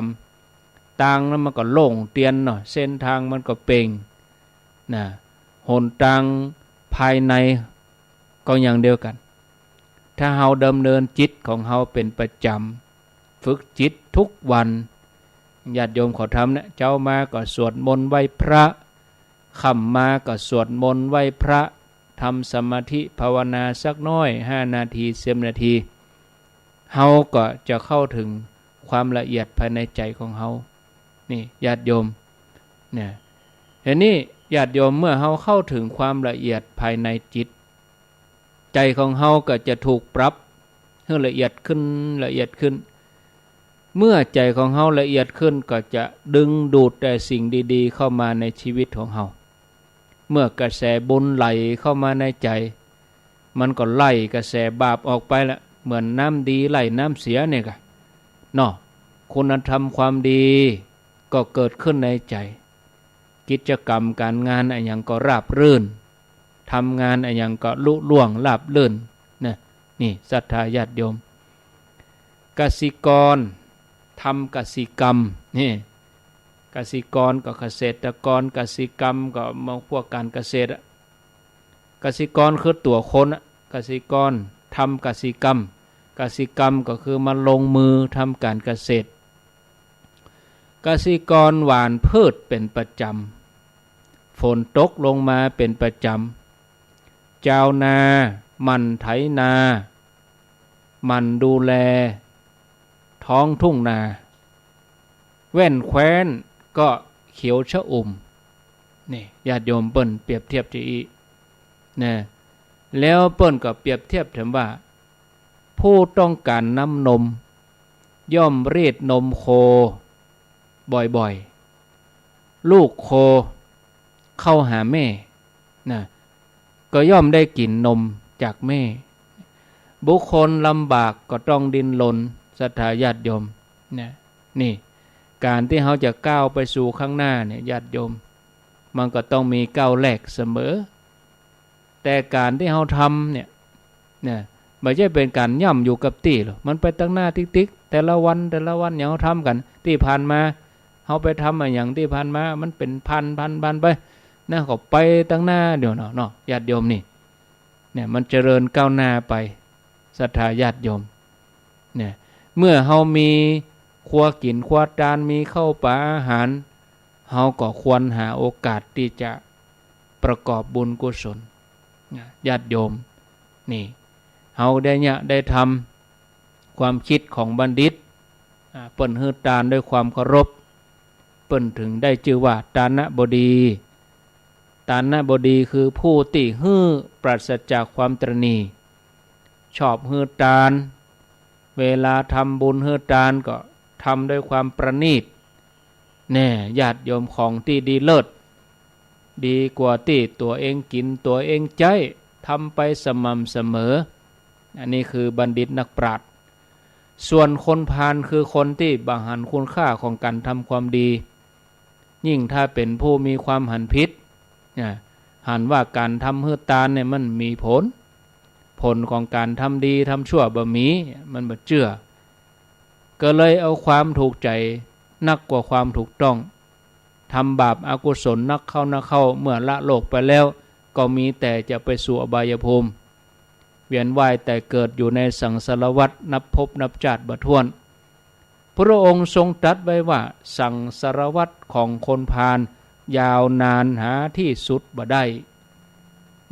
ำ ตางนั้นมันก็โล่งเตียนเนาะ เส้นตางมันก็เป่ง นะ หนตางภายในก็อย่างเดียวกั๋น ถ้าเฮาดำเนินจิตของเฮาเป๋นประจ๋ำ ฝึกจิตทุกวัน ญาติโยมเขาทำเนี่ย เจ๊ามาก็สวดมนต์ไหว้พระ ค่ำมาก็สวดมนต์ไหว้พระ ทำสมาธิภาวนาสักน้อย ห้านาที สิบนาที เฮาก็จะเข้าเถิงความละเอียดภายในใจ๋ของเฮา นี่ญาติโยม เนี่ย ทีนี้ญาติโยม เมื่อเฮาเข้าเถิงความละเอียดภายในจิต ใจ๋ของเฮาก็จะถูกปรับหื้อละเอียดขึ้น ละเอียดขึ้น เมื่อใจ๋ของเฮาละเอียดขึ้น ก็จะดึงดูดแต่สิ่งดีๆ เข้ามาในชีวิตของเฮา เมื่อกระแสบุญไหลเข้ามาในใจ๋ มันก็ไล่กระแสบาปออกไปละ เหมือนน้ำดีไล่น้ำเสียเนี่ยกะ เนาะ คุณธรรมความดีก็เกิดขึ้นในใจ๋ กิจกรรมก๋านงานอะหยังก็ราบรื่น ทำงานอะหยังก็ลุล่วงราบรื่น นะ นี่ศรัทธาญาติโยม กสิกร ทำกสิกรรม นี่ กสิกรก็เกษตรกร กสิกรรมก็มาพวกก๋านเกษตรอะ กสิกรคือตั๋วคนอะ กสิกร ทำกสิกรรม กสิกรรมก็คือมาลงมือทำก๋านเกษตร กสิกรหว่านพืชเป๋นประจ๋ำ ฝนตกลงมาเป๋นประจ๋ำ จาวนา หมั่นไถนา หมั่นดูแลท้องทุ่งนา แว่นแคว้นก็เขียวชอุ่ม นี่ญาติโยม เปิ้นเปรียบเทียบจะอี้ นะ แล้วเปิ้นก็เปรียบเทียบแถมว่า ผู้ต้องก๋านน้ำนม ย่อมรีดนมโคบ่อยๆ ลูกโคเข้าหาแม่ นะ ก็ย่อมได้กิ๋นนมจากแม่ บุคคลลำบากก็ต้องดิ้นรน ศรัทธาญาติโยม นะ นี่ ก๋านตี้เฮาจะก้าวไปสู่ข้างหน้าเนี่ย ญาติโยม มันก็ต้องมีก้าวแรกเสมอ แต่ก๋านตี้เฮาทำเนี่ย เนี่ย บ่ใจ้เป๋นก๋านย่ำอยู่กับตี้หรอก มันไปตังหน้าติ๊กๆ แต่ละวัน แต่ละวัน อย่างเฮาทำกั๋น ตี้ผ่านมา เฮาไปทำอะหยังตี้ผ่านมา มันเป๋นผ่านๆๆ ไป นะ ก็ไปตังหน้าเดียวเนาะ เนาะ ญาติโยมนี่ เนี่ย มันเจริญก้าวหน้าไป ศรัทธาญาติโยม เนี่ย เมื่อเฮามีครัวกิ๋นครัวตาน มีข้าวป๋าอาหาร เฮาก็ควรหาโอกาสตี้จะประกอบบุญกุศล นะ ญาติโยม นี่ เฮาได้เนี่ย ได้ทำ ความคิดของบัณฑิต อ่า เปิ้นหื้อตานด้วยความเคารพ เปิ้นเถิงได้จื้อว่าตานบดี ตานบดีคือผู้ตี้หื้อปราศจากความตระหนี่ ชอบหื้อตาน เวลาทำบุญหื้อตานก็ทำด้วยความประณีต แน่ ญาติโยม ของตี้ดีเลิศ ดีกว่าตี้ตั๋วเองกิ๋นตั๋วเองใจ๊ ทำไปสม่ำเสมอ อันนี้คือบัณฑิตนักปราชญ์ ส่วนคนพาลคือคนตี้บ่หันคุณค่าของก๋านทำความดี ยิ่งถ้าเป๋นผู้มีความหันผิด นะ หันว่าก๋านทำหื้อตานเนี่ยมันมีผล ผลของก๋านทำดีทำชั่วบ่มี มันบ่เจื้อ ก็เลยเอาความถูกใจ๋นักกว่าความถูกต้อง ทำบาปอกุศลนักเข้านักเข้า เมื่อละโลกไปแล้ว ก็มีแต่จะไปสู่อบายภูมิ เวียนว่ายแต่เกิดอยู่ในสังสารวัฏนับภพนับจาติบ่ถ้วน พระองค์ทรงตรัสไว้ว่าสังสารวัฏของคนพาลยาวนานหาที่สุดบ่ได้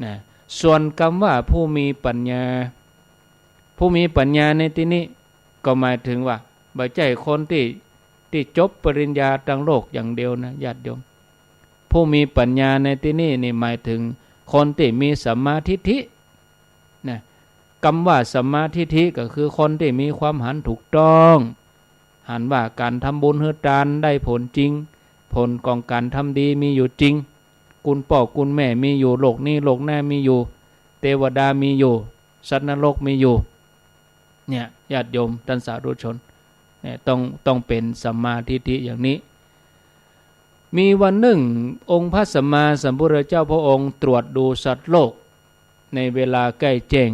นะ ส่วนกำว่าผู้มีปัญญา ผู้มีปัญญาในตี้นี้ก็หมายถึงว่าบ่ใจ้คนตี้ ตี้จบปริญญาตางโลกอย่างเดียวนะ ญาติโยม ผู้มีปัญญาในตี้นี้นี่หมายถึงคนตี้มีสัมมาทิฏฐิ นะ กำว่าสัมมาทิฏฐิก็คือคนตี้มีความหันถูกต้อง หันว่าก๋านทำบุญหื้อตานได้ผลจริง ผลของก๋านทำดีมีอยู่จริง กุณป้อกุณแม่มีอยู่ โลกนี้โลกหน้ามีอยู่ เตวดามีอยู่ สัตว์นรกมีอยู่ เนี่ย ญาติโยมต้านสาธุชน เนี่ย ต้อง ต้องเป๋นสัมมาทิฏฐิอย่างนี้ มีวันนึ่ง องค์พระสัมมาสัมพุทธเจ้าพระองค์ตรวจดูสัตว์โลก ในเวลาใก้แจ้ง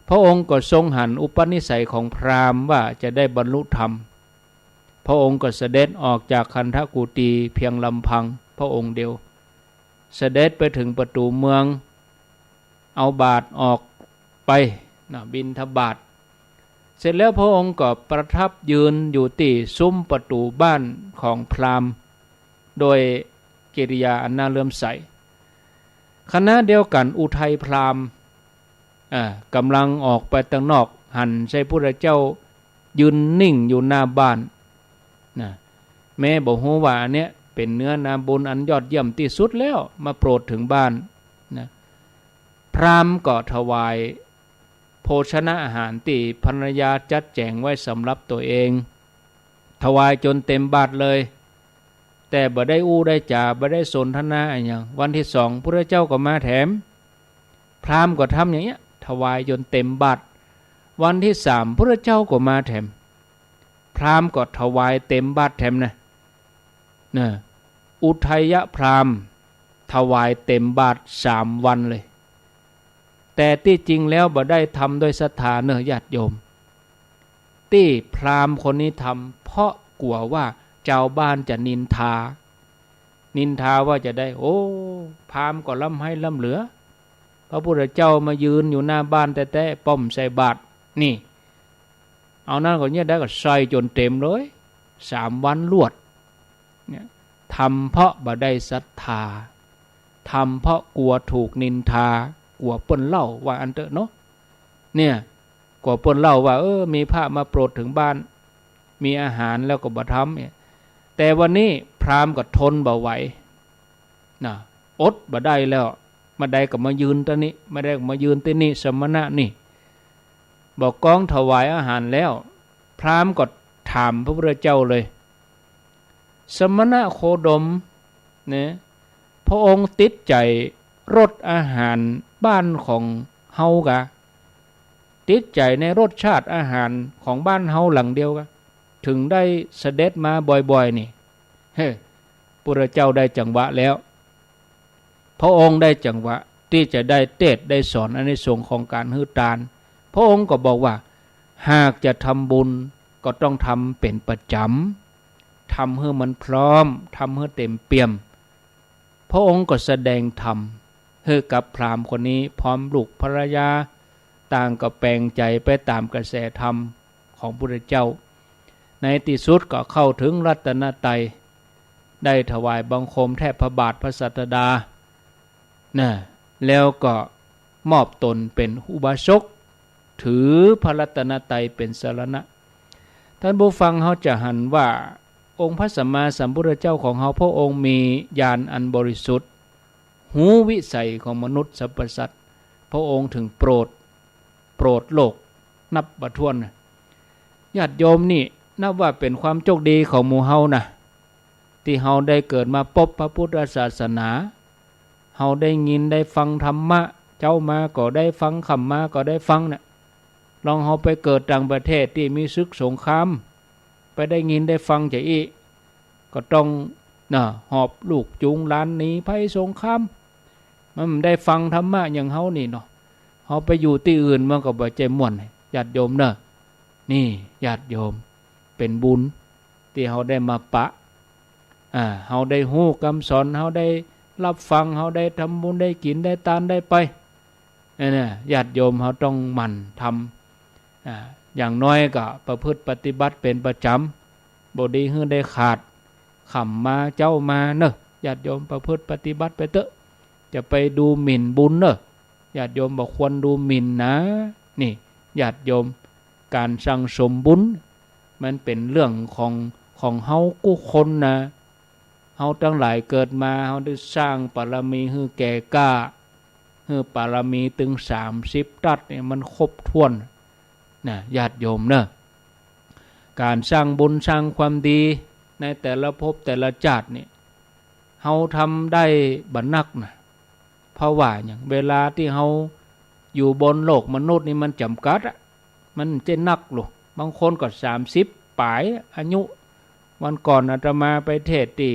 พระองค์ก็ทรงหันอุปนิสัยของพราหมณ์ว่าจะได้บรรลุธรรม พระองค์ก็เสด็จออกจากคันธกุฏีเพียงลำพังพระองค์เดียว เสด็จไปถึงประตู๋เมือง เอาบาตรออกไป นะ บิณฑบาต เสร็จแล้วพระองค์ก็ประทับยืนอยู่ตี้ซุ้มประตู๋บ้านของพราหมณ์ โดยกิริยาอันน่าเลื่อมใส ขณะเดียวกั๋นอุทยพราหมณ์ อ่า ก่ำลังออกไปตางนอก หันใส่พุทธเจ้ายืนนิ่งอยู่หน้าบ้าน นะ แม้บ่ฮู้ว่าอันเนี้ยเป๋นเนื้อนาบุญอันยอดเยี่ยมตี้สุดแล้ว มาโปรดเถิงบ้าน นะ พราหมณ์ก็ถวายโภชนะอาหารตี้ภรรยาจัดแจ๋งไว้สำหรับตั๋วเอง ถวายจ๋นเต๋มบาตรเลย แต่บ่ได้อู้ได้จ๋า บ่ได้สนทนาอะหยัง วันตี้สองพุทธเจ้าก็มาแถม พราหมณ์ก็ทำอย่างเนี้ย ถวายจ๋นเต๋มบาตร วันตี้สามพุทธเจ้าก็มาแถม พราหมณ์ก็ถวายเต๋มบาตรแถมนะ นะ อุทยพราหมณ์ถวายเต๋มบาตรสามวันเลย แต่ตี้จริงแล้วบ่ได้ทำด้วยศรัทธาเน่อญาติโยม ตี้พราหมณ์คนนี้ทำเพราะกั๋วว่าจาวบ้านจะนินทา นินทาว่าจะได้ โอ้ พราหมณ์ก็ร่ำไห้ร่ำเหลือ พระพุทธเจ้ามายืนอยู่หน้าบ้านแต๊ๆ ป้อมใส่บาตร นี่ เอานั้นก็เนี่ยได้ก็ใส่จ๋นเต๋มเลย สามวันรวด เนี่ย ทำเพราะบ่ได้ศรัทธา ทำเพราะกั๋วถูกนินทา กั๋วเปิ้นเล่าว่าอั้นเต๊อะเนาะ เนี่ย กั๋วเปิ้นเล่าว่า เออ มีพระมาโปรดเถิงบ้าน มีอาหารแล้วก็บ่ทำเนี่ย แต่วันนี้พราหมณ์ก็ทนบ่ไหว นะ อดบ่ได้แล้ว บ่ได้ก็มายืนตรงนี้ บ่ได้ก็มายืนตี้นี่ สมณะนี่ บ่าก้องถวายอาหารแล้ว พราหมณ์ก็ถามพระพุทธเจ้าเลย สมณะโคดม นะ พระองค์ติดใจ๋รสอาหารบ้านของเฮากา ติดใจ๋ในรสชาติอาหารของบ้านเฮาหลังเดียวกา เถิงได้เสด็จมาบ่อยๆ นี่ เฮ้ พุทธเจ้าได้จังหวะแล้ว พระองค์ได้จังหวะตี้จะได้เตสน์ได้สอนอานิสงส์ของก๋านหื้อตาน พระองค์ก็บอกว่า หากจะทำบุญก็ต้องทำเป๋นประจ๋ำ ทำหื้อมันพร้อม ทำหื้อเต๋มเปี่ยม พระองค์ก็แสดงธรรมหื้อกับพราหมณ์คนนี้ พร้อมลูกภรรยา ต่างก็แป๋งใจ๋ไปต๋ามกระแสธรรมของพุทธเจ้า ในตี้สุดก็เข้าเถิงรัตนตรัย ได้ถวายบังคมแทบพระบาทพระศาสดา นะ แล้วก็มอบตนเป๋นอุบาสก ถือพระรัตนตรัยเป๋นสรณะ ท่านผู้ฟัง เฮาจะหันว่า องค์พระสัมมาสัมพุทธเจ้าของเฮา พระองค์มีญาณอันบริสุทธิ์ ฮู้วิสัยของมนุษย์สรรพสัตว์ พระองค์เถิงโปรด โปรดโลกนับบ่ถ้วนนะ ญาติโยม นี่นับว่าเป๋นความโชคดีของหมู่เฮานะ ตี้เฮาได้เกิดมาปบพระพุทธศาสนา เฮาได้ยินได้ฟังธรรมะ เจ๊ามาก็ได้ฟัง ค่ำมาก็ได้ฟังเนี่ย ลองเฮาไปเกิดต่างประเทศตี้มีศึกสงคราม ไปได้ยินได้ฟังจาอี้ ก็ต้อง น่ะ หอบลูกจูงหลานหนีภัยสงคราม มันได้ฟังธรรมะอย่างเฮานี่เนาะ เฮาไปอยู่ตี้อื่นมันก็บ่ใจ้ม่วน ญาติโยมเนาะ นี่ ญาติโยม เป๋นบุญ ตี้เฮาได้มาปะ อ่า เฮาได้ฮู้กำสอน เฮาได้ฮับฟัง เฮาได้ทำบุญ ได้กิ๋น ได้ตาน ได้ไป เนี่ย ญาติโยมเฮาต้องหมั่นทำ อ่า อย่างน้อยก็ประพฤติปฏิบัติเป๋นประจ๋ำ บ่ดีหื้อได้ขาด ค่ำมาเจ๊ามาเนาะ ญาติโยมประพฤติปฏิบัติไปเต๊อะ จะไปดูหมิ่นบุญเนาะ ญาติโยมบ่ควรดูหมิ่นนะ นี่ ญาติโยม ก๋านสั่งสมบุญ มันเป๋นเรื่องของ ของเฮากู้คนนะ เฮาตังหลายเกิดมา เฮาได้สร้างบารมีหื้อแก่กล้า หื้อบารมีตึงสามสิบตัดเนี่ย มันครบถ้วนนะ ญาติโยมเนาะ ก๋านสร้างบุญสร้างความดีในแต่ละภพแต่ละจาติเนี่ย เฮาทำได้บ่นักนะ เพราะว่าอย่างเวลาตี้เฮาอยู่บนโลกมนุษย์นี่มันจ๋ำกัดอะ มันบ่ใจ้นักหรอก บางคนก็สามสิบป๋ายอายุ วันก่อนอาตมาไปเทศน์ตี้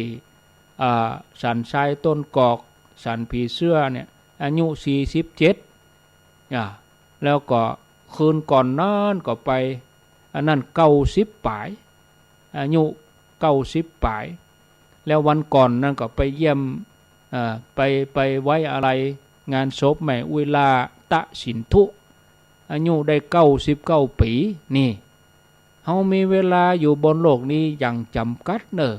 อ่า สันทรายต้นกอก สันผีเสื้อเนี่ย อายุสี่สิบเจ็ด อ่า แล้วก็คืนก่อนนั้นก็ไป อันนั้นเก้าสิบป๋าย อายุเก้าสิบป๋าย แล้ววันก่อนนั้นก็ไปเยี่ยม เอ่อ ไป ไปไว้อาลัยงานศพแม่อุ๊ยลา ตะสินธุ อายุได้เก้าสิบเก้าปี๋ นี่ เฮามีเวลาอยู่บนโลกนี้อย่างจ๋ำกัดเนาะ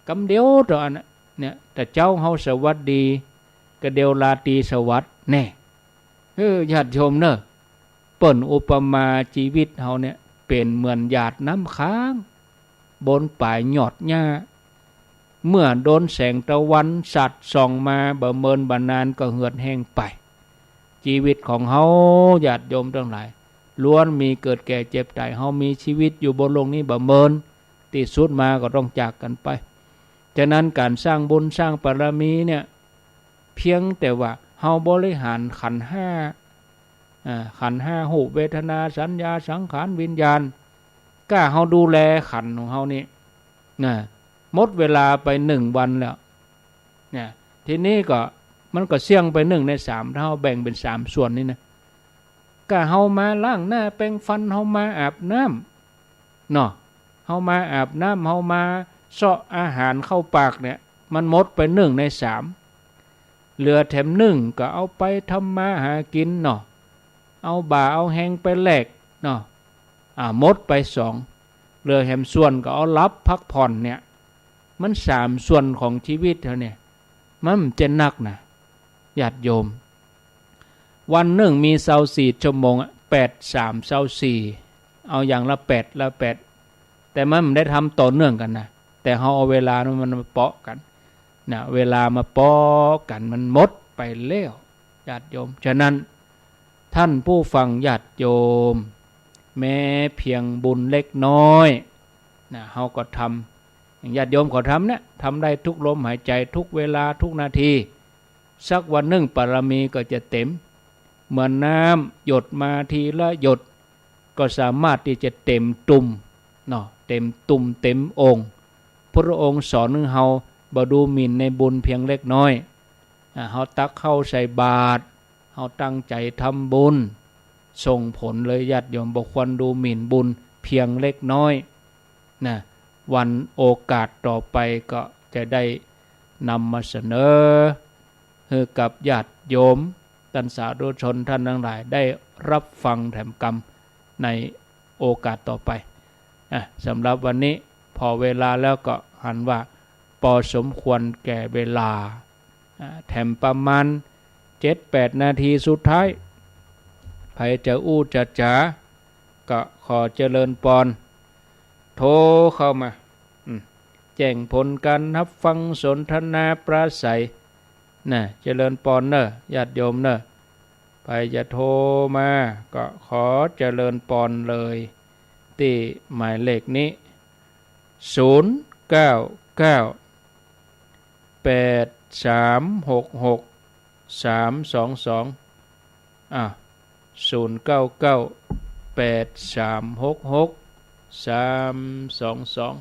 กำเดียวเต้าอั้นน่ะ เนี่ย แต่เจ๊าเฮาสวัสดี กะเดียวราตรีสวัสดิ์แน่ เออ ญาติโยมเนาะ เปิ้นอุปมาจีวิตเฮาเนี่ย เป๋นเหมือนหยาดน้ำค้าง บนป๋ายยอดหญ้า เมื่อโดนแสงตะวันสาดส่องมา บ่เมินบ่นานก็เหือดแห้งไป จีวิตของเฮา ญาติโยมตังหลาย ล้วนมีเกิดแก่เจ็บต๋าย เฮามีจีวิตอยู่บนโลกนี้บ่เมิน ตี้สุดมาก็ต้องจากกั๋นไป ฉะนั้นก๋านสร้างบุญสร้างบารมีเนี่ย เพียงแต่ว่าเฮาบริหารขันธ์ห้า อ่า ขันธ์ห้า รูป เวทนา สัญญา สังขาร วิญญาณ ก้าเฮาดูแลขันธ์ของเฮานี่ นะ หมดเวลาไปหนึ่งวันแล้ว เนี่ย ทีนี้ก็ มันก็เสี้ยงไปหนึ่งในสาม ถ้าเฮาแบ่งเป๋นสามส่วนนี่นะ ก้าเฮามาล้างหน้าแปรงฟัน เฮามาอาบน้ำ เนาะ เฮามาอาบน้ำ เฮามาเซาะอาหารเข้าปากเนี่ย มันหมดไปหนึ่งในสาม เหลือแถมหนึ่งก็เอาไปทำมาหากิ๋นเนาะ เอาบ่าเอาแฮงไปแลกเนาะ อ่า หมดไปสอง เหลือแถมส่วนก็เอาหลับพักผ่อนเนี่ย มันสามส่วนของจีวิตเฮาเนี่ย มันบ่ใจ้นักนะ ญาติโยม วันหนึ่งมีซาวสี่ชั่วโมงอะ แปด สาม ซาวสี่ เอาอย่างละแปด ละแปด แต่มันบ่ได้ทำต่อเนื่องกั๋นนะ แต่เฮาเอาเวลามันมาเปาะกั๋นนะ เวลามาเปาะกั๋นมันหมดไปแล้ว ญาติโยม ฉะนั้น ท่านผู้ฟังญาติโยม แม้เพียงบุญเล็กน้อยนะ เฮาก็ทำ อย่างญาติโยมเขาทำเนี่ย ทำได้ทุกลมหายใจ๋ ทุกเวลา ทุกนาที สักวันหนึ่งบารมีก็จะเต็ม เหมือนน้ำหยดมาทีละหยด ก็สามารถตี้จะเต็มตุ่มเนาะ เต็มตุ่มเต็มโอ่ง พระองค์สอนหื้อเฮาบ่ดูหมิ่นในบุญเพียงเล็กน้อย อ่า เฮาตักข้าวใส่บาตร เฮาตั้งใจ๋ทำบุญ ส่งผลเลยญาติโยม บ่ควรดูหมิ่นบุญเพียงเล็กน้อยนะ วันโอกาสต่อไปก็จะได้นำมาเสนอ หื้อกับญาติโยม ต้านสาธุชนท่านตังหลายได้ฮับฟังแถมกำในโอกาสต่อไป อ่ะ สำหรับวันนี้ผ่อเวลาแล้วก็หันว่าปอสมควรแก่เวลา อ่ะ แถมประมาณเจ็ดแปดนาทีสุดท้าย ใผจะอู้จะจ๋า ก็ขอเจริญปอน โทรเข้ามา อืม แจ้งผลการฮับฟังสนทนาปราศรัย น่ะ เจริญปอนเน่อ ญาติโยมเน่อ ใผจะโทรมา ก็ขอเจริญปอนเลย ตี้หมายเลขนี้ ศูนย์ เก้า เก้า แปด สาม หก หก สาม สอง สอง อ่ะ ศูนย์ เก้า เก้า แปด สาม หก หก สาม สอง สอง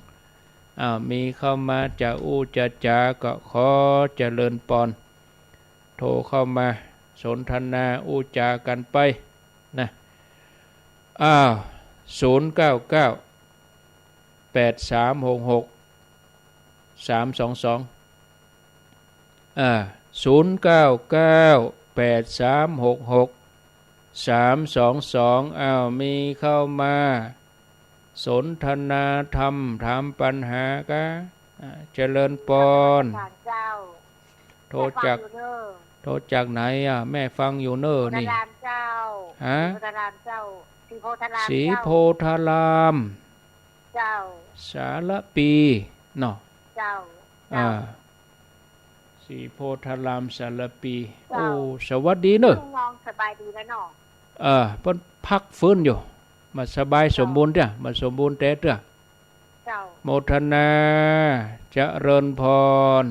อ่า มีเข้ามาจะอู้จะจาก็ขอเจริญปอน โทรเข้ามาสนทนาอู้จากันไปนะ อ้าว ศูนย์ เก้า เก้า แปด สาม หก หก สาม สอง สอง อ่า ศูนย์ เก้า เก้า แปด สาม หก หก สาม สอง สอง อ้าว มีเข้ามาสนทนาธรรม ถามปัญหากา อ่า เจริญปอน อาจารย์เจ้า โทรจาก แม่ฟังอยู่เน้อ โทรจากไหนอ่ะ แม่ฟังอยู่เน้อ โพธาราม นี่ เจ้า ฮะ ศรีโพธารามเจ้า ศรีโพธาราม ศรีโพธาราม เจ้า สารภีเนาะ เจ้า อ่า เจ้า ศรีโพธารามสารภี เจ้า โอ้ สวัสดีเน้อ ลุงน้องสบายดีแล้วเนาะ เออ เปิ้นพักฟื้นอยู่ บ่สบายสมบูรณ์เตื้อ บ่สมบูรณ์แต๊เตื้อ เจ้า โมทนา เจริญพร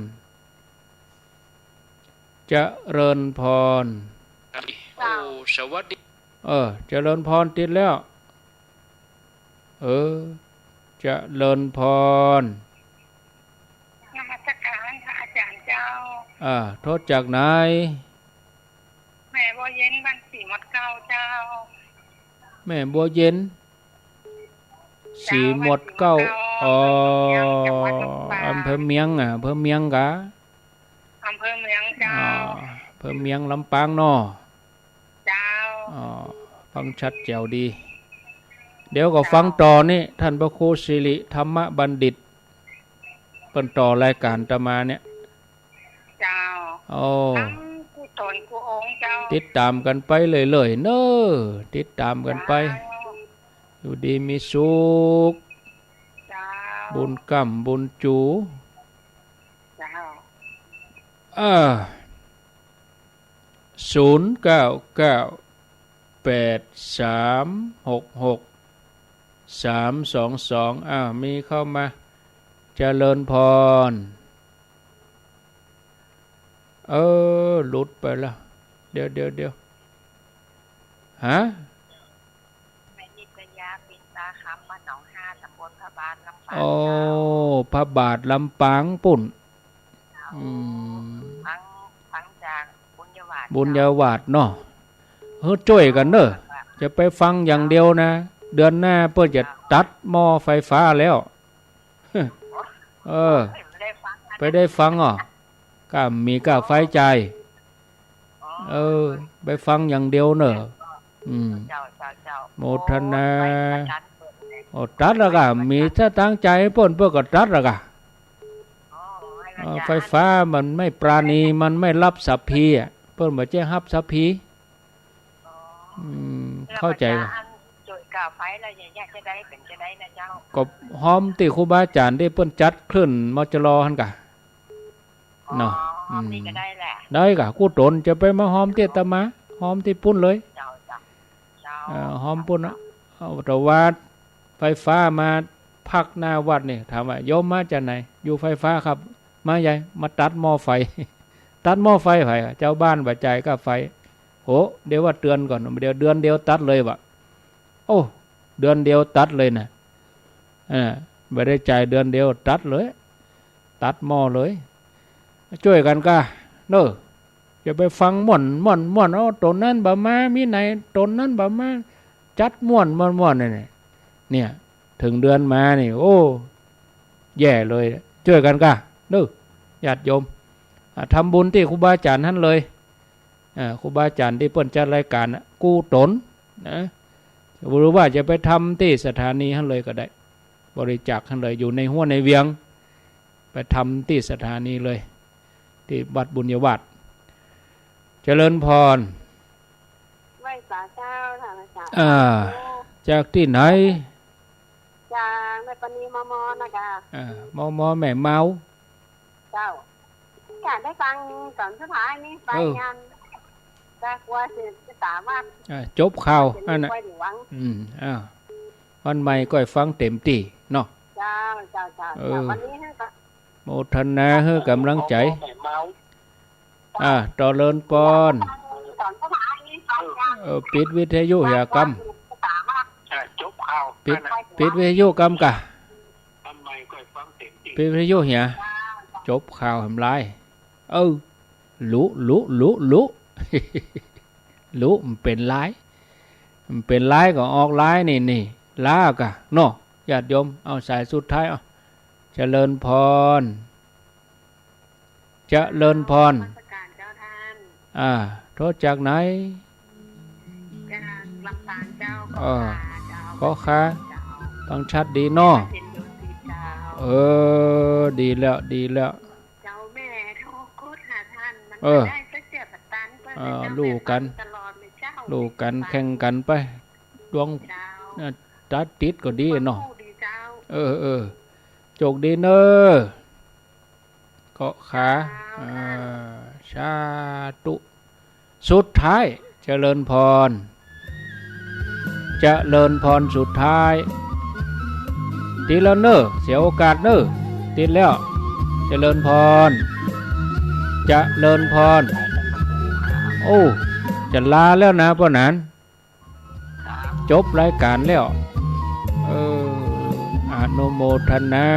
เจริญพร เจ้า โอ้ สวัสดี เออ เจริญพรติดแล้ว เออ เจริญพร นมัสการพระอาจารย์เจ้า อ่า โทรจากไหน แม่บัวเย็น บ้านสีหมดเกล้าเจ้า แม่บัวเย็น สีหมดเกล้า เจ้า บ้านสีหมดเกล้า อ๋อ อำเภอเมือง จังหวัดลำปาง อำเภอเมืองอ่ะ อำเภอเมืองกา อำเภอเมืองเจ้า อ๋อ อำเภอเมืองลำปางเนาะ เจ้า อ๋อ ฟังชัดแจ๋วดี เดี๋ยวก็ เจ้า ฟังต่อนี่ ท่านพระครูสิริธรรมบัณฑิต เปิ้นต่อรายการอาตมาเนี่ย เจ้า โอ้ ทั้งกู้ตนกู้องค์เจ้า ติดต๋ามกั๋นไปเรื่อยๆ เน้อ ติดต๋ามกั๋นไป เจ้า อยู่ดีมีสุข เจ้า บุญก้ำบุญจู๋ เจ้า อ่า ศูนย์ เก้า เก้า แปด สาม หก หก สาม สอง สอง อ้าว มีเข้ามา เจริญพร เออ หลุดไปแล้ว เดี๋ยว เดี๋ยว เดี๋ยว ฮะ แม่นิตยา ปิ่นตาคำ บ้านหนองฮา ตำบลพระบาท ลำปาง อ๋อ เจ้า พระบาท ลำปางปุ้น เจ้า อืม ฟัง ฟังจากบุญญาวาส บุญญาวาสเนาะ เฮ้อ จ้วยกั๋นเน้อ เจ้า จะไปฟังอย่างเดียวนะ เดือนหน้าเปิ้นจะตัดหม้อไฟฟ้าแล้ว เออ ไม่ได้ฟังนะ ไปได้ฟังอ่ะ ก้ามีก้าไฟจ่าย อ๋อ เออ ไปฟังอย่างเดียวเน้อ อืม เจ้า เจ้า เจ้า โมทนา โอ้ ไฟฟ้าตัดเปิ้นเลย โอ้ ตัดแล้วก้า มีสตางค์จ่ายหื้อเปิ้น เปิ้นก็ตัดแล้วก้า อ๋อ เออ ไฟฟ้ามันไม่ปราณี มันไม่ฮับสัพพีอ่ะ เปิ้นบ่ใจ้ฮับสัพพี อ๋อ อืม แล้ว เข้าใจ๋ ก็จะอันจ่วยก้าไฟแล้ว อยากจะได้เป๋นจะได้นะเจ้า ก็ฮ้อมตี้ครูบาอาจ๋ารย์ตี้เปิ้นจัดคลื่น มจล หั้นก้า เนาะ อ๋อ อืม นี่ก็ได้แหละ ได้ก้า กู้ต๋น จะไปมาฮ้อมตี้อาตมา ฮ้อมตี้ปุ้นเลย เจ้า เจ้า เจ้า เอ่อ ฮ้อมปุ้นนะ เจ้า เอา แต่ว่าไฟฟ้ามาพักหน้าวัดนี่ ถามว่า โยมมาจากไหน อยู่ไฟฟ้าครับ มาใหญ่ มาตัดหม้อไฟ ตัดหม้อไฟใผ เจ้าบ้านบ่จ่ายก้าไฟ โห เดี๋ยวว่าเดือนก่อน เดี๋ยวเดือนเดียวตัดเลยบ่า โอ้ เดือนเดียวตัดเลยนะ อ่า บ่ได้จ่ายเดือนเดียวตัดเลย ตัดหม้อเลย จ้วยกั๋นก้า เน้อ อย่าไปฟังม่วน ม่วน ม่วน เอา ต๋นนั้นบ่มา มีไหน ต๋นนั้นบ่มา จัดม่วน ม่วน ม่วน เนี่ย เนี่ย เถิงเดือนมานี่ โอ้ แย่เลย จ้วยกั๋นก้า เน้อ ญาติโยม อ่า ทำบุญตี้ครูบาอาจ๋ารย์หั้นเลย อ่า ครูบาอาจ๋ารย์ตี้เปิ้นจัดรายก๋านน่ะ กู้ต๋นนะ หรือว่าจะไปทำตี้สถานีหั้นเลยก็ได้ บริจาคหั้นเลย อยู่ในหั้วในเวียง ไปทำตี้สถานีเลย ตี้วัดบุญญาวาส เจริญพร ไหว้สาเจ้า ท่านอาจ๋ารย์ อ่า จากตี้ไหน จากแม่ปานี มม นะคะ อ่า มม แม่เมา เจ้า อยากได้ฟังต๋อนสุดท้ายนี่ ไป เออ งาน จะกลัวสิจะสามารถ อ่า จบข่าว จะมี อันน่ะ กล้วยหลวง อืม อ่า วันใหม่ก้อยฟังเต็มตี้เนาะ เจ้า เจ้า เจ้า เออ เจ้า วันนี้ให้ก็ โมทนาหื้อกำลังใจ๋ อ่า เจริญพร เออ ปิดวิทยุเหียกำ อ่า จบข่าว ปิด นั่นน่ะ ปิดวิทยุกำก่ะ ทำไมค่อยฟังเสียงจริง ปิดวิทยุเหีย จบข่าวแหมลาย เออ ลุ ลุ ลุ ลุ ลุ มันเป๋นลาย มันเป๋นลายก็ออกลายนี่ นี่ ลาก่ะเนาะ ญาติโยม เอาสายสุดท้าย เอา เจริญพร เจริญพร นมัสการเจ้าท่าน อ่า โทรจากไหน จากลำปางเจ้า เออ ขอค่ะ เจ้า ฟังชัดดีเนาะ เห็นอยู่สิเจ้า เออ ดีแล้ว ดีแล้ว เจ้าแม่โทรกดหาท่าน มัน เออ บ่ได้สักเทื่อ บ่ตันเปิ้น เออ เจ้า ฮู้กั๋น แม่ฟังตลอดเลยเจ้า ฮู้กั๋น แข่งกั๋นไป ดวง เจ้า เอ่อ ต๋าติดก็ดีเนาะ ฮู้ดีเจ้า เออ เออ โชคดีเน่อ เกาะขา เจ้า อ่า สาธุ สุดท้าย เจริญพร เจริญพร สุดท้าย ติดแล้วเน่อ เสียโอกาสเน่อ ติดแล้ว เจริญพร เจริญพร โอ้ จะลาแล้วนะ ป้อหนาน จบรายก๋านแล้ว เออ อนุโมทนา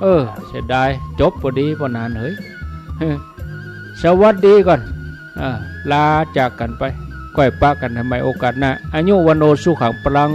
เออ เสียดาย จบพอดี ป้อหนานเฮ้ย สวัสดีก่อน อ่า ลาจากกั๋นไป ก้อยปะกั๋นใหม่โอกาสหน้า อายุ วัณโณ สุขัง พลัง